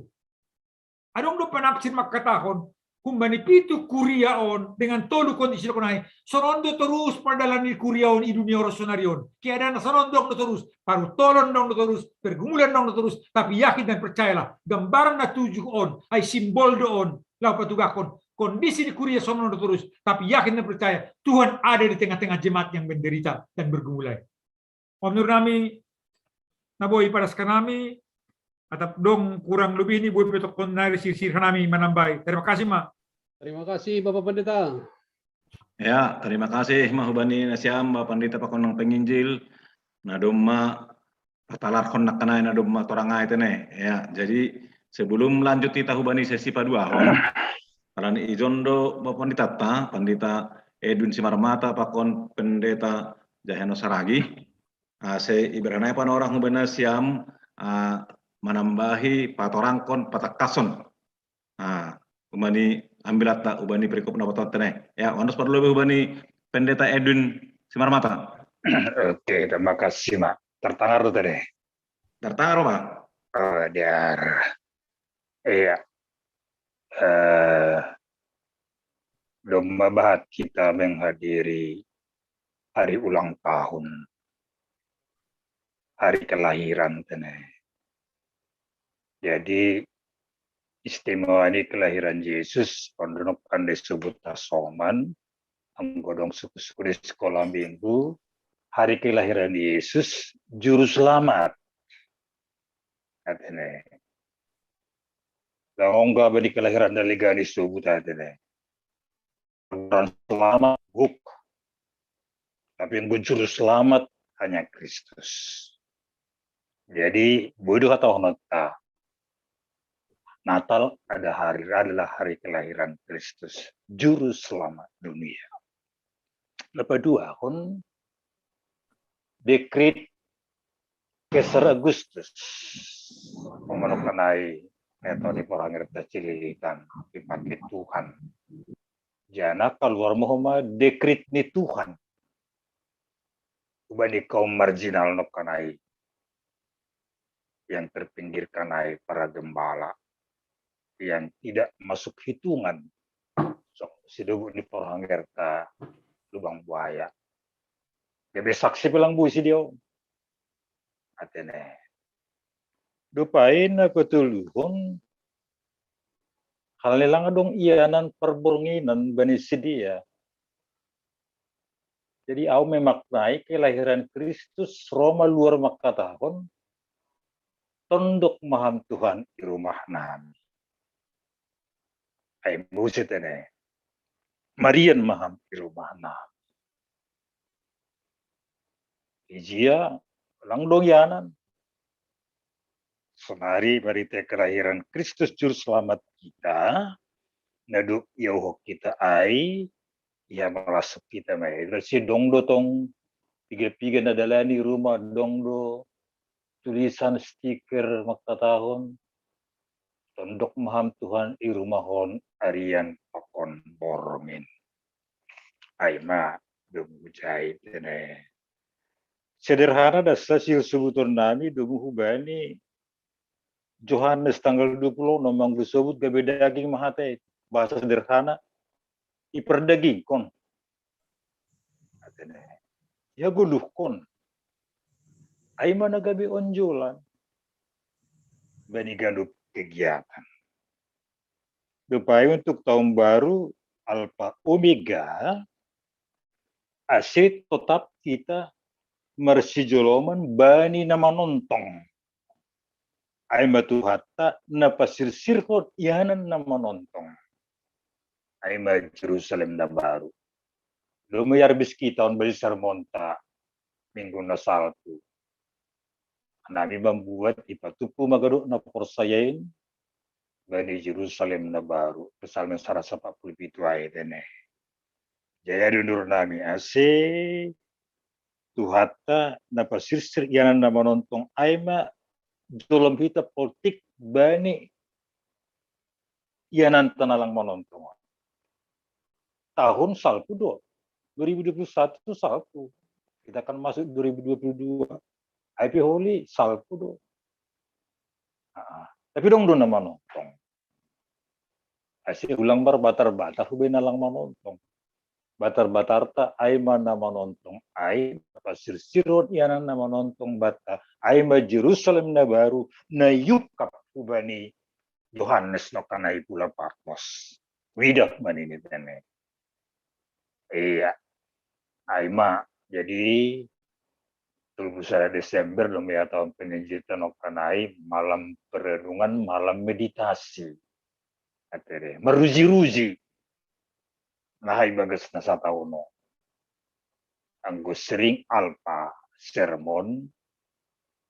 Adong do panafsir mangkatahon, humbani pitu kuria on dengan tolu kondisi do konai, sonon do torus pardalanan ni kuria on i dunia on sonari on. Keadaan na sonon dong do torus, parutolon dong do torus, pergumulan dong do torus, tapi yakin dan percayalah, gambaran na tujuh on, ai simbol do on, laho patugahkon kondisi ni kuria sonon do torus, tapi yakin dan percaya, Tuhan ada di tengah-tengah jemaat yang menderita dan bergumul ai. Om nurung nami, na boi padas hanami, atap dong kurang lebih ni boi petokkon nari sirsir hanami manambai. Terima kasih ma. Terima kasih Bapak Pendeta. Ya, terima kasih ma hubani nasiam Bapak Pendeta pakon nang penginjil, na domma patalarhon nangkanai na domma torang ai tene. Ya, jadi sebelum lanjut hita hubani sesi paduahon, alani ijon do Bapak Pendeta ta, Pendeta Edwin Simarmata pakon Pendeta Jaheno Saragi, ase iberhanai panorang hubani nasiam, ah, manambahi patorangkon patangkason. Ah, hubani ambilatta, hubani perikop na patau tene. Ya, onos parlobe hubani Pendeta Edwin Simarmata. Oke, terima kasih ma. Tertangar do tene? Tertangar ma. Oh, diar. Iya. Eh, domma bahat kita menghadiri hari ulang tahun, hari kelahiran tene. Jadi istimewa ni kelahiran Yesus, on do nangkin disebut tasoman, anggo dong suku-suku di sekolah minggu, hari kelahiran Yesus, juru selamat. Katene. Dang ongga bani kelahiran dalegani sobut katene. Orang selamat gok. Tapi yang juru selamat hanya Kristus. Jadi, boi do hatahononta, Natal ada hari, adalah hari kelahiran Kristus, juru selamat dunia. Na paduahon, dekrit Kaisar Augustus. Pamanok nai neto ni porangir tacililitan, dipake Tuhan. Jana kaluar ma homa dekrit ni Tuhan. Hubani kaum marginal nangkanai, yang terpinggirkan ai para gembala, yang tidak masuk hitungan. So, sidobuk ni porangirta lubang buaya. Gabe saksi pe lang boi sidea. Atene. Dope ai na patoluhon, halani lang adong ianan parbornginan bani sidea. Jadi au memaknai kelahiran Kristus, ro ma luar mangkatahon, tondok ma ham Tuhan i rumah nami. Ai muse tene, marian ma ham i rumah nami. Ijia lang adong ianan. Sonari marhite kelahiran Kristus Juru Selamat kita, na dob iauhon kita ai, ia malasuk kita ma i. Berarti dong do tong piga-piga na dalani rumah, dong do tulisan stiker mangkatahon, tondok ma ham Tuhan i rumah on, arian pakon borngin. Ai ma domu jai tene. Sederhana das hasil sobuton nami domu hubani Johannes tanggal dua puluh enam, anggo sobut gabe daging ma hata i. Bahasa sederhana, iperdagingkon. Atene. Iagoluhkon. Ai ma na gabe onjolan bani ganup kegiatan. Dope ai untuk tahun baru, Alfa Omega, ase totap kita marsijoloman bani na manontong. Ai ma Tuhanta na pasirsirhon ianan na manontong. Ai ma Jerusalem na baru. Dome iarbis kita on bani sermonta minggu na salpu. Nami mambuat ipatupu ma ganup na porsaya i bani Jerusalem na baru. Psalmen saratus empat puluh pitu ai tene. Jaya do nurung nami ase Tuhanta na pasirsir ianan na manontong ai ma jolom hita potik bani ianan ta nalang manontong. Tahun salpu do. Dua ribu dua puluh satu salpu. Kita akan masuk dua ribu dua puluh dua. Happy Holi, salpu do. Ah, tapi dong do na manontong. Asi ulang bar batar-batar hubai nalang manontong. Batar-batar ta ai ma na manontong ai, pasir-siron ianan na manontong bata, ai ma Jerusalem na baru, na yukap hubani Yohanes no kanai pula Patmos. Widok manini tene. Iya. Ai ma, jadi dua puluh satu Desember dong ya tahun penyejutan no kanai, malam perenungan, malam meditasi. Kata dia, meruji-ruji. Nah, hai bagas na satau no. Anggo sering alpa sermon,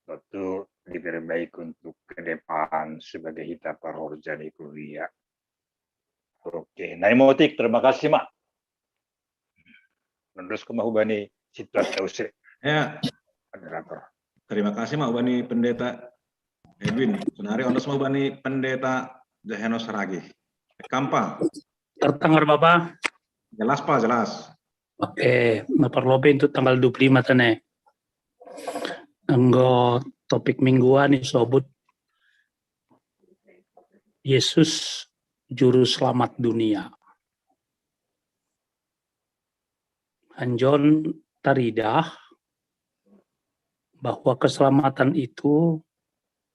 tentu diperbaiki untuk ke depan sebagai hita parhorja ni kuria. Oke, Nai Motik, terima kasih ma. Terus ke mahubani situasi tause. Ya, Moderator. Terima kasih ma hubani Pendeta Edwin. Sonari ondos ma hubani Pendeta Jahenos Ragi. Kampa. Terdengar Bapak? Jelas Pak, jelas. Oke, na parlobei untuk tanggal dua puluh lima tene. Anggo topik mingguan ni sobut Yesus juru selamat dunia. Anjon taridah bahwa keselamatan itu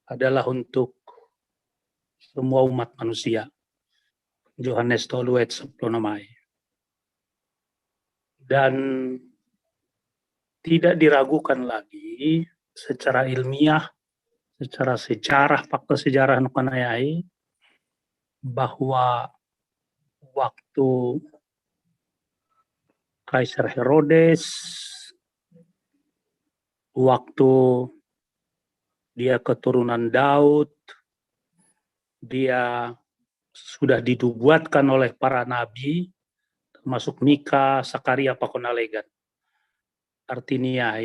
adalah untuk semua umat manusia. Yohanes tolu ayat sepuluh namai. Dan tidak diragukan lagi secara ilmiah, secara sejarah, fakta sejarah no kanai ai, bahwa waktu Kaisar Herodes, waktu dia keturunan Daud, dia sudah dinubuatkan oleh para nabi, termasuk Mika, Sakaria, pakon na legan. Artinya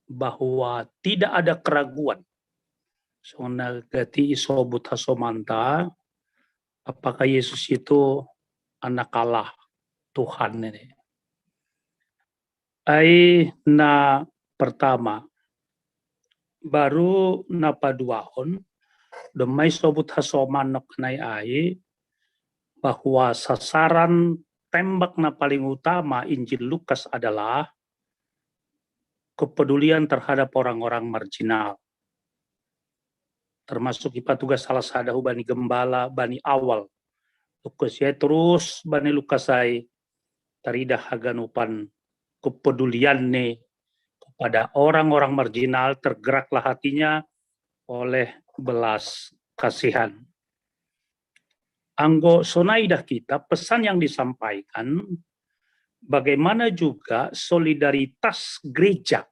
bahwa tidak ada keraguan. Songon na gati isobut hasomanta, apakah Yesus itu anak Allah, Tuhan ini. Ai na pertama, baru na paduahon, domai sobut hasoman no kanai ai, bahwa sasaran tembak na paling utama Injil Lukas adalah kepedulian terhadap orang-orang marginal. Termasuk ipatugas salah sada hubani gembala bani awal. Lukas ya terus bani Lukas ai taridah haganupan kepeduliannya kepada orang-orang marginal, tergeraklah hatinya oleh belas kasihan. Anggo sonai dah kita, pesan yang disampaikan, bagaimana juga solidaritas gereja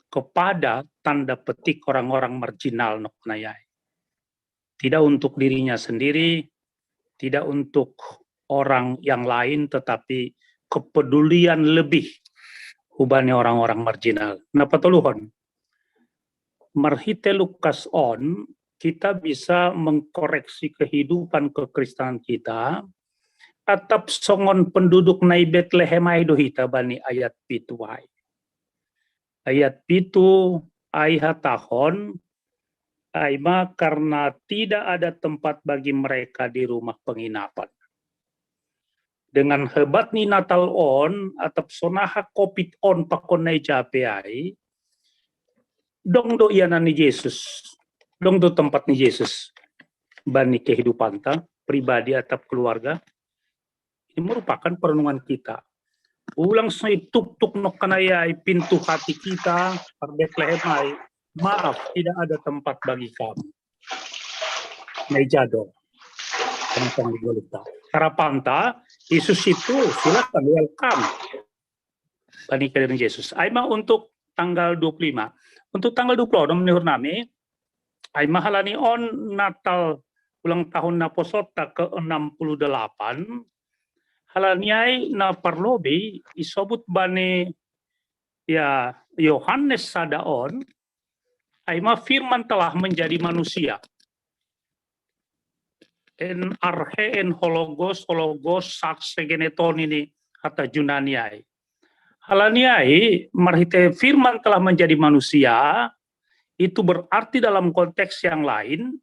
kepada tanda petik orang-orang marginal no kanai ai. Tidak untuk dirinya sendiri, tidak untuk orang yang lain, tetapi kepedulian lebih hubani orang-orang marginal. Na patoluhon, marhite Lukas on, kita bisa mengkoreksi kehidupan kekristenan kita, atap songon penduduk na i Betlehem ai do hita bani ayat pitu ai. Ayat pitu ai hatahon, ai ma karena tidak ada tempat bagi mereka di rumah penginapan. Dengan hebat ni Natal on, atap sonaha covid on pakon na i jape ai, dong do ianan ni Yesus, dong do tempat ni Yesus bani kehidupanta pribadi atap keluarga. Ini merupakan perenungan kita. Ulang sai tuktuk no kanai ai pintu hati kita, par Betlehem ai, maaf, tidak ada tempat bagi kamu. Na i jado. Tentang di Golgota. Harapanta, Yesus itu silakan, welcome. Bani kalian Yesus. Ai ma untuk tanggal dua puluh lima. Untuk tanggal dua puluh enam ni hurnami, ai ma halani on Natal ulang tahun naposotta ke enam puluh delapan, halani ai na parlobei isobut bani ya Yohanes sada on, ai ma firman telah menjadi manusia. en arhe en hologos, hologos sarx egeneton ini kata Junani ai. Halani ai, marhite firman telah menjadi manusia, itu berarti dalam konteks yang lain,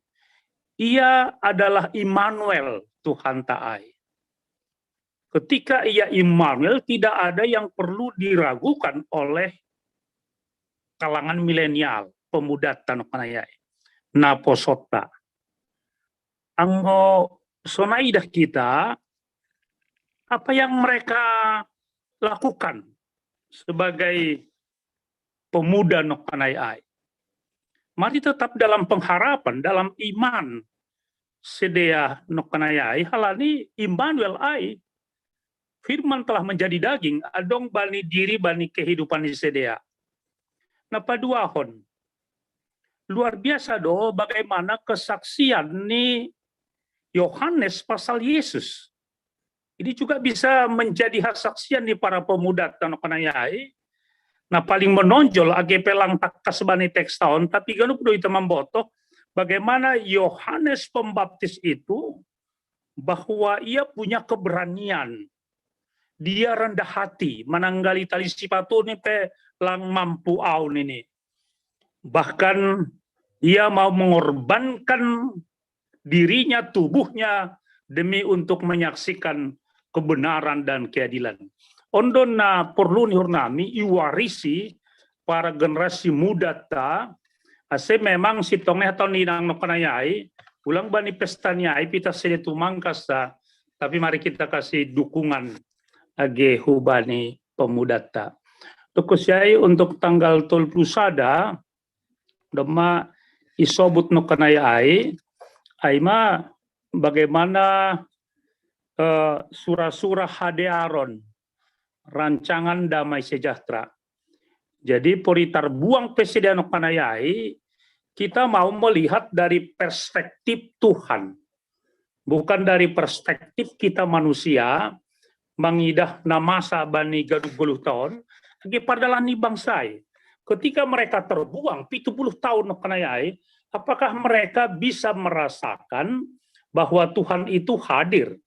ia adalah Immanuel, Tuhan ta ai. Ketika ia Immanuel, tidak ada yang perlu diragukan oleh kalangan milenial, pemuda ta no kanayai. Naposo ta. Anggo sonai idah kita, apa yang mereka lakukan sebagai pemuda no kanayai? Mari tetap dalam pengharapan, dalam iman, sidea no kanayai, halani Immanuel ai, firman telah menjadi daging, adong bani diri, bani kehidupan ni sidea. Na paduahon, luar biasa do bagaimana kesaksian ni Yohanes pasal Yesus. Ini juga bisa menjadi hasaksian ni para pemuda ta no kanayai. Na paling menonjol, age pe lang takkas bani teks ta on, tapi ganup do ita mamboto bagaimana Yohanes Pembaptis itu, bahwa ia punya keberanian. Dia rendah hati, mananggali tali sipatu ni pe lang mampu au nini. Bahkan ia mau mengorbankan dirinya, tubuhnya, demi untuk menyaksikan kebenaran dan keadilan. On do na porlu ni uhur nami iwarisi para generasi muda ta, ase memang sintong ni hatau ni inang no kanayai, ulang bani pesta ni ai pe ita sede tumangkas ta, tapi mari kita kasi dukungan age hubani pemuda ta. Toku siai untuk tanggal tolu puluh sada, domma isobut no kanayai, ai ma bagaimana eh, sura-sura hadearon rancangan damai sejahtera. Jadi pori tarbuang pe sidea no kanayai, kita mau melihat dari perspektif Tuhan. Bukan dari perspektif kita manusia, mangidah na masa bani ganup goluh ta on, age pardalan ni bangsa i. Ketika mereka terbuang pitu puluh tahun no kanayai, apakah mereka bisa merasakan bahwa Tuhan itu hadir?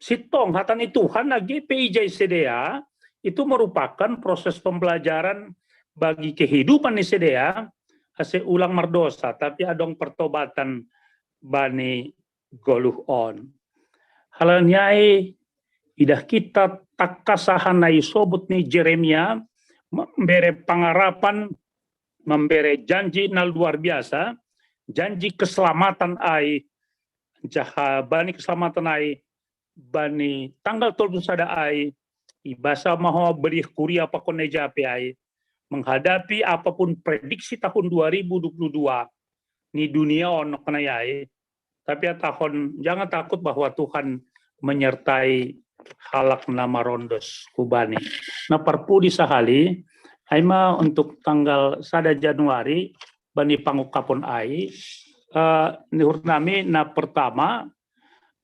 Sintong, hata ni Tuhan age pe ijai sidea, itu merupakan proses pembelajaran bagi kehidupan ni sidea, ase ulang mardosa, tapi adong pertobatan bani goluh on. Halani ai, idah kita takkas aha na isobut ni Jeremia, membere pangarapan, membere janji na luar biasa, janji keselamatan ai, jaha bani keselamatan ai, bani tanggal tolu puluh sada ai, ibasa ma ho beri kuria pakon ejape ai, menghadapi apapun prediksi tahun dua ribu dua puluh dua ni dunia on no kanayai, tapi atahon jangan takut bahwa Tuhan menyertai halak na marondos hubani. Na parpudi sahali, ai ma untuk tanggal sada Januari, bani pangungkapon ai, eh, ni uhur nami na pertama,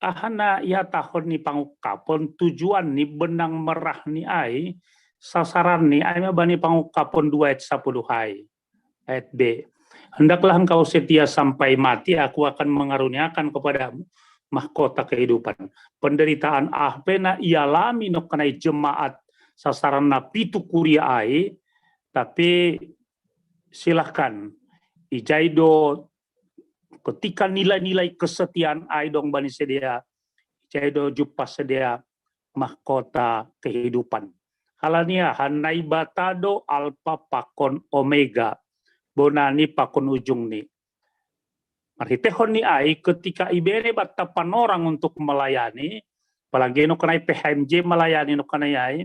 aha na ihatahon ni pangungkapon, tujuan ni benang merah ni ai, sasaran ni ai ma bani pangungkapon dua ayat sapuluh ai. Ayat B. Hendaklah engkau setia sampai mati, aku akan mengaruniakan kepadamu mahkota kehidupan. Penderitaan aha pe na ialami no kanayai jemaat sasaran na pitu kuria ai, tapi silahkan, ijai do ketika nilai-nilai kesetiaan ai dong bani sidea, ijai do jumpang sidea mahkota kehidupan. Halani aha? Naibata do Alpa pakon Omega, bona ni pakon ujung ni. Marhitehon ni ai, ketika ibere banta panorang untuk melayani, apalagi no kanayai P H M J melayani no kanayai,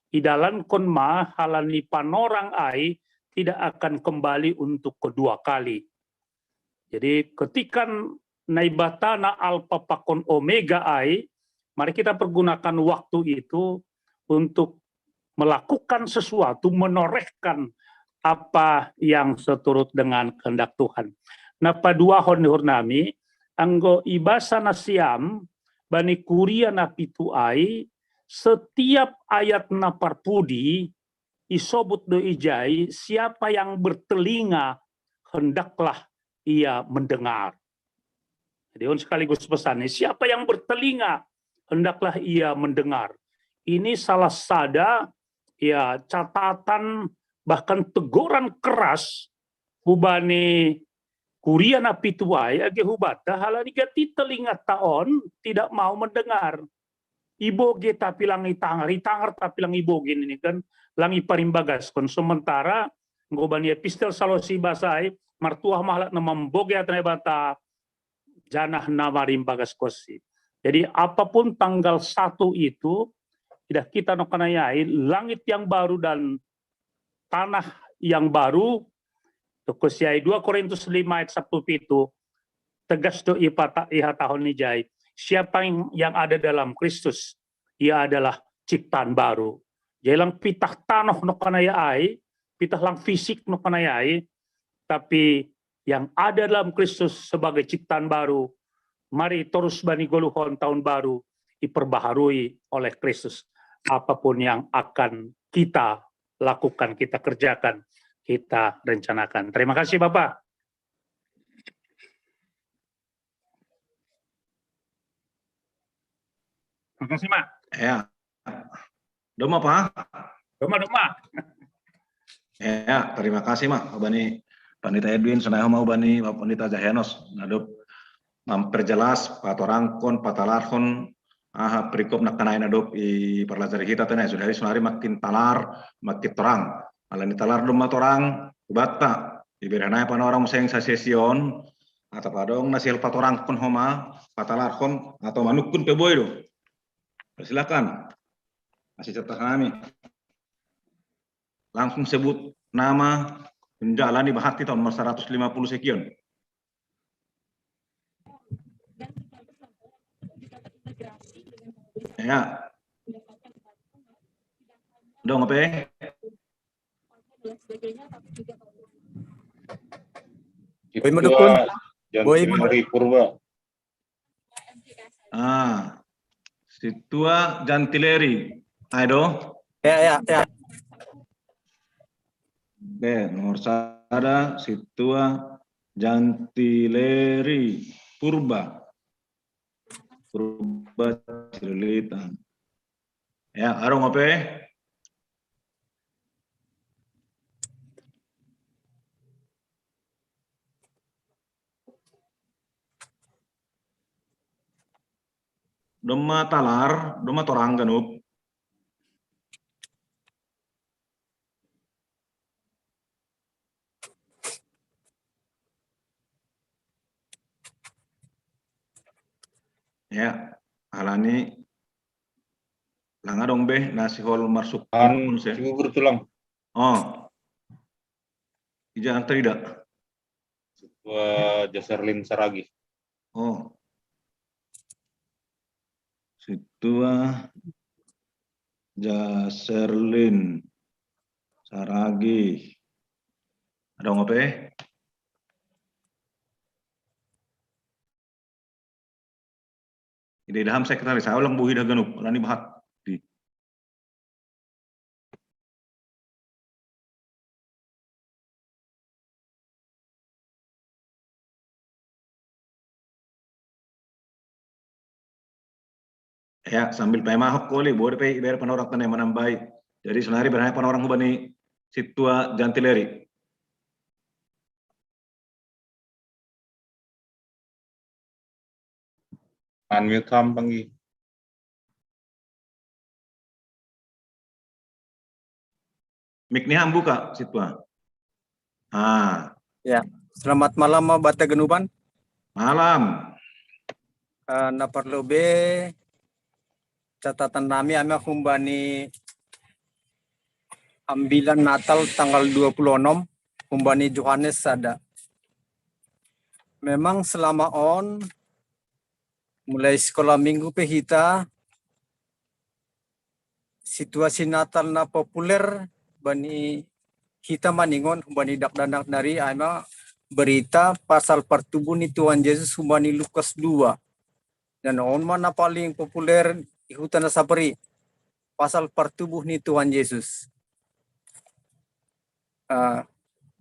idalankon ma halani panorang ai tidak akan kembali untuk kedua kali. Jadi ketika Naibata na Alpa pakon Omega ai, mari kita pergunakan waktu itu untuk melakukan sesuatu, menorehkan apa yang seturut dengan kehendak Tuhan. Na paduahon ni uhur nami, anggo ibasa nasiam bani kuria na pitu ai, setiap ayat na parpudi isobut do ijai, siapa yang bertelinga, hendaklah ia mendengar. Dia sekaligus pesan, siapa yang bertelinga, hendaklah ia mendengar. Ini salah sada, ya, catatan, bahkan teguran keras hubani kuria na pitu ai, age hubata, halani gati telinga ta on tidak mau mendengar. Iboge tapi lang itangar, itangar tapi lang iboge nini kan, lang iparimbagaskon. Sementara nggo bani epistel Salosi basa ai, martua ma halak na mamboge hata Naibata, janah na marimbagaskon si. Jadi apapun tanggal satu itu, idah hita nongkanai ai, langit yang baru dan tanah yang baru, tokosiai dua Korintus lima ayat sapuluh pitu, tegas do ipata-, ihatahon ni jai, siapa yang, yang ada dalam Kristus, ia adalah ciptaan baru. Jadi lang pitah tanoh nongkanai ai, pitah lang fisik nongkanai ai, tapi yang ada dalam Kristus sebagai ciptaan baru, mari torus bani goluhon tahun baru, iperbaharui oleh Kristus. Apapun yang akan kita lakukan, kita kerjakan, kita rencanakan. Terima kasih, Bapak. Terima kasih, Mak. Ya. Doma, Pak? Doma, doma. Ya, terima kasih, Mak. Hubani Pandita Edwin, sonai homa hubani Bapak Pandita Jahenos. Nadop mamperjelas, patorangkon, patalarhon, aha, perikop nongkanai nadop iparlajari hita tene, sudah hari sonari makin talar, makin torang. Alani talar doma torang, hubata, iberhanai panorang museng sasesion, atau padong na sihol patorangkon homa, patalarhon, atau manungkun pe boi do. Silakan. Masih catat kami. Langsung sebut nama, hunja alani bahati tahun seratus lima puluh sekian. Ya. Dong, apa? Boy Madukun. Boy Madukun. Purba. Ah, Situa Jantileri. Ayo. Ya, ya, ya. Oke, nomor sada Situa Jantileri Purba. Purba Cililitan. Ya, arung apa? Doma talar, doma torang ganup. Ya, alani lang adong be na sihol marsuk. Anu, sibuk bertulang. Oh. Ija antar ida. Wah, Jaserlin Saragi. Oh. Situa Jaserlin Saragi. Ada ngope? Ide daham sekretaris, saya ulang buhi dah ganup, rani bahat. Di. Ya, sambil pemahok koli, boleh pe iber panorang tane manambai. Jadi sonari berhanya panorang hubani Situa Jantileri. Unmute ham panggi. Mik ni ham buka, Situa. Ah. Ya, selamat malam, Bata Genuban. Malam. Uh, na parlu be catatan nami, ami humbani ambilan Natal tanggal dua puluh enam, humbani Johannes sada. Memang selama on mulai sekolah minggu pe hita, situasi Natal na populer bani hita maningon, bani dakdanak nari ai ma berita pasal partubuh ni Tuhan Yesus humbani Lukas dua. Dan on ma na paling populer di huta na sapari, pasal partubuh ni Tuhan Yesus. Uh,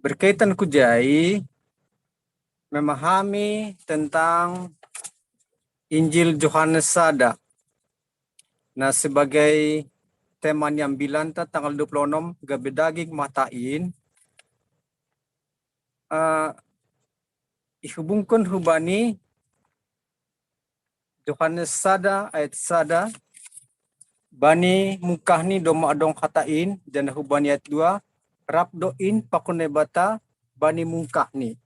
berkaitan ku jai, memahami tentang Injil Johannes sada. Nah, sebagai tema ni ambilan ta tanggal dua puluh enam, gabe daging mata in, ah, ihubungkon hubani Johannes sada ayat sada, bani mungkahni do ma adong hata in, jana hubani ayat dua, rap do in pakon Naibata bani mungkahni.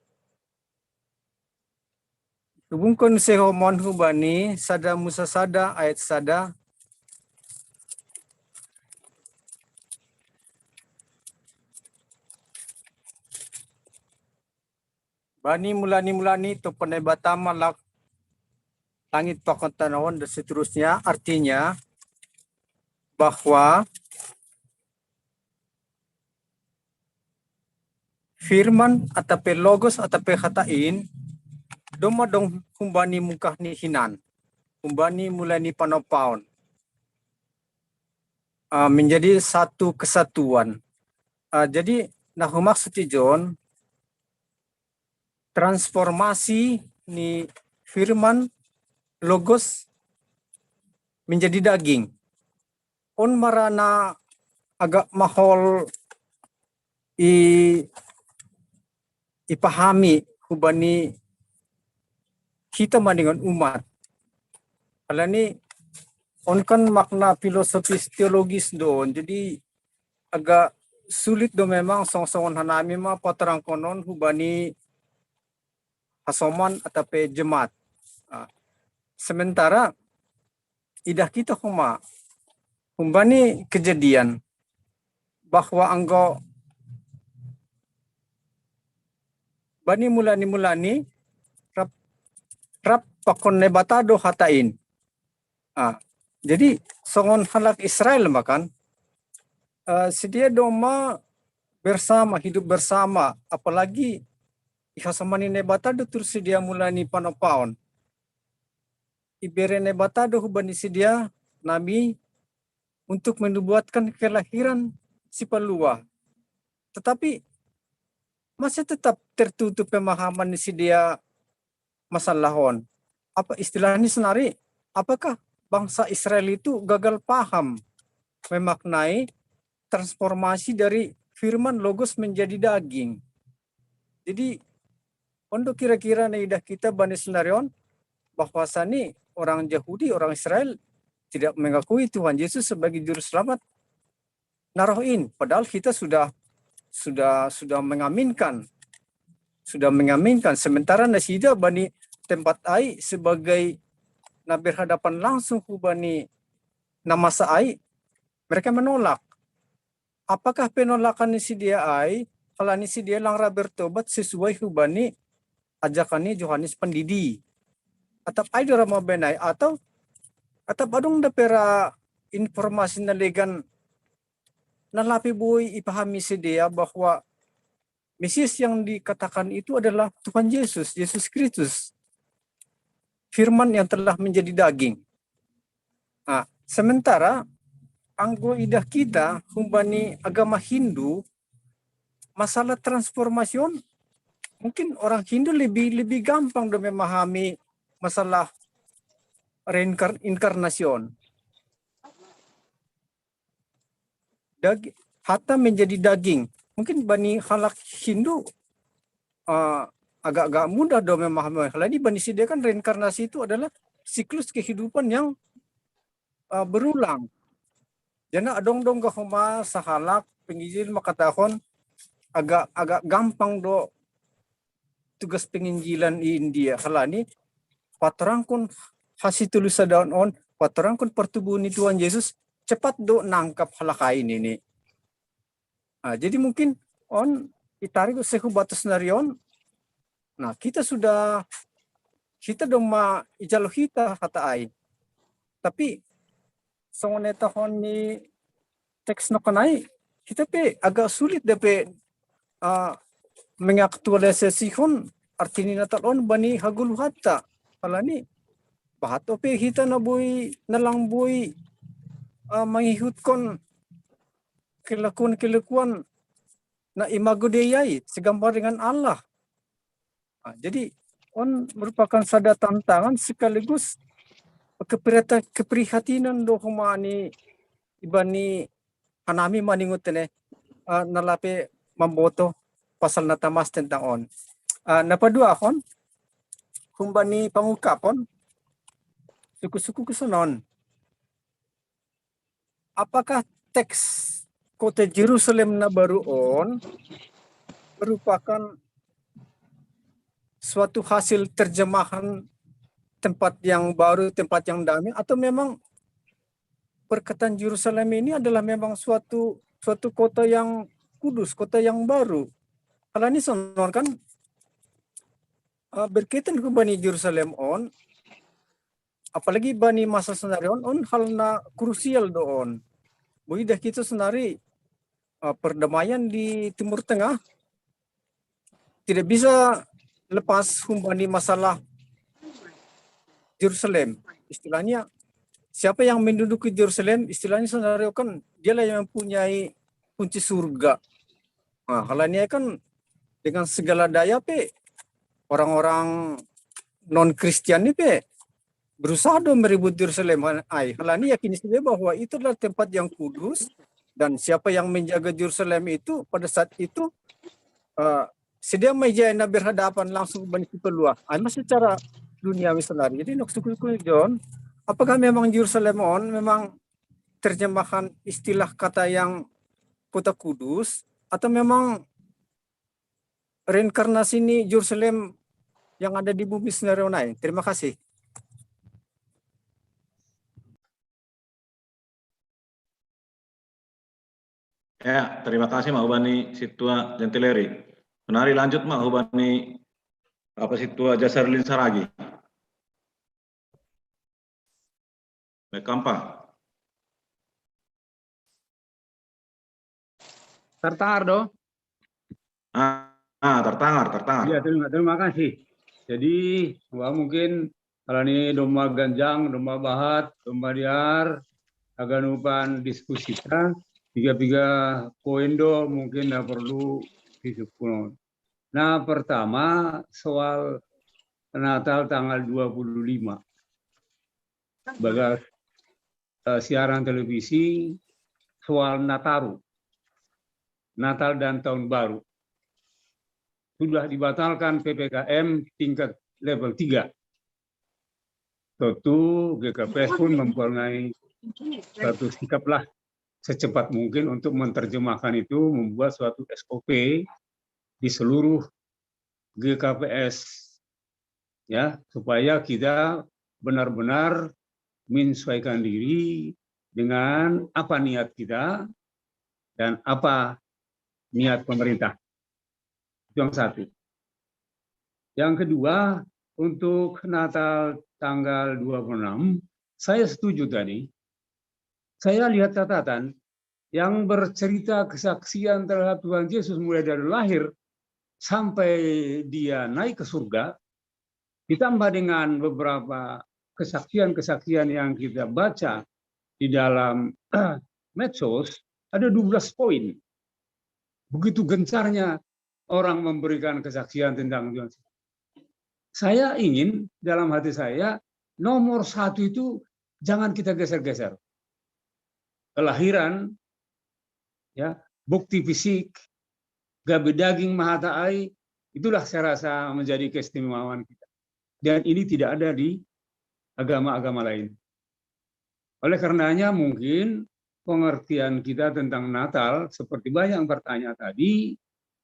Hubungkon seho mon hubani sada Musa sada ayat sada. Bani mulani-mulani tu panai batama lak langit pakon tanawan dan seterusnya, artinya bahwa firman atape logos atape hata in do ma adong humbani mungkahni hinan, humbani mulani panapaon. Ah, menjadi satu kesatuan. Ah, jadi, na humaksud ijon transformasi ni firman logos menjadi daging. On marana agak mahol i, ipahami hubani hita ma dengan umat. Alani on kan makna filosofis teologis do on. Jadi agak sulit do memang song-songon hanami ma patarangkonon hubani hasoman atape jemaat. Ah, sementara idah kita homa humbani kejadian bahwa anggo bani mulani-mulani rap, rap pakon Naibata do hata in. Ah, jadi songon halak Israel ma kan, eh, sedia do ma bersama, hidup bersama, apalagi ihasomani Naibata do tur sedia mulani panapaon. Ibere Naibata do hubani sedia nami untuk menubuatkan kelahiran si palua. Tetapi masih tetap tertutup pemahaman ni sedia masalah on. Apa istilahnya senari, apakah bangsa Israel itu gagal paham memaknai transformasi dari firman logos menjadi daging? Jadi, on do kira-kira na idah kita bani senari on, bahwasani orang Yahudi, orang Israel tidak mengakui Tuhan Yesus sebagai juru selamat. Na roh in, padahal kita sudah sudah sudah mengaminkan, sudah mengaminkan. Sementara nasida bani tempat ai sebagai na berhadapan langsung hubani na masa ai, mereka menolak. Apakah penolakan ni sedia ai, alani sedia lang ra bertobat sesuai hubani ajakan ni Yohanes Pendidi? Atap ai do ra mabaen ai, atau atap adong dope ra informasi na legan na lape boi ipahami sedia bahwa Mesias yang dikatakan itu adalah Tuhan Yesus, Yesus Kristus. Firman yang telah menjadi daging. Nah, sementara anggo idah kita humbani agama Hindu, masalah transformasi on, mungkin orang Hindu lebih lebih gampang do memahami masalah reinkarnasi on. Dag-, hata menjadi daging. Mungkin bani halak Hindu, eh, agak-agak mudah do memahami. Alani bani sedia kan reinkarnasi itu adalah siklus kehidupan yang, eh, berulang. Jana adong do anggo homa sahalak penginjil mangkatahon agak agak gampang do tugas penginjilan i India. Alani patarangkon hasitulusadon on, patarangkon partubuhon ni Tuhan Yesus, cepat do nangkap halak ai nini. Nah, jadi mungkin on itarik sehu batas nari on. Nah, kita sudah, kita do ma ijalo hita hata ai. Tapi songon na nidok ni teks nangkin ai, hita pe agak sulit dope, ah, mengaktualisasihon arti ni Natal on bani hagoluhanta. Alani bahat dope hita na boi, na lang boi, ah, mangihuthon kelakuan-kelakuan na Imago Dei ai, segambar dengan Allah. Nah, jadi on merupakan sada tantangan sekaligus keprihatinan do homa ni ibani hanami maningut ne, uh, nalape mamboto pasal natamas tentang on. Uh, napaduahon, humbani pangukapon, suku-suku kusonon. Apakah teks kota Jerusalem na baru on merupakan suatu hasil terjemahan tempat yang baru, tempat yang damai, atau memang perkataan Jerusalem ini adalah memang suatu suatu kota yang kudus, kota yang baru? Kalau ini sonon kan uh, berkaitan ke bani Jerusalem on, apalagi bani masa sonari on, on hal na krusial do on. Bagi dah kita sonari uh, perdamaian di Timur Tengah tidak bisa lepas humbani masalah Jerusalem. Istilahnya, siapa yang menduduki Jerusalem, istilahnya sonari kan dialah yang mempunyai kunci surga. Nah, kalau ini kan dengan segala daya pe orang-orang non Kristian ni pe berusaha do meribut Jerusalem. Ai, halani yakin saja bahwa itu adalah tempat yang kudus, dan siapa yang menjaga Jerusalem itu pada saat itu uh, sedia meja na berhadapan langsung bani si peluah. Ai, masih secara dunia misalnya. Jadi nak suku John, apakah memang Jerusalem on memang terjemahan istilah kata yang kota kudus atau memang reinkarnasi ni Jerusalem yang ada di bumi sonari on ai? Terima kasih. Ya, terima kasih ma hubani Situa Gentileri. Sonari lanjut ma hubani apa Situa Jasarlin Saragi. Mekampa. Tertangar do? Ah, ah tertangar, tertangar. Ya, terima, terima kasih. Jadi, wah mungkin kalau ini domba ganjang, domba bahat, domba diar, aganupan diskusi kita, tiga-tiga poin do mungkin dah perlu disukun. Nah, pertama soal Natal tanggal dua puluh lima. Bagas uh, siaran televisi soal Nataru, Natal dan Tahun Baru. Sudah dibatalkan P P K M tingkat level tiga. Tentu G K P S pun mempunyai satu sikaplah secepat mungkin untuk menerjemahkan itu, membuat suatu S O P di seluruh G K P S, ya, supaya kita benar-benar menyesuaikan diri dengan apa niat kita dan apa niat pemerintah. Itu yang satu. Yang kedua, untuk Natal tanggal dua puluh enam, saya setuju tadi. Saya lihat catatan yang bercerita kesaksian terhadap Tuhan Yesus mulai dari lahir sampai dia naik ke surga, ditambah dengan beberapa kesaksian-kesaksian yang kita baca di dalam medsos, ada dua belas poin. Begitu gencarnya orang memberikan kesaksian tentang Tuhan. Saya ingin dalam hati saya nomor satu itu jangan kita geser-geser. Kelahiran, ya, bukti fisik, gabe daging mahata ai, itulah saya rasa menjadi keistimewaan kita. Dan ini tidak ada di agama-agama lain. Oleh karenanya mungkin pengertian kita tentang Natal seperti banyak yang bertanya tadi,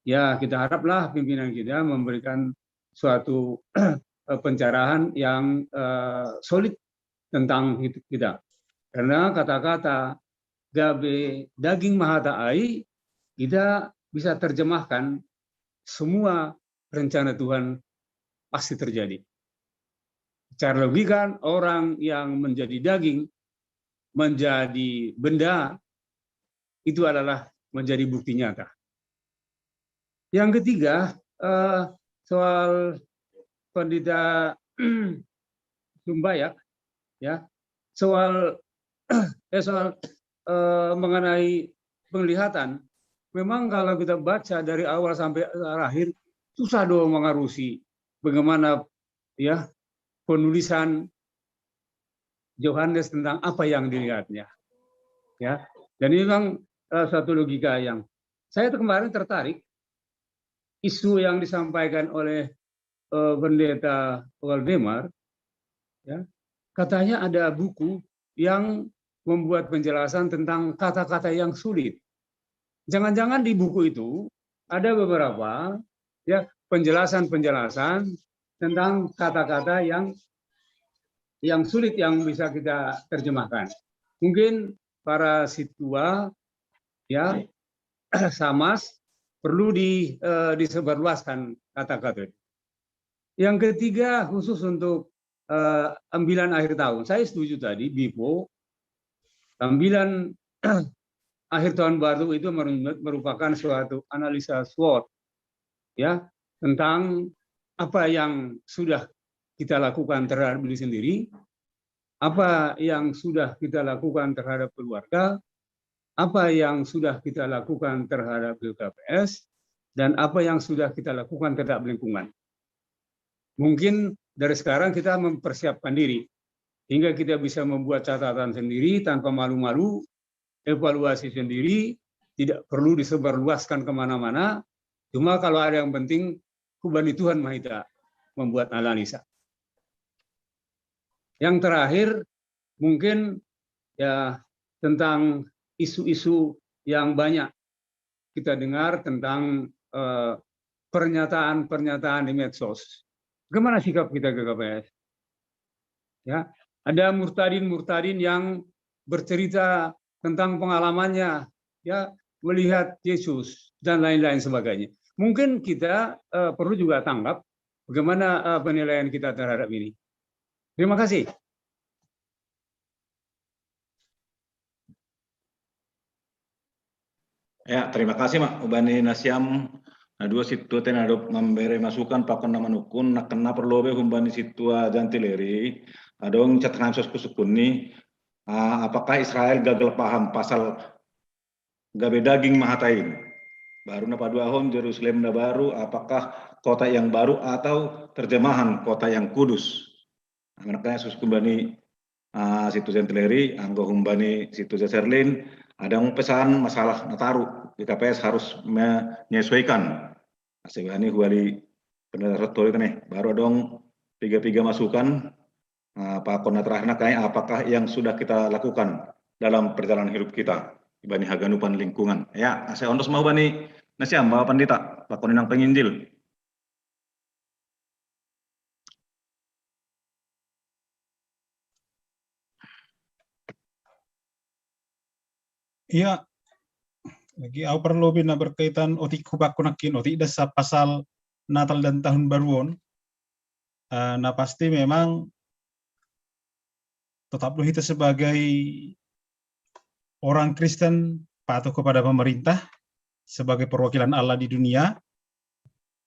ya kita haraplah pimpinan kita memberikan suatu pencerahan yang uh, solid tentang kita. Karena kata-kata gabe daging mahata ai kita bisa terjemahkan semua rencana Tuhan pasti terjadi. Secara logika orang yang menjadi daging, menjadi benda, itu adalah menjadi bukti nyata. Yang ketiga, uh, soal Pendeta Sumbayak, ya, soal eh, soal uh, mengenai penglihatan, memang kalau kita baca dari awal sampai akhir susah dong mengarusi bagaimana ya penulisan Yohanes tentang apa yang dilihatnya. Ya, dan ini memang uh, satu logika yang saya kemarin tertarik isu yang disampaikan oleh uh, Pendeta Waldemar. Ya, katanya ada buku yang membuat penjelasan tentang kata-kata yang sulit. Jangan-jangan di buku itu ada beberapa ya penjelasan-penjelasan tentang kata-kata yang yang sulit yang bisa kita terjemahkan. Mungkin para situa ya samas perlu di, uh, disebarluaskan kata-kata. Yang ketiga khusus untuk uh, ambilan akhir tahun. Saya setuju tadi Bipo, ambilan akhir tahun baru itu merupakan suatu analisa SWOT ya tentang apa yang sudah kita lakukan terhadap diri sendiri, apa yang sudah kita lakukan terhadap keluarga, apa yang sudah kita lakukan terhadap G K P S, dan apa yang sudah kita lakukan terhadap lingkungan. Mungkin dari sekarang kita mempersiapkan diri hingga kita bisa membuat catatan sendiri tanpa malu-malu, evaluasi sendiri, tidak perlu disebarluaskan kemana-mana. Cuma kalau ada yang penting, hubani Tuhan mahita membuat analisa. Yang terakhir, mungkin ya tentang isu-isu yang banyak kita dengar tentang eh, pernyataan-pernyataan di medsos. Bagaimana sikap kita G K P S? Ya, ada murtadin-murtadin yang bercerita tentang pengalamannya, ya, melihat Yesus dan lain-lain sebagainya. Mungkin kita uh, perlu juga tanggap bagaimana uh, penilaian kita terhadap ini. Terima kasih. Ya, terima kasih, Mak. Ubani nasiam, nah, dua situ tena ada memberi masukan pakon nama nukun, nak kena perlu be humbani situ Jantileri, adong catatan sos kusukun ni, uh, apakah Israel gagal paham pasal gabe daging mahatain? Baru napa dua hon Jerusalem na baru, apakah kota yang baru atau terjemahan kota yang kudus? Nah, makanya sus kumbani uh, situ Jantileri, anggo humbani situ Jaserlin, ada pesan masalah Nataru, G K P S harus menyesuaikan. Asibani huali pendapat nih, baru dong tiga-tiga masukan, uh, Pak Kona terakhir kayak apakah yang sudah kita lakukan dalam perjalanan hidup kita dibanding haganupan lingkungan. Ya, saya ondos mau bani nasiam Bapak Pandita, Pak Kona yang penginjil. Iya, lagi au perlu bina berkaitan otik hubakku nakin otik dasa pasal Natal dan Tahun Baruon. Uh, nah pasti memang tetap lu kita sebagai orang Kristen patuh kepada pemerintah sebagai perwakilan Allah di dunia.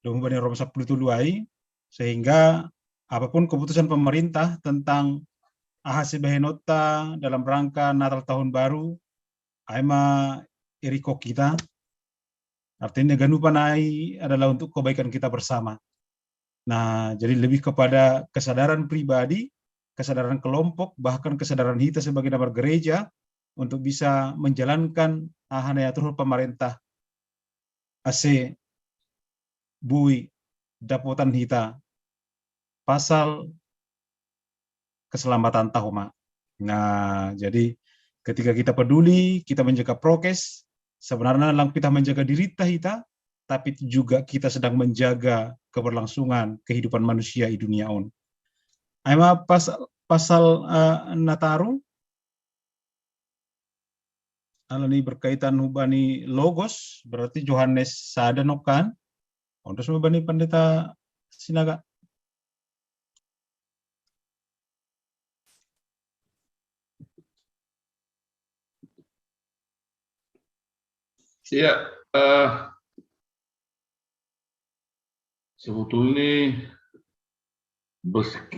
Dong bani Rom sepuluh tuluai sehingga apapun keputusan pemerintah tentang aha sebahenota dalam rangka Natal Tahun Baru, aima iriko kita. Artinya ganupan ai adalah untuk kebaikan kita bersama. Nah, jadi lebih kepada kesadaran pribadi, kesadaran kelompok, bahkan kesadaran kita sebagai nama gereja untuk bisa menjalankan aha na yatur pemerintah ase bui dapotan hita pasal keselamatan tahoma. Nah, jadi ketika kita peduli, kita menjaga prokes, sebenarnya lang kita menjaga diri kita, tapi juga kita sedang menjaga keberlangsungan kehidupan manusia di dunia on. Aima pasal, pasal uh, Nataru, alani berkaitan hubani logos, berarti Johannes sada nokan. Ondos hubani pendeta Sinaga. Ya, uh, sebetulnya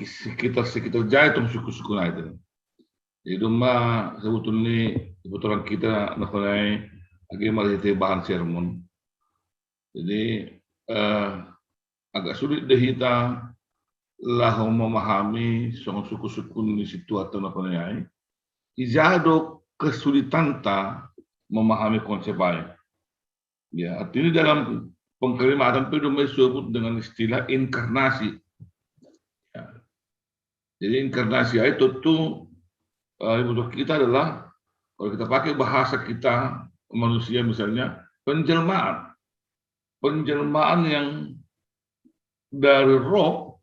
sekitar sekitar jai tong suku-suku na itu. Jadi ma sebetulnya kebetulan kita nakonai lagi mari bahan sermon. Jadi uh, agak sulit deh kita laho memahami songon suku-suku ni situata na panayae, ija do kesulitanta memahami konsep ai. Ya, artinya dalam pengkalimatan pe do mai disebut dengan istilah inkarnasi. Ya. Jadi inkarnasi ai tentu, eh, untuk kita adalah, kalau kita pakai bahasa kita manusia misalnya, penjelmaan. Penjelmaan yang dari roh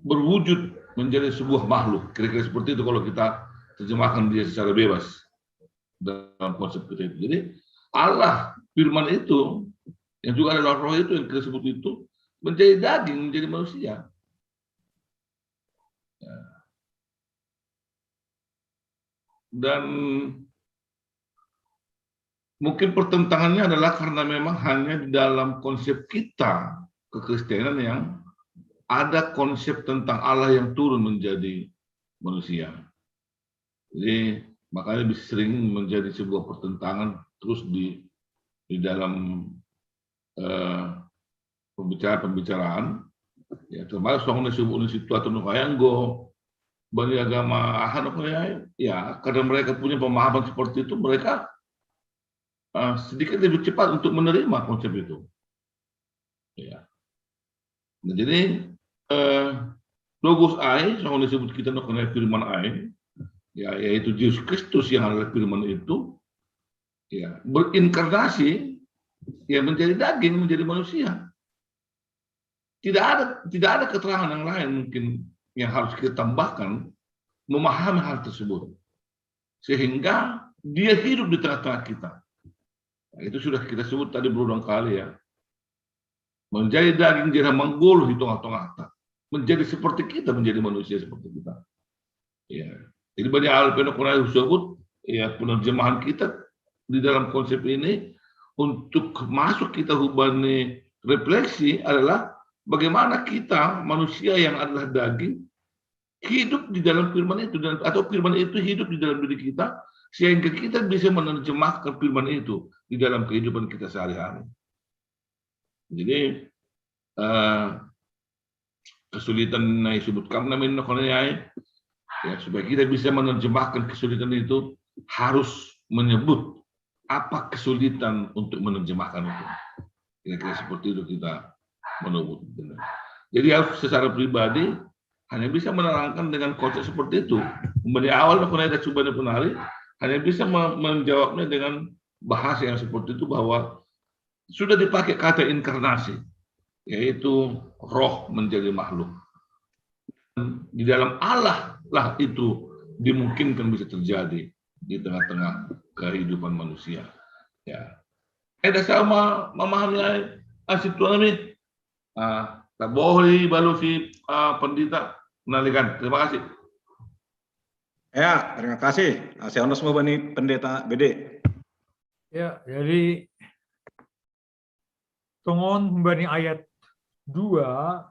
berwujud menjadi sebuah makhluk. Kira-kira seperti itu kalau kita terjemahkan dia secara bebas dalam konsep kita itu. Jadi Allah, firman itu, yang juga adalah roh itu yang kita sebut itu, menjadi daging, menjadi manusia. Ya. Dan mungkin pertentangannya adalah karena memang hanya di dalam konsep kita kekristenan yang ada konsep tentang Allah yang turun menjadi manusia. Jadi makanya bisa sering menjadi sebuah pertentangan terus di di dalam eh, pembicaraan-pembicaraan, ya, termasuk songon na disebut ni situata na panayae, anggo bani agama aha na panayae, ya, karena mereka punya pemahaman seperti itu, mereka eh, sedikit lebih cepat untuk menerima konsep itu. Ya. Nah, jadi eh, logos ai, songon na disebut kita na panayae, firman ai, ya, yaitu Yesus Kristus yang adalah firman itu, ya, berinkarnasi, ya, menjadi daging, menjadi manusia. Tidak ada, tidak ada keterangan yang lain mungkin yang harus kita tambahkan memahami hal tersebut. Sehingga dia hidup di tengah-tengah kita. Nah, itu sudah kita sebut tadi berulang kali, ya. Menjadi daging, jadi manggoluh di tengah-tengahta. Menjadi seperti kita, menjadi manusia seperti kita. Ya. Jadi bani awal pe na panayae disebut, ya, penerjemahan kita di dalam konsep ini untuk masuk kita hubani refleksi adalah bagaimana kita manusia yang adalah daging hidup di dalam firman itu dan atau firman itu hidup di dalam diri kita sehingga kita bisa menerjemahkan firman itu di dalam kehidupan kita sehari-hari. Jadi eh, kesulitan na disebut kam na main na panayae, ya, supaya kita bisa menerjemahkan kesulitan itu harus menyebut apa kesulitan untuk menerjemahkan itu. Kira-kira seperti itu kita menyebut. Jadi harus secara pribadi hanya bisa menerangkan dengan konsep seperti itu. Kembali awal aku ada coba penari hanya bisa menjawabnya dengan bahasa yang seperti itu bahwa sudah dipakai kata inkarnasi, yaitu roh menjadi makhluk. Di dalam Allah lah itu dimungkinkan bisa terjadi di tengah-tengah kehidupan manusia. Ya. Eda sama memahami ai, ah, situasi ini. Ah, tabohri balu si ah, pendeta menalikan. Terima kasih. Ya, terima kasih. Ah, saya honor semua bani pendeta B D. Ya, jadi tongon humbani ayat dua,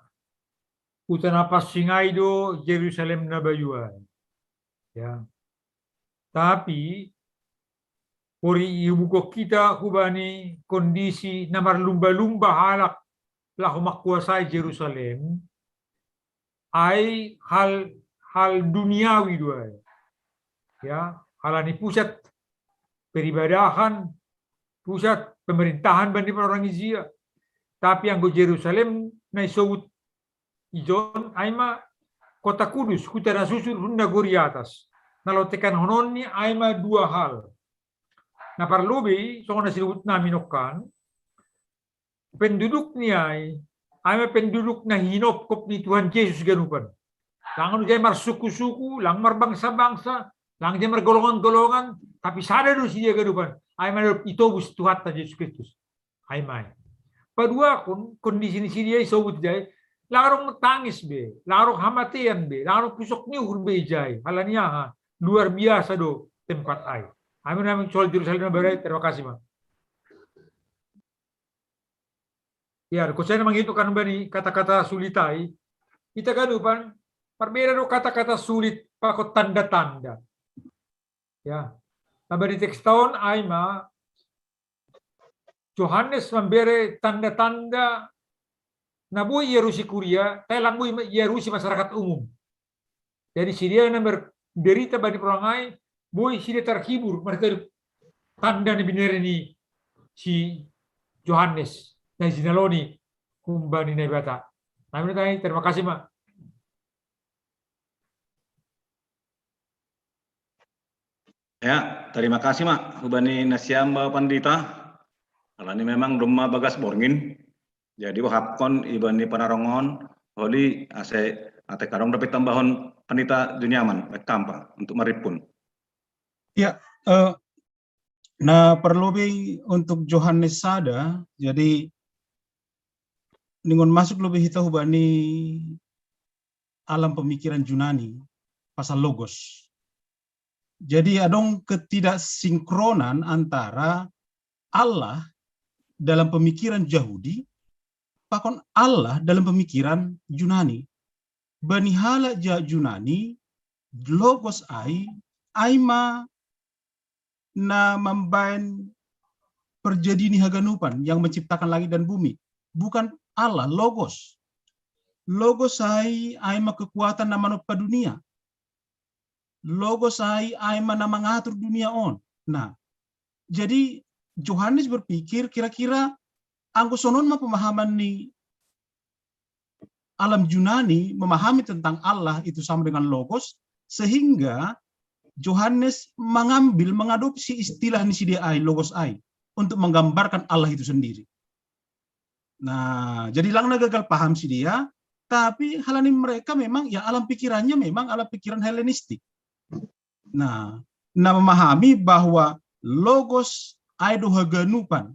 huta na pansing ai do Jerusalem na bayu ai. Ya. Tapi pori ibuko kita hubani kondisi na marlumba-lumba halak laho mangkuasai Jerusalem, ai hal hal duniawi do ai. Ya, halani pusat peribadahan, pusat pemerintahan bani orang ijia. Tapi anggo Jerusalem na isobut ijon ai ma kota kudus, huta na susur hun nagori atas. Na lotekan hononni ai ma dua hal. Na parlobei songon na sinubut nami nongkan, penduduk ni ai, ai ma penduduk na hinopkop ni Tuhan Yesus ganupan. Lang ijai marsuku-suku, lang marbangsa-bangsa, lang ijai margolongan-golongan, tapi sada do sidia ganupan. Ai ma itobus Tuhanta Yesus Kristus. Ai ma. Paduakon kondisi ni sidia isobut ijai, lang adong tangis be, lang adong hamatean be, lang adong pusok ni uhur be ijai. Halani aha? Luar biasa do tempat ai. Amin amin soal Jerusalem na barat. Terima kasih, Bang. Ya, konsepna mangitu kan bani kata-kata sulit ai. Ita ganupan marbeda do kata-kata sulit pakon tanda-tanda. Ya. Nah, bani teks taon ai ma Johannes mambere tanda-tanda Na boi iarusi kuria, tae lang boi iarusi masyarakat umum. Jadi si dia na berita bani porangai, boi si dia terhibur, mereka tanda ni binere ni si Yohanes, na jinaloni humbani Naibata. Nami natai, terima kasih ma. Ya, terima kasih ma hubani nasiam ba pandita. Alani memang domma bagas borngin. Jadi wahapkon ibani panarongon holi ase ate kadong dapat tambahon pandita Juniaman kampa untuk maripun. Ya, eh, na perlu bi untuk Johannes sada, jadi ningon masuk lebih hita hubani alam pemikiran Junani pasal logos. Jadi adong ketidaksinkronan antara Allah dalam pemikiran Yahudi pakon Allah dalam pemikiran Junani. Bani halak ja Junani, logos ai, ai ma na mambaen perjadi ni haganupan yang menciptakan langit dan bumi. Bukan Allah, logos. Logos ai, ai ma kekuatan na manoppa dunia. Logos ai, ai ma na mangatur dunia on. Nah, jadi Johannes berpikir kira-kira anggo sonon ma pemahaman ni alam Junani memahami tentang Allah itu sama dengan logos, sehingga Johannes mengambil, mengadopsi istilah ni si dia ai, logos ai, untuk menggambarkan Allah itu sendiri. Nah, jadi lang na gagal paham si dia, tapi halani mereka memang ya alam pikirannya memang alam pikiran Helenistik. Nah, na memahami bahwa logos ai do haganupan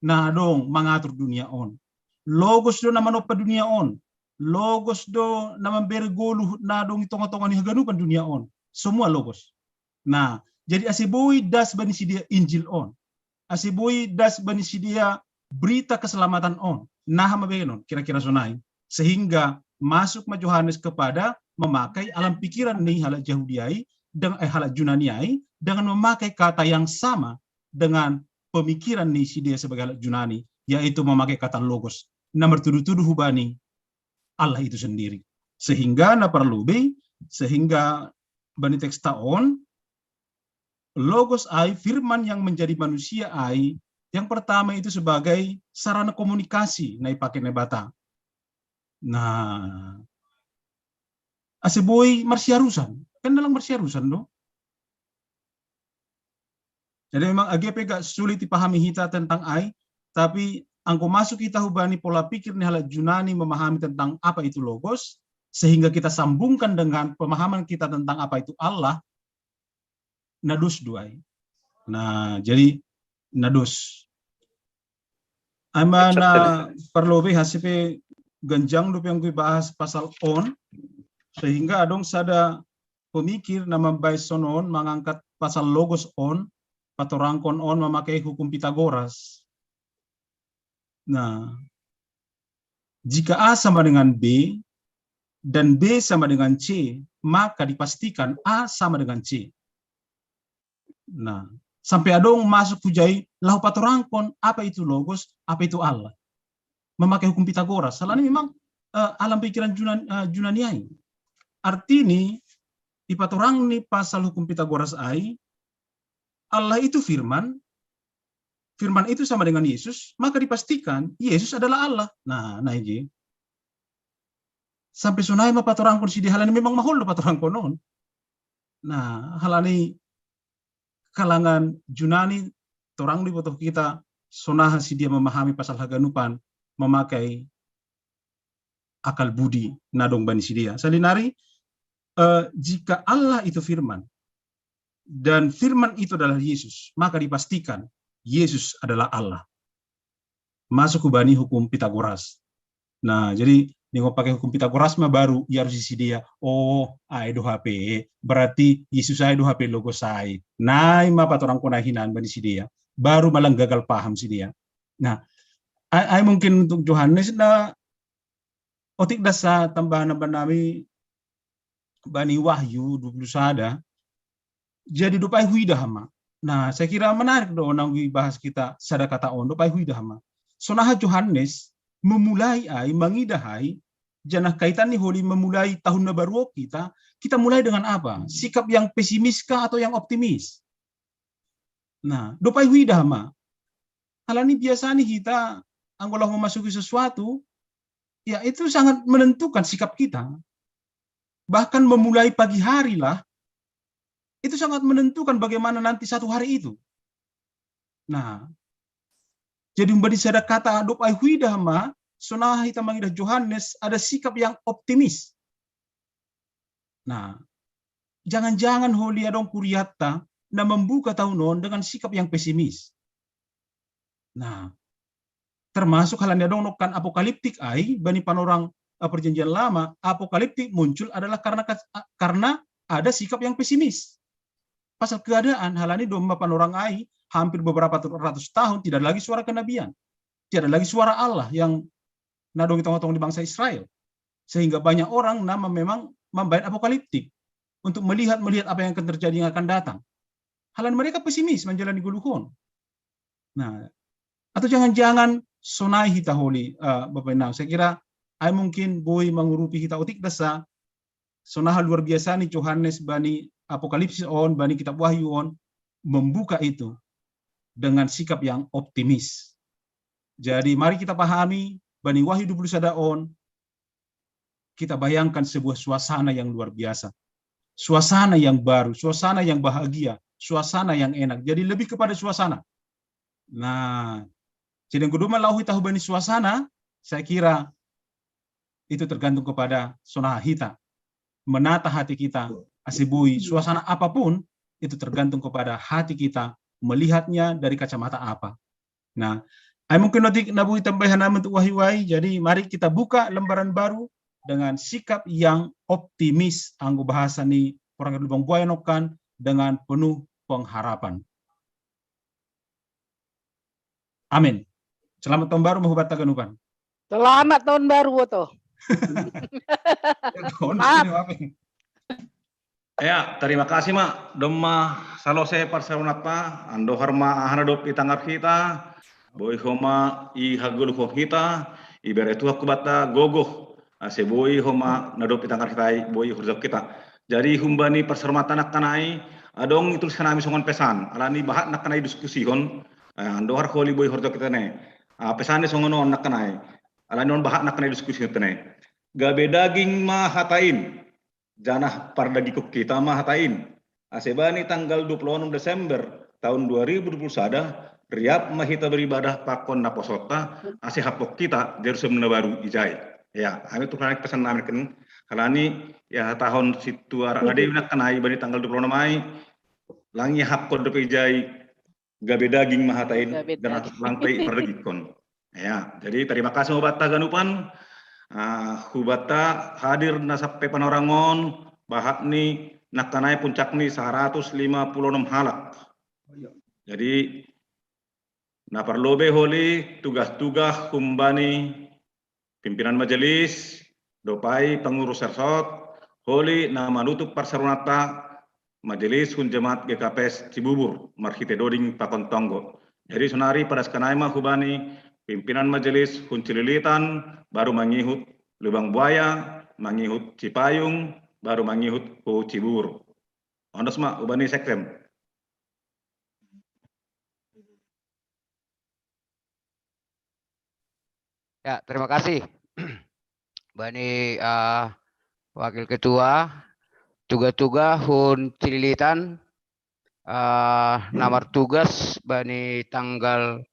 na dong mangatur dunia on. Logos do na manoppa dunia on. Logos do na mambere goluh na dong i tonga-tonga ni haganupan dunia on. Semua logos. Nah, jadi ase boi das bani si dia Injil on. Ase boi das bani si dia berita keselamatan on. Nah, mabenon kira-kira sonai. Sehingga masuk ma Johannes kepada memakai alam pikiran ni halak Yahudi ai dengan eh, halak Junani ai dengan memakai kata yang sama dengan pemikiran ni si dia sebagai halak Junani, yaitu memakai kata logos. Na mertudu-tudu hubani Allah itu sendiri. Sehingga na perlu be, sehingga bani teks ta on, logos ai firman yang menjadi manusia ai, yang pertama itu sebagai sarana komunikasi na ipake Naibata. Nah, ase boi marsiarusan, kan dalam marsiarusan do. Jadi memang age pe gak sulit dipahami hita tentang ai, tapi anggo masuk hita hubani pola pikir ni halak Junani memahami tentang apa itu logos, sehingga kita sambungkan dengan pemahaman kita tentang apa itu Allah, na dos do ai. Nah, jadi na dos. Ai ma na parlu be hasi pe ganjang dope anggo ibahas pasal on, sehingga adong sada pemikir na mambaen sonon mangangkat pasal logos on, patorangkon on memakai hukum Pitagoras. Nah, jika A sama dengan B dan B sama dengan C, maka dipastikan A sama dengan C. Nah, sampai adong masuk hujai laho patorangkon apa itu logos, apa itu Allah. Memakai hukum Pitagoras. Salani memang uh, alam pikiran Junani, uh, Junani ai. Artini ipatorang ni pasal hukum Pitagoras ai, Allah itu firman, firman itu sama dengan Yesus, maka dipastikan Yesus adalah Allah. Nah, nah iki. Sampai sonai ma patorangkon si dia halani memang mahol do patorangkon on. Nah, halani kalangan Junani torang dibotoh kita sonaha si dia memahami pasal haganupan memakai akal budi na dong bani si dia. Salinari eh, jika Allah itu firman dan firman itu adalah Yesus, maka dipastikan Yesus adalah Allah. Masuk hubani hukum Pitagoras. Nah, jadi ningo pakai hukum Pitagoras ma baru ia harus isi dia. Oh, ai do hape. Berarti Yesus ai do hape logos ai. Nai ma patorangkon ai hinan bani si dia. Baru malang gagal paham si dia. Nah, ai, ai mungkin untuk Johannes na otik dasa tambahan banami bani Wahyu dua puluh sada. Jadi dopai huida hama. Nah, saya kira menarik do nanggi bahas kita sada kata on dopai huida hama. Sonaha Johannes memulai ai, mangidah ai, janah kaitan ni holi memulai tahun na baru kita, kita mulai dengan apa? Sikap yang pesimis kah atau yang optimis? Nah, dopai huidah ma. Halani biasa ni kita, anggo laho memasuki sesuatu, ya itu sangat menentukan sikap kita. Bahkan memulai pagi hari lah, itu sangat menentukan bagaimana nanti satu hari itu. Nah, jadi umbani sada kata dopai huidah ma, sonaha hita mangidah Johannes ada sikap yang optimis. Nah, jangan-jangan holi adong kuriatta na membuka tahun on dengan sikap yang pesimis. Nah, termasuk halani adong nongkan apokaliptik ai bani panorang eh, perjanjian lama, apokaliptik muncul adalah karena karena ada sikap yang pesimis. Pasal keadaan halani domma panorang ai hampir beberapa ratus tahun tidak ada lagi suara kenabian. Tidak ada lagi suara Allah yang nadong di tengah-tengah di bangsa Israel. Sehingga banyak orang nama memang membaca apokaliptik untuk melihat melihat apa yang akan terjadi yang akan datang. Halani mereka pesimis menjalani goluhon. Nah, atau jangan-jangan sonai hita holi uh, Bapak Inang. Saya kira ai mungkin boi mangurupi hita otik dasa sonaha luar biasa ni Johannes bani apokalipsis on, bani kitab wahyu on membuka itu dengan sikap yang optimis. Jadi mari kita pahami bani wahyu dua puluh sada on, kita bayangkan sebuah suasana yang luar biasa. Suasana yang baru, suasana yang bahagia, suasana yang enak. Jadi lebih kepada suasana. Nah, jadi yang kedua laho hita hubani suasana, saya kira itu tergantung kepada sonaha hita. Menata hati kita, ase boi, suasana apapun, itu tergantung kepada hati kita melihatnya dari kacamata apa. Nah, ai mungkin nanti na boi tambahan nama untuk wahyu ai. Jadi mari kita buka lembaran baru dengan sikap yang optimis, anggo bahasa ni orang Lubang Buaya nongkan, dengan penuh pengharapan. Amin. Selamat tahun baru ma hubatta ganupan. Selamat tahun baru, Boto. Tahun baru, amin. Ya, terima kasih ma. Domma salose parsaronatta, andohar ma aha na dob itanggar hita, boi homa i hagoluhon hita, ibere Tuhan hubatta gogoh, ase boi homa na dob itanggar hita i boi horjahon hita. Jadi humbani parsaronatta nangkanai, adong itulis hanami songon pesan, alani bahat nangkanai idiskusihon, eh, andohar holi boi horjahon hita ne. Ah, pesanni songon on nangkanai, alani on bahat nangkanai idiskusihon hita ne. Gabe daging ma hata in, janah pardagingkon hita ma hata in. Ase bani tanggal dua puluh onom Desember tahun dua ribu dua puluh sada, riap ma hita beribadah pakon naposonta, ase hampok hita Jerusalem na baru ijai. Ya, hami tu halani pesan nami kan, halani ya tahun situ arah ada nangkanai bani tanggal dua puluh onom ai, lang iahapkon dope ijai gabe daging ma hata in, janah lang pe pardagingkon. Ya, jadi terima kasih hubatta ganupan. Uh, hubatta hadir na sampe panorang on, bahat ni nangkanai puncak ni saratus lima puluh onom halak. Jadi na parlobei holi tugas-tugas humbani pimpinan majelis, dopai pengurus sersot, holi na manutup parsaronatta majelis hun jemaat G K P S Cibubur marhite doding pakon tonggo. Jadi sonari padaskan ai ma hubani pimpinan majelis hun Cililitan, baru mangihut Lubang Buaya, mangihut Cipayung, baru mangihut hu Cibubur. Ondos ma hubani sekjen. Ya, terima kasih. Bani uh, Wakil Ketua, tuga-tuga hun Cililitan, uh, na martugas bani tanggal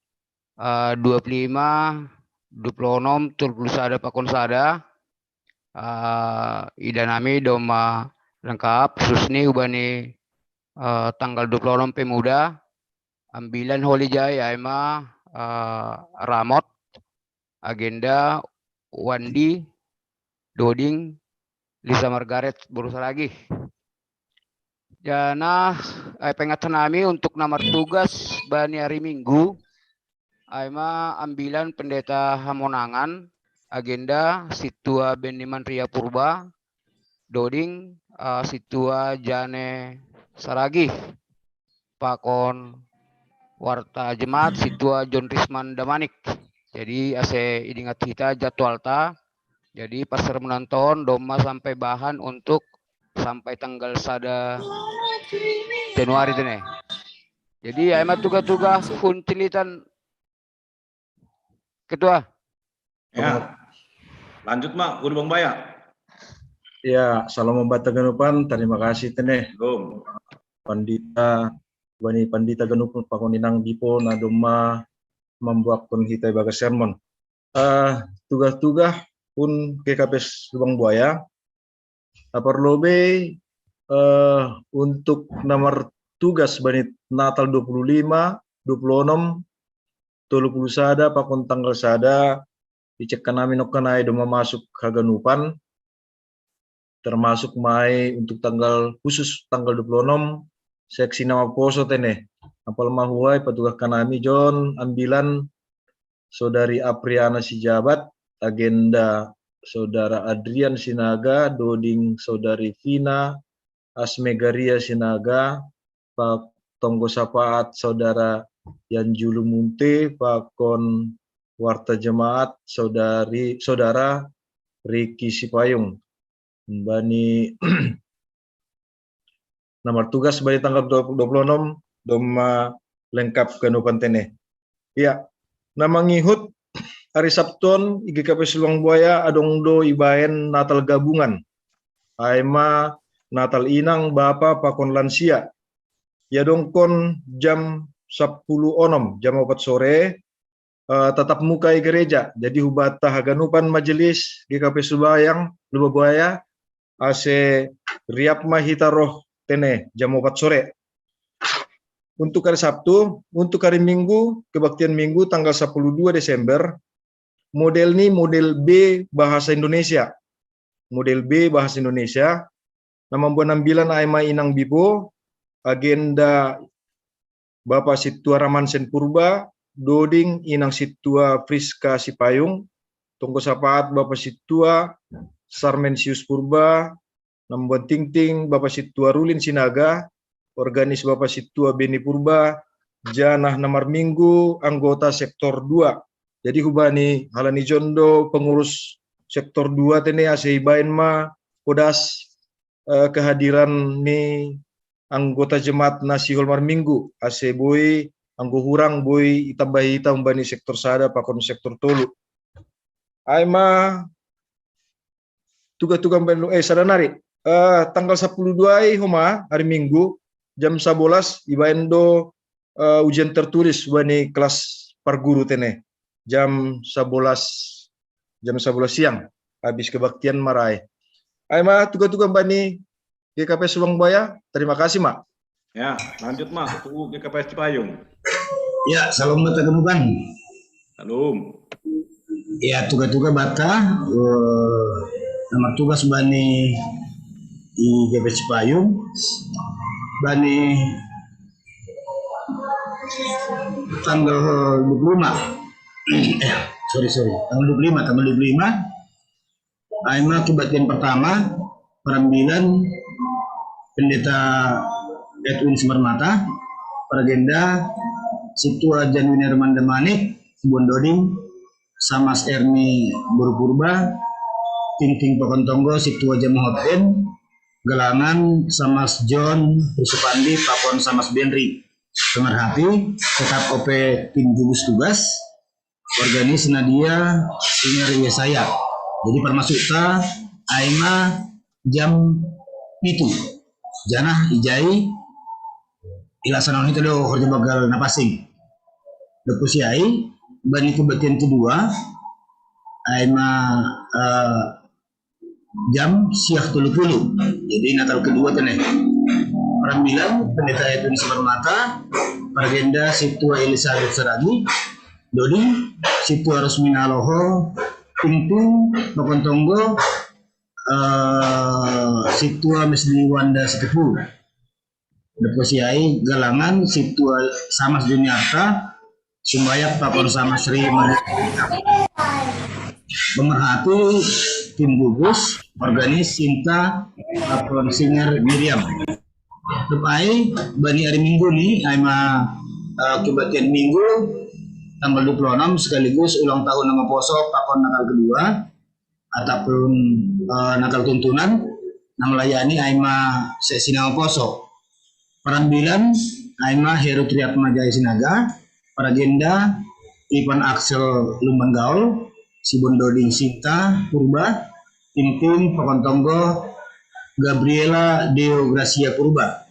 uh, dua puluh lima, dua puluh onom, tolu puluh sada pakon sada, uh, ida nami domma lengkap, khusus ni hubani uh, tanggal dua puluh onom pemuda, ambilan holi jai ai ma uh, Ramot, Agenda, Wandi, Doding, Lisa Margaret boru Saragih. Janah eh, pengat nami untuk na martugas bani ari Minggu, ai ma ambilan Pendeta Hamonangan, Agenda Situa Benniman Ria Purba, Doding uh, Situa Jane Saragih, pakon warta jemaat Situa John Risman Damanik. Jadi ase idingat hita jadwalta. Jadi pasar menonton domma sampai bahan untuk sampai tanggal sada Januari tene. Jadi ai ma tuga-tuga hun cilitan ketua. Ya. Lanjut ma, Guru Bang Baya. Ya, salam membaca ganupan, terima kasih tene. Belum. Pandita, bani pandita ganupan pakon inang bipo na domma mambuakkon hita ibagas sermon. Uh, tugas-tugas pun G K P S Lubang Buaya. Aparlobe uh, untuk nomor tugas bani Natal dua puluh lima, dua puluh enam, tolu puluh sada pakon tanggal sada, icekkan ami nokkanai domma masuk haganupan, termasuk mai untuk tanggal khusus tanggal dua puluh enam seksi nama poso tene. Apal mahuai patugahkan ami John ambilan saudari Apriana Sijabat, agenda saudara Adrian Sinaga, doding saudari Vina Asmegaria Sinaga, Pak Tonggo Sapaat saudara Yanjulu Munte, pakon warta jemaat saudari saudara Riki Sipayung. Bani nomor tugas bani tanggal dua puluh enam domma lengkap ganupan tene. Ya, na mangihut ari Sabton I G K P S Lubang Buaya adong do ibaen Natal gabungan. Ai ma Natal inang, bapa pakon lansia. Ia dongkon jam sepuluh onom, jam opat sore, uh, tatap muka i gereja. Jadi hubata haganupan majelis G K P Subayang Lubang Buaya ase riap ma hita roh tene jam opat sore. Untuk hari Sabtu, untuk hari Minggu, kebaktian Minggu tanggal sepuluh dua Desember, model ni model B bahasa Indonesia. Model B bahasa Indonesia. Na mambuan ambilan ai ma inang bipo, agenda Bapa Situa Ramansen Purba, doding inang Situa Friska Sipayung, tonggo sapaat Bapa Situa Sarmensius Purba, na mambuan tingting Bapa Situa Rulin Sinaga, organis Bapa Situa Beni Purba, janah na marminggu anggota sektor dua. Jadi hubani halani jondo pengurus sektor dua tene ase ibaen ma podas eh, kehadiran ni anggota jemaat na sihol marminggu ase boi anggo hurang boi itambahi hita umbani sektor sada pakon sektor tolu. Ai ma tuga-tuga mbaen eh sada nari eh, tanggal sepuluh dua i homa hari Minggu jam sabolas ibaen do uh, ujian tertulis bani kelas parguru tene jam sabolas jam sabolas siang habis kebaktian marai. Ai ma tuga-tuga bani G K P Subang Buaya, terima kasih ma. Ya, lanjut ma tu G K P Cipayung. Ya, salam bata ganupan. Salam. Ya, tuga-tuga bata uh, nomor tugas bani I G P Cipayung bani tanggal dua puluh lima eh, sorry sorry tanggal dua puluh lima tanggal dua puluh lima ai ma kebaktian pertama perambilan pendeta Edwin Semermata peragenda Situa Janwin Hermanda Manik Bondoding Samas Erni Boru Purba Tingting Pakon Tonggo Situa Jamahoten Gelangan Samas John Rusupandi Pakon Samas Benri Pemerhati tetap ope tim gugus tugas organis nadia singer Yesaya. Jadi permasukta aima jam itu janah ijai ila sanang itu do horja bagal napasing. Lepusi ai bani kebaktian kedua aima uh, jam siah tulu puluh. Jadi Natal kedua teneh. Perambilan pendeta Edwin Semermata, paragenda Situa Elizabeth Saragi, Dodi, Situa Rosmina Loho, Tingting, Pakon Tonggo, uh, Situa Mesli Wanda Sitepu. Deposiai galangan Situa Samas Juniarta, Sumbayak Pakon Samas Ri Pemerhati tim gugus organis Sinta Pakon Singer Miriam. Tupai bani hari Minggu ni aima uh, kebaktian Minggu tanggal dua puluh enam sekaligus ulang tahun nama poso pakon Natal kedua ataupun uh, Natal tuntunan, nama layani aima sesi nama poso. Parambilan aima Heru Triatma Jaya Sinaga, paragenda Ipan Axel Lumban Gaul, Sibon Doding Sinta Purba, Tintin pakon tonggo Gabriela Deo Gracia Purba,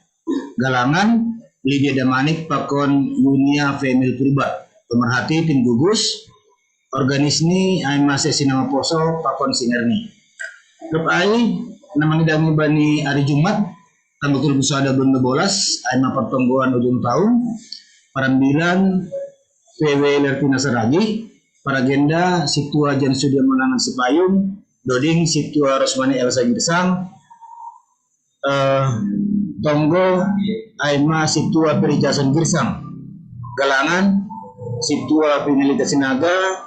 galangan Lydia Damanik pakon Yunia Femil Purba, pemerhati tim gugus, organis ni aima sesi nama poso pakon singer ni. Grup ai nama ngidangi bani hari Jumat tanggal tujuh puluh satu bulan dua belas aima pertonggoan ujung tahun, parambilan P W Lertina Saragi, paragenda Situa Jan Sudia Menangan Sipayung, Doding Situa Rosmani Elsa Girsang, uh, tonggo aima Situa Peri Jason Girsang, galangan Situa Pinelita Sinaga,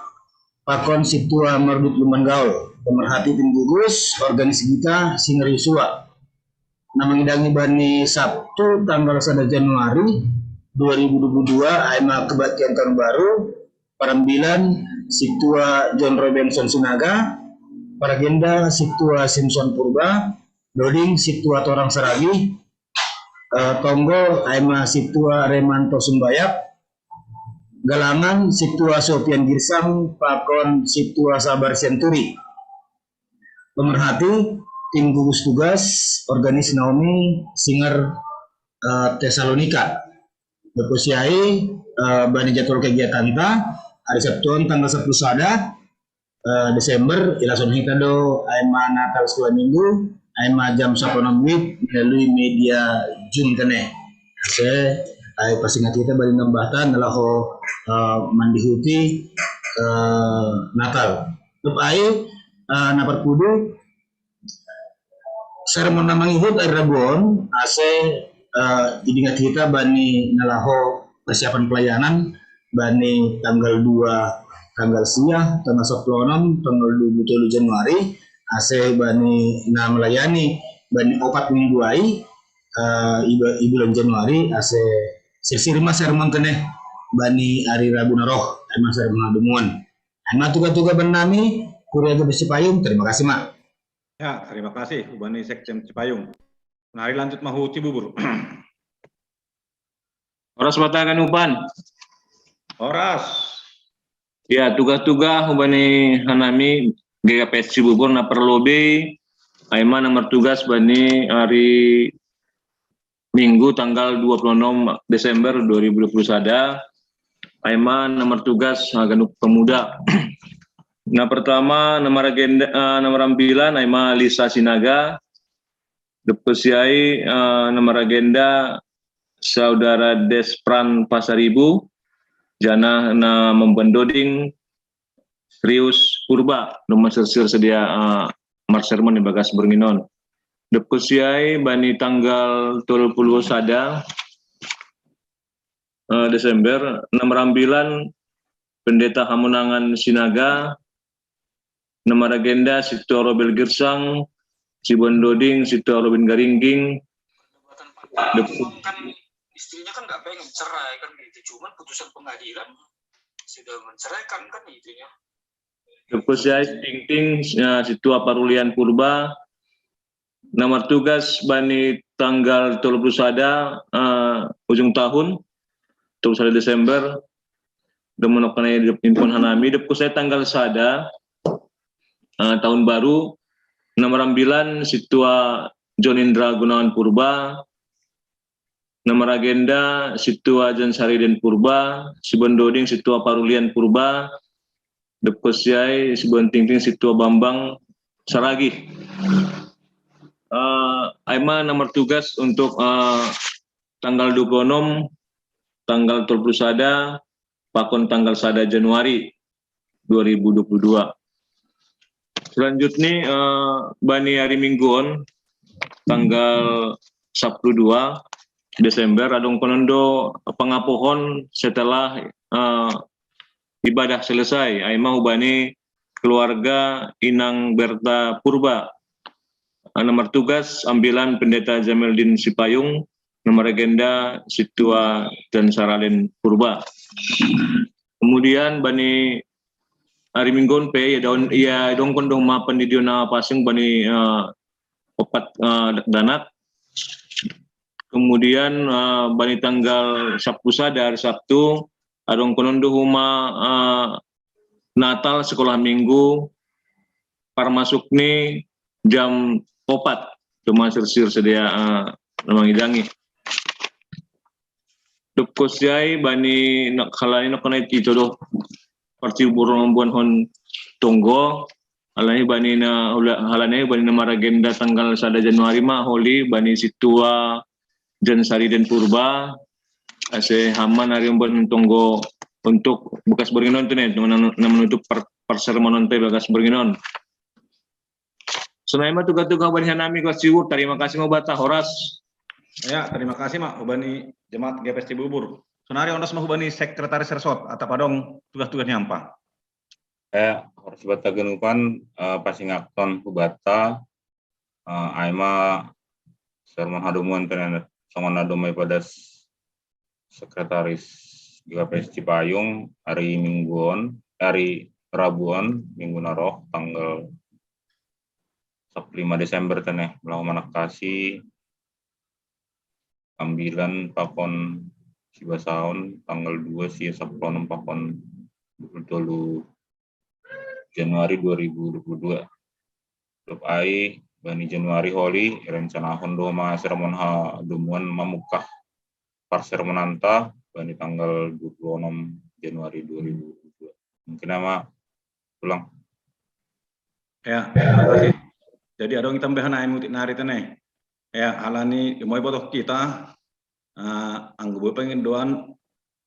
pakon Situa Merdut Lumban Gaul, pemerhati tim gugus, organis gita singer Yusua. Nama ngidangi bani Sabtu tanggal satu Januari dua ribu dua puluh dua aima kebaktian tahun baru, parambilan Situa John Robinson Sinaga, paragenda Situa Simpson Purba, Doding Situa Torang Saragi, uh, tonggo aima Situa Remanto Sumbayak, galangan Situa Sopian Girsang pakon Situa Sabar Sianturi, pemerhati tim gugus tugas, organis Naomi singer uh, Tesalonika. Bepusiai uh, bani jadwal kegiatan ta hari Sabtu tanggal sepuluh sada uh, Desember, ilason hita do aima Natal sekolah minggu aima jam sapuluh wit melalui media Zoom tene. Se ai pasingat kita bani nambahtan adalah ho uh, mandihuti uh, Natal. Tup ai uh, napar pudu sermon na mangihut ari rabuon ase uh, idingat hita bani nalaho persiapan pelayanan bani tanggal dua, tanggal sia, tanggal sepuluh enam, tanggal dua puluh tolu Januari ase bani na melayani bani opat minggu ai uh, iba, ibulan Januari ase sirsirma sermon teneh bani hari Rabu naroh, emang sermon dumuan. Emang tuga-tuga bani nami, Kuria Gebes Cipayung, terima kasih mak. Ya, terima kasih Ubani Sekjen Cipayung. Nah, hari lanjut mahu Cibubur. Horas batakan upan. Horas. Ya, tuga-tuga Ubani hanami G K P S Cibubur na perlobe aima na martugas bani hari Minggu tanggal dua puluh enam Desember dua ribu dua puluh sada aima na martugas uh, ganup pemuda. Na pertama na maragenda uh, na marambilan aima Lisa Sinaga. Depesiai uh, na maragenda saudara Despran Pasaribu, jana na mambandoding Rius Purba, no masersir sedia uh, marsermon di bagas bernginon. Depesiai bani tanggal tolu puluh sada uh, Desember na marambilan Pendeta Hamunangan Sinaga, na maragenda Situa Robel Girsang, Sibon Doding, Situa Robin Garingging. Kan istrinya kan nggak pengen cerai kan gitu, cuman putusan pengadilan sudah menceraikan kan intinya. Depesiai Tingting, ya, Situa Parulian Purba, na martugas bani tanggal tolu puluh sada uh, ujung tahun, tolu puluh sada Desember, demonok na impun hanami, depesiai tanggal sada uh, tahun baru, na marambilan Situa John Indra Gunawan Purba, na maragenda Situa John Sariden Purba, Sibon Doding Situa Parulian Purba, depesiai Sibon Tingting Situa Bambang Saragi. Uh, aima na martugas untuk uh, tanggal dua puluh enam, tanggal tolu puluh sada, pakon tanggal sada Januari dua ribu dua puluh dua. Selanjutnya uh, bani hari Mingguon tanggal sepuluh dua Desember adong konondo pengapohon setelah uh, ibadah selesai. Aima ubani keluarga Inang Berta Purba. Nomor tugas ambilan Pendeta Jameldin Sipayung, nomor agenda Situa dan Saralin Purba. Kemudian bani hari Minggu on pe ya daun ya dongkon dong mapan di diona pasing bani uh, opat uh, danak. Kemudian uh, bani tanggal Sabtu sada hari Sabtu adong konon do huma uh, Natal sekolah minggu parmasuk ni jam opat cuma sirsir sedia uh, mangidangi. Dukko siai bani nak halani nak kena itu doh parti burung buan hon tonggo halani bani na halani bani na maragenda tanggal sada Januari ma holi bani situa Jan Sari dan Purba ase haman hari buan hon tonggo untuk bekas beringon tu ne na menutup persermonon te bekas beringon. Sonai ma tuga-tuga bani hanami ko siwur. Terima kasih ma bata horas. Ya, terima kasih ma hubani jemaat G P S Cibubur. Sonari ondos ma hubani sekretaris resort atau padong tugas-tugas nyampa. Eh, horas bata ganupan uh, pasingakton hubata uh, aima sermon hadumuan tenen songon na domai padas sekretaris G K P S Cipayung hari mingguon hari Rabuon minggu naroh tanggal lima Desember teneh melawan manakasi ambilan pakon sibasaon tanggal dua sia saplonom pakon dua puluh tolu Januari dua ribu dua puluh dua. Dok ai bani Januari holi rencanahon do ma sermon ha dumuan mamukah parsermonanta bani tanggal dua puluh enam Januari dua ribu dua puluh dua. Mungkin ama pulang. Ya, terima kasih. Jadi adong tambahan ai mutik nari tene. Ya, alani moi botoh kita uh, anggo boy pengen doan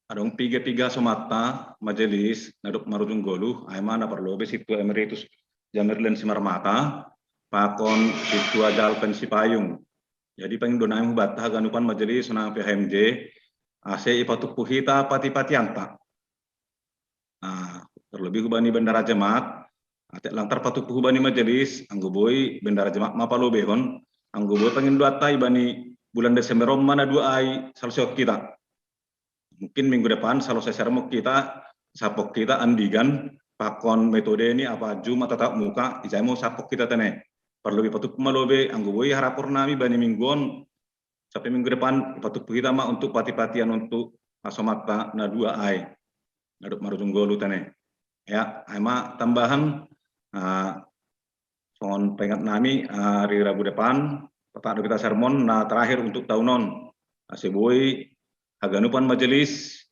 adong piga-piga somatta majelis nadok marujung golu ae mana perlu be situa emeritus Jamerlen Simarmata pakon situa Jalpen Sipayung. Jadi pengen doan ae hubatta haganupan majelis sonang P H M J ase ipatupu hita pati-patianta. Nah, terlebih hubani bandara jemaat, atek lang terpatupu hubani majelis, anggo boi bandara jemaat mapalobehon, anggo boi pengen doatta ibani bulan Desember on mana dua ai salseok kita. Mungkin minggu depan salose sermok kita sapok kita andigan pakon metode ni apa juma tatap muka ijai mau sapok kita tene. Perlu ipatup malobe anggo boi harapor nami bani mingguon sampai minggu depan ipatup kita ma untuk pati-patian untuk asomatta na dua ai. Naduk marujung golu tene. Ya, ai ma tambahan uh, songon pengat nami uh, hari Rabu depan patado kita sermon na terakhir untuk tahun on. Aseboi haganupan majelis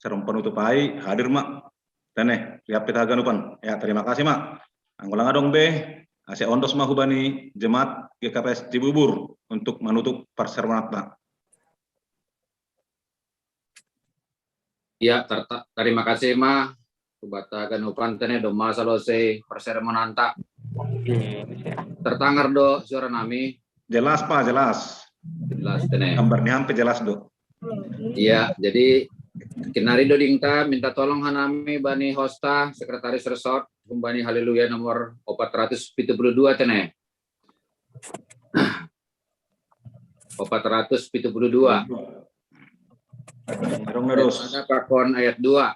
sermon penutup ai hadir ma. Tene, lihat kita haganupan. Ya, terima kasih ma. Anggo lang adong be, ase ondos ma hubani jemaat G K P S Cibubur untuk menutup parsermonatna. Ya, terima kasih ma. Hubata ganupan tene doma salose parsermonanta. Tertangar do suara nami. Jelas pa, jelas. Jelas tene. Gambar ni hampir jelas do. Iya, jadi kinari do dingta minta tolong hanami bani hosta sekretaris resort kumbani Haleluya nomor opat ratus pitu puluh dua tene. Opat ratus pitu puluh dua. Pakon ayat dua.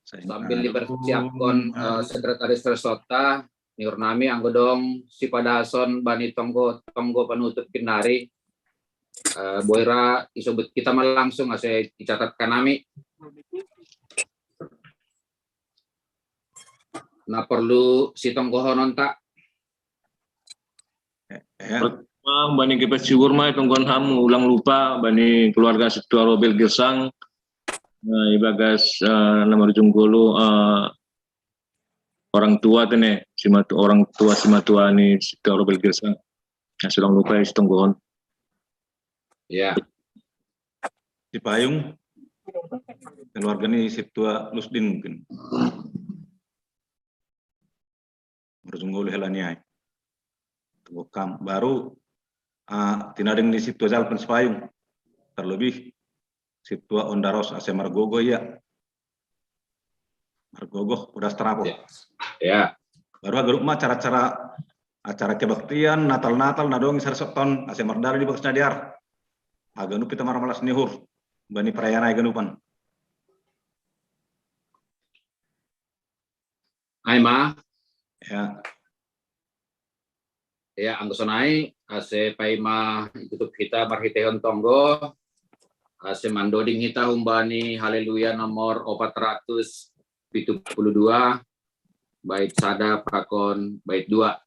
Sambil dipersiapkan uh, sekretaris resorta, niur nami anggo dong sipadason bani tonggo tonggo penutup kinari. Uh, boira isobut kita ma langsung ase dicatatkan nami. Na perlu sitonggohononta. Ya. Pertama, bani G P S Cibubur ma tonggohon hamu ulang lupa bani keluarga situa Robel Gersang. Nah, ibagas uh, nama ujung golo uh, orang tua tene simatu orang tua simatua ni situa Robel Gersang. Nah, sulang lupa ya sitonggohon. Ya. Di payung keluarga ni situa Lusdin mungkin. Marujung golu hela ni ai. Togokam baru uh, tinading ni situa Jalpen Sipayung terlebih situa Ondaros ase margogo ia. Margogo udah terapot. Ya. Ya. Baru haganup ma acara-acara acara kebaktian Natal-Natal nadongi sarsokton ase mardali di bagas nadiar. Haganup kita marmalas nihur bani perayaan haganupan. Ai ma. Ya. Ya, anggo sonai, ase paima itutup hita marhitehon tonggo, ase mandoding hita humbani Haleluya nomor opat ratus pitu puluh dua, bait sada pakon bait dua.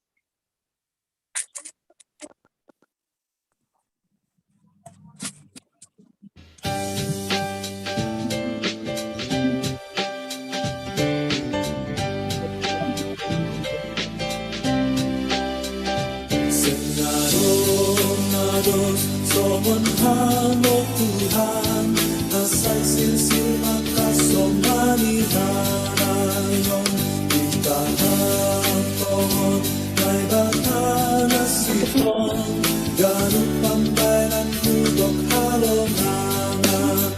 Songon Ham, o Tuhan, na sai silsil mangkasomani harajaon, di tangan tongon Naibata na sintong, ganup pambahenan tu gok halongangan.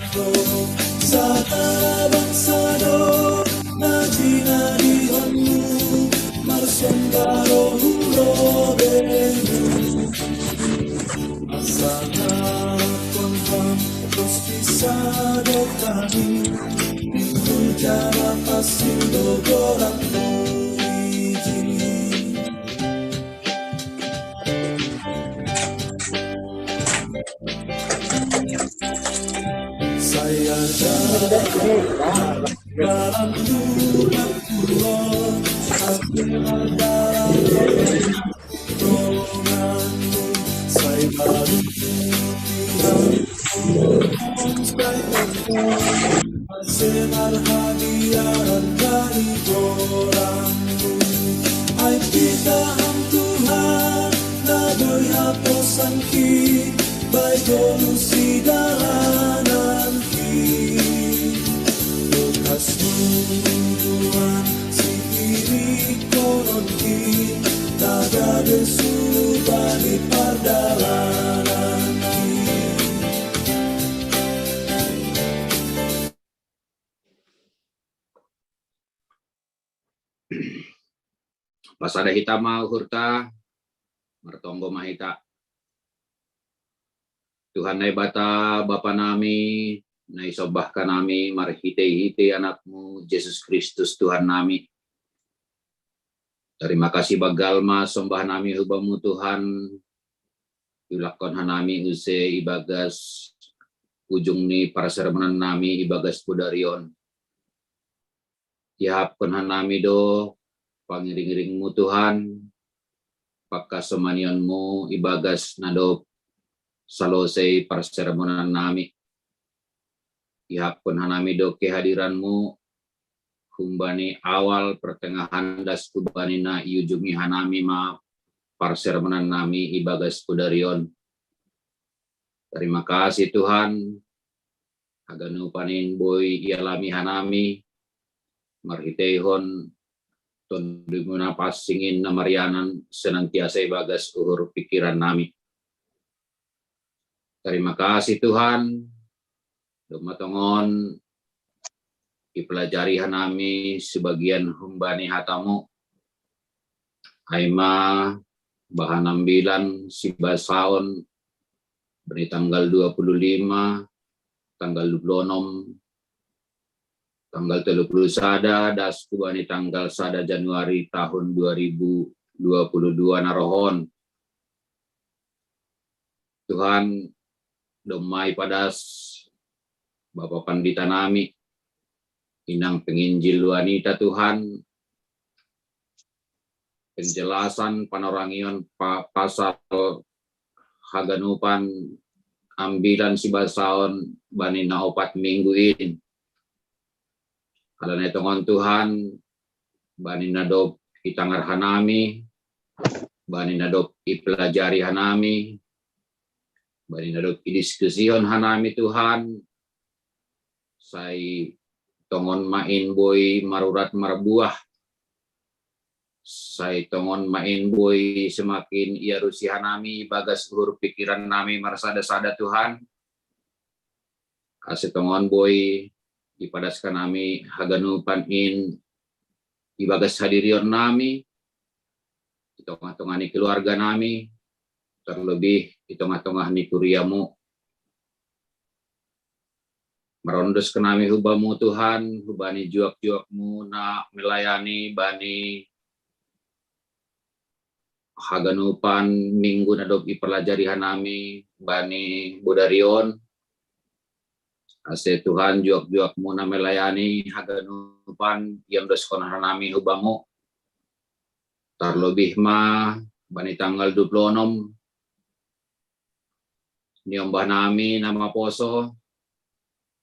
Sada bangsa do na jinadihonmu, marsomba do hu lobeimu. Pasahathon Ham ros pisadok hami, pinggul jala pasil do goranmu ijin. Saya dalam rumah Tuhan, aku dalam rumah Tuhan, saya baru Tuhan. Semar hadiaran dari goranmu. Ai pitah Ham Tuhan, na boi haposanki, bahen do lus di dalananki. Bogasmu Tuhan, siirikononki, na gabe sulu bani pardalananki. Pasada hita ma uhurta, martonggo ma hita. Tuhan Naibata, Bapa nami, na isombahkan nami marhitehite Anakmu Jesus Kristus Tuhan nami. Tarima kasih banggal ma sombah nami hu Bamu Tuhan, iulakkon hanami use ibagas ujung ni parsermonan nami ibagas podari on. Iahapkon hanami do pangiringiringmu Tuhan, pangkasomanianmu ibagas na dob salosei parsermonan nami. Iahapkon hanami do kehadiranmu humbani awal, pertengahan, das tu bani na iujungi hanami ma parsermonan nami ibagas podari on. Tarima kasih Tuhan, haganupan in boi ialami hanami marhiteihon Tondumu na pansing in na marianan senantiasa ibagas uhur pikiran nami. Tarima kasih Tuhan, domma tongon ipelajari hanami sebagian humbani hatamu. Ai ma bahan ambilan sibasaon bani tanggal dua puluh lima, tanggal dua puluh enam, tanggal tolu puluh sada, das tu bani tanggal sada Januari tahun dua ribu dua puluh dua na rohon. Tuhan, domma ipadas Bapa Pandita nami, inang penginjil wanita Tuhan, penjelasan panorangion pa, pasal haganupan ambilan sibasaon bani na opat minggu in. Alana i tongon Tuhan, bani na dob itangar hanami, bani na dob ipelajari hanami, bani na dob idiskusihon hanami Tuhan, sai tongon ma in boi marurat marbuah, sai tongon ma in boi semakin iarusi hanami ibagas uhur pikiran nami marsada-sada Tuhan, ase tongon boi ipadaskan nami haganupan in ibagas hadirion nami, i tongah-tongah ni keluarga nami, terlebih i tongah-tongah ni kuriamu. Marondos kenami hubamu Tuhan, hubani juak-juakmu na melayani bani haganupan minggu na dob ipelajari hanami bani budarion. Ase Tuhan juak-juakmu na melayani haganupan iam doskon hanami hubamu. Tarlobih ma bani tanggal dua puluh enam niombah nami na maposo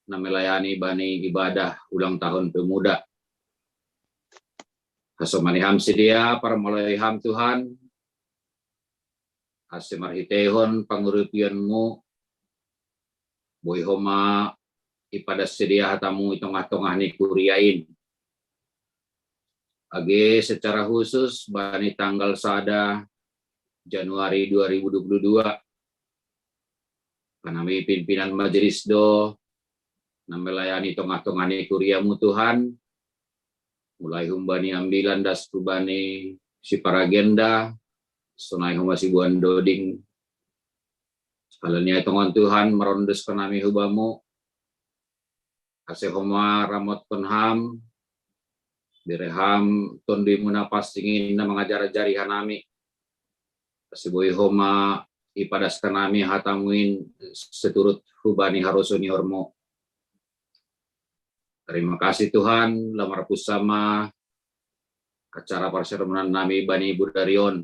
na melayani bani ibadah ulang tahun pemuda. Hasomani ham sidea, parmaloi ham Tuhan, ase marhiteihon pangurupionmu boi homa ipadas sidea hatamu i tongah-tongah ni kuriain. Age secara khusus bani tanggal sada Januari dua ribu dua puluh dua, hanami pimpinan majelis do na melayani tongah-tongah ni kuriamu Tuhan, mulai humbani ambilan das hubani siparagenda, sonai homa sibuan doding. Halani ai tongon Tuhan marondos hanami hubamu, ase homa ramotkon ham, bere ham Tonduimu na pansing in na mangajar-ajari hanami, ase boi homa ipadas hanami hatamu in seturut hubani harosuh ni uhurmu. Terima kasih Tuhan, lam marpus sama acara parsermonan nami bani budarion.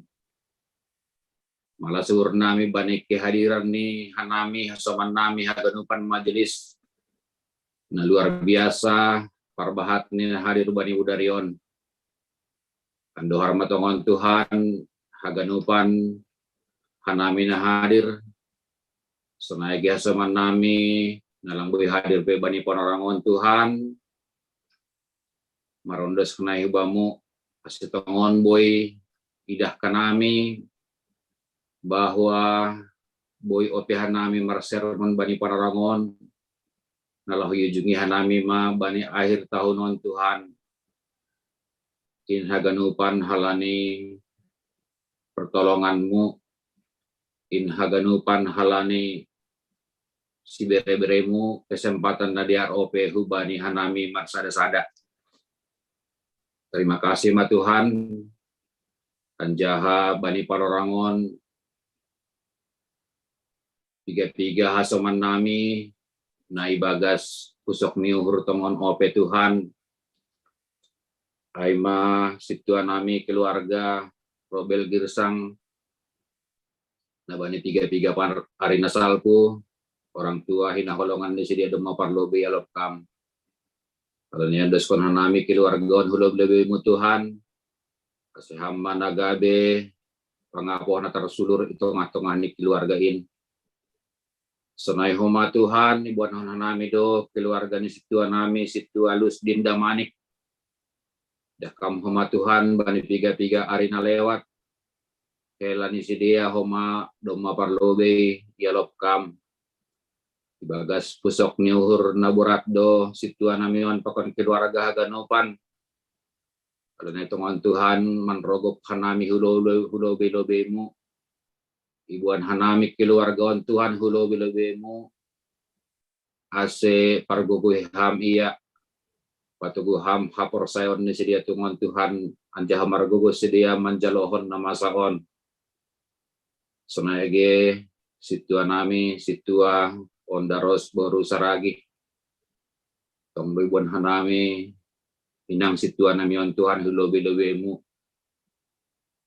Malas uhur nami bani kehadiran ni hanami, hasoman nami haganupan majelis na luar biasa, parbahat ni na hadir bani budarion. Andohar ma tongon Tuhan haganupan hanami na hadir, sonai age hasoman nami na lang boi hadir pe bani panorangon Tuhan, marondos hanami hubamu, ase tongon boi idah hanami bahwa boi ope hanami marsermon bani panorangon, na laho iujungi hanami ma bani akhir tahun on Tuhan, in haganupan halani pertolonganmu, in haganupan halani sibere-beremu kesempatan na dear ope hubani hanami marsada-sada. Terima kasih ma Tuhan, anjaha bani panorangon piga-piga hasoman nami na ibagas pusok ni uhur tongon ope Tuhan, ai ma sintua nami keluarga Robel Girsang, na bani piga-piga pan ari na salpu, orang tua hinaholongan ni sidea domma parlobei i alop kam. Halani i andoskon hanami keluarga on hu lobi-lobimu Tuhan, ase ham ma na gabe pangapoh na tarsulur i tongah-tongah ni keluarga in. Sonai homa Tuhan, iboan hanami do keluarga ni sintua nami, sintua Lusdin Damanik. Idah kam homa Tuhan bani piga-piga ari na lewat, hela ni sidea homa domma parlobei i alop kam. Ibagas pusok ni uhur na borat do sintua nami on pakon keluarga haganupan. Halani i tongon Tuhan, manrogop hanami hu lobi-lobeimu, iboan hanami keluarga on Tuhan hu lobi-lobeimu, ase pargogohi ham ia, patogu ham haporsayaon ni sidea tongon Tuhan, anjaha margogoh sidea manjalohon na masa on. Sonai age sintua nami, sintua Ondaros boru Saragih, tong do iboan hanami inang sintua nami on Tuhan hu lobi-lobeimu.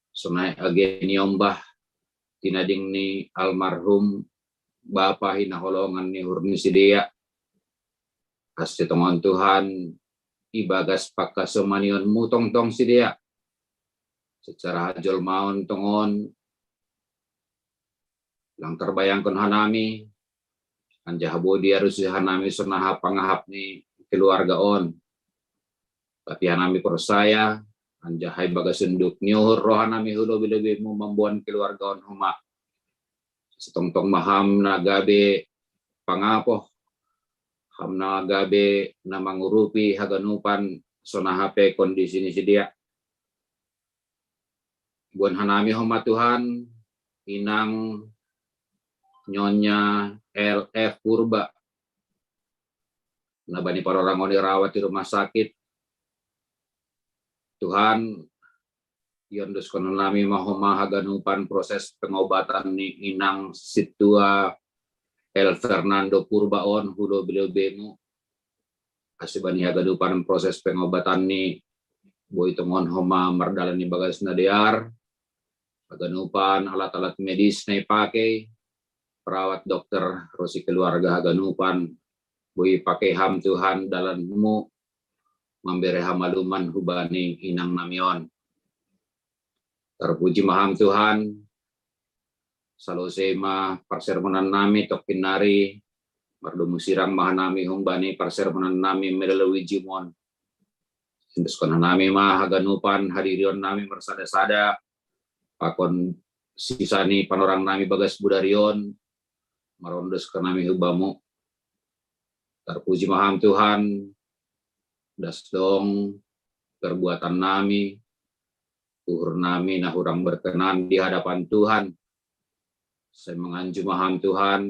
Sonai age niombah tinading ni almarhum bapa hinaholongan ni uhur ni sidea, ase tongon Tuhan ibagas pangkasomanion mutong-tong sidea secara hajolmaon tongon lang tarbayangkon hanami, anjaha boi diarusi hanami sonaha pangahap ni keluarga on. Tapi hanami porsaya, anjaha ibagas unduk ni uhur rohanami hu lobi-lobeimu mamboan keluarga on homa. Ase tongtong ma ham na gabe pangapoh, ham na gabe na mangurupi haganupan sonaha pe kondisi ni sidea. Iboan hanami homa Tuhan, inang Nyonya L F Purba, na bani parorang on i rawat i rumah sakit. Tuhan, iondoskon nami ma homa haganupan proses pengobatan ni inang sintua El Fernando Purba on hu lobei-lobeimu. Asi bani haganupan proses pengobatan ni boi tongon homa mardalan i bagas na dear, haganupan alat-alat medis na ipakei, perawat, dokter, ro si keluarga haganupan, boi pakei Ham Tuhan dalanmu, mambere hamaluman hubani inang nami on. Tarpuji ma Ham Tuhan, salose ma parsermonan nami tongkin nari, mardomu sirang ma hanami humbani parsermonan nami melalui Zoom on. Iondoskon hanami ma haganupan hadirion nami marsada-sada, pakon sisa ni panorang nami bagas budari on, marondoskon nami hubamu. Tarpuji ma Ham Tuhan, das dong perbuatan nami, uhur nami na hurang berkenan di hadapan Tuhan. Sai manganju ma Ham Tuhan,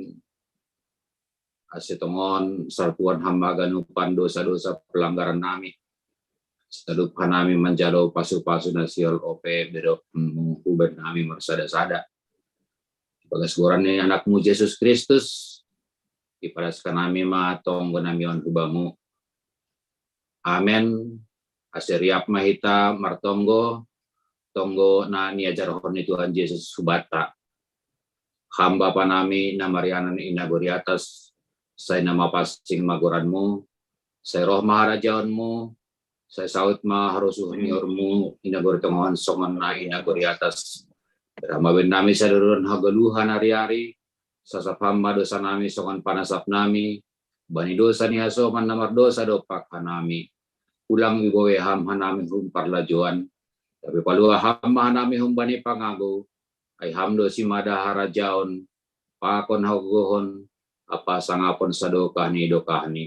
asi tongon salpuhon Ham haganupan dosa-dosa pelanggaran nami. Salup hanami manjalo pasu-pasu na sihol ope bereonmu hubahen nami marsada-sada. Bagas goran ni Anakmu Jesus Kristus, ipadaskon nami ma tonggo nami on hubamu. Amen. Asi riap ma hita martonggo, tonggo na niajarhon ni Tuhan Jesus hubanta. Ham Bapa nami na marianan i nagori atas, sai na mapansing ma goranmu, sai roh ma harajaonmu, sai saut ma harosuhon ni uhurmu i nagori tonga on songon na i nagori atas. Bere ma bahen nami sadari on hagoluhan ari-ari, sasap Ham ma dosa nami songon panasap nami bani dosa ni hasoman na mardosa dompak hanami. Ulang biboi Ham hanami hum parlajouan, tapi palua Ham ma hanami humbani pangagou, ai Ham do simada harajaon, pakon hagogohon, ampa sangapon sadokah ni dokahni.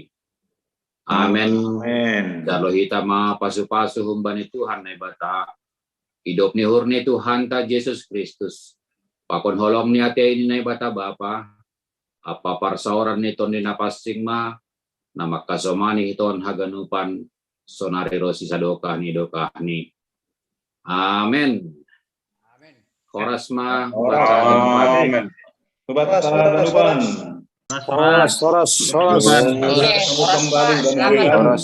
Amen. Amen. Jalo hita ma pasu-pasu humbani Tuhan Naibata, idop ni uhur ni Tuhanta Jesus Kristus, pakon holong ni atei ni Naibata Bapa, ampa parsaoran ni Tondi Napansing ma, na mangkasomani hita on haganupan, sonari ro sisadokah ni dokahni. Amen. Amen. Horas ma. Horas. Amen. Horas, horas, horas. Horas, horas, horas. Horas, horas. Horas, horas.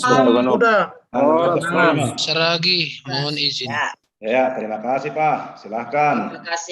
Horas, horas. Saragi, mohon izin. Ya. Ya, terima kasih, Pak. Silahkan. Terima kasih.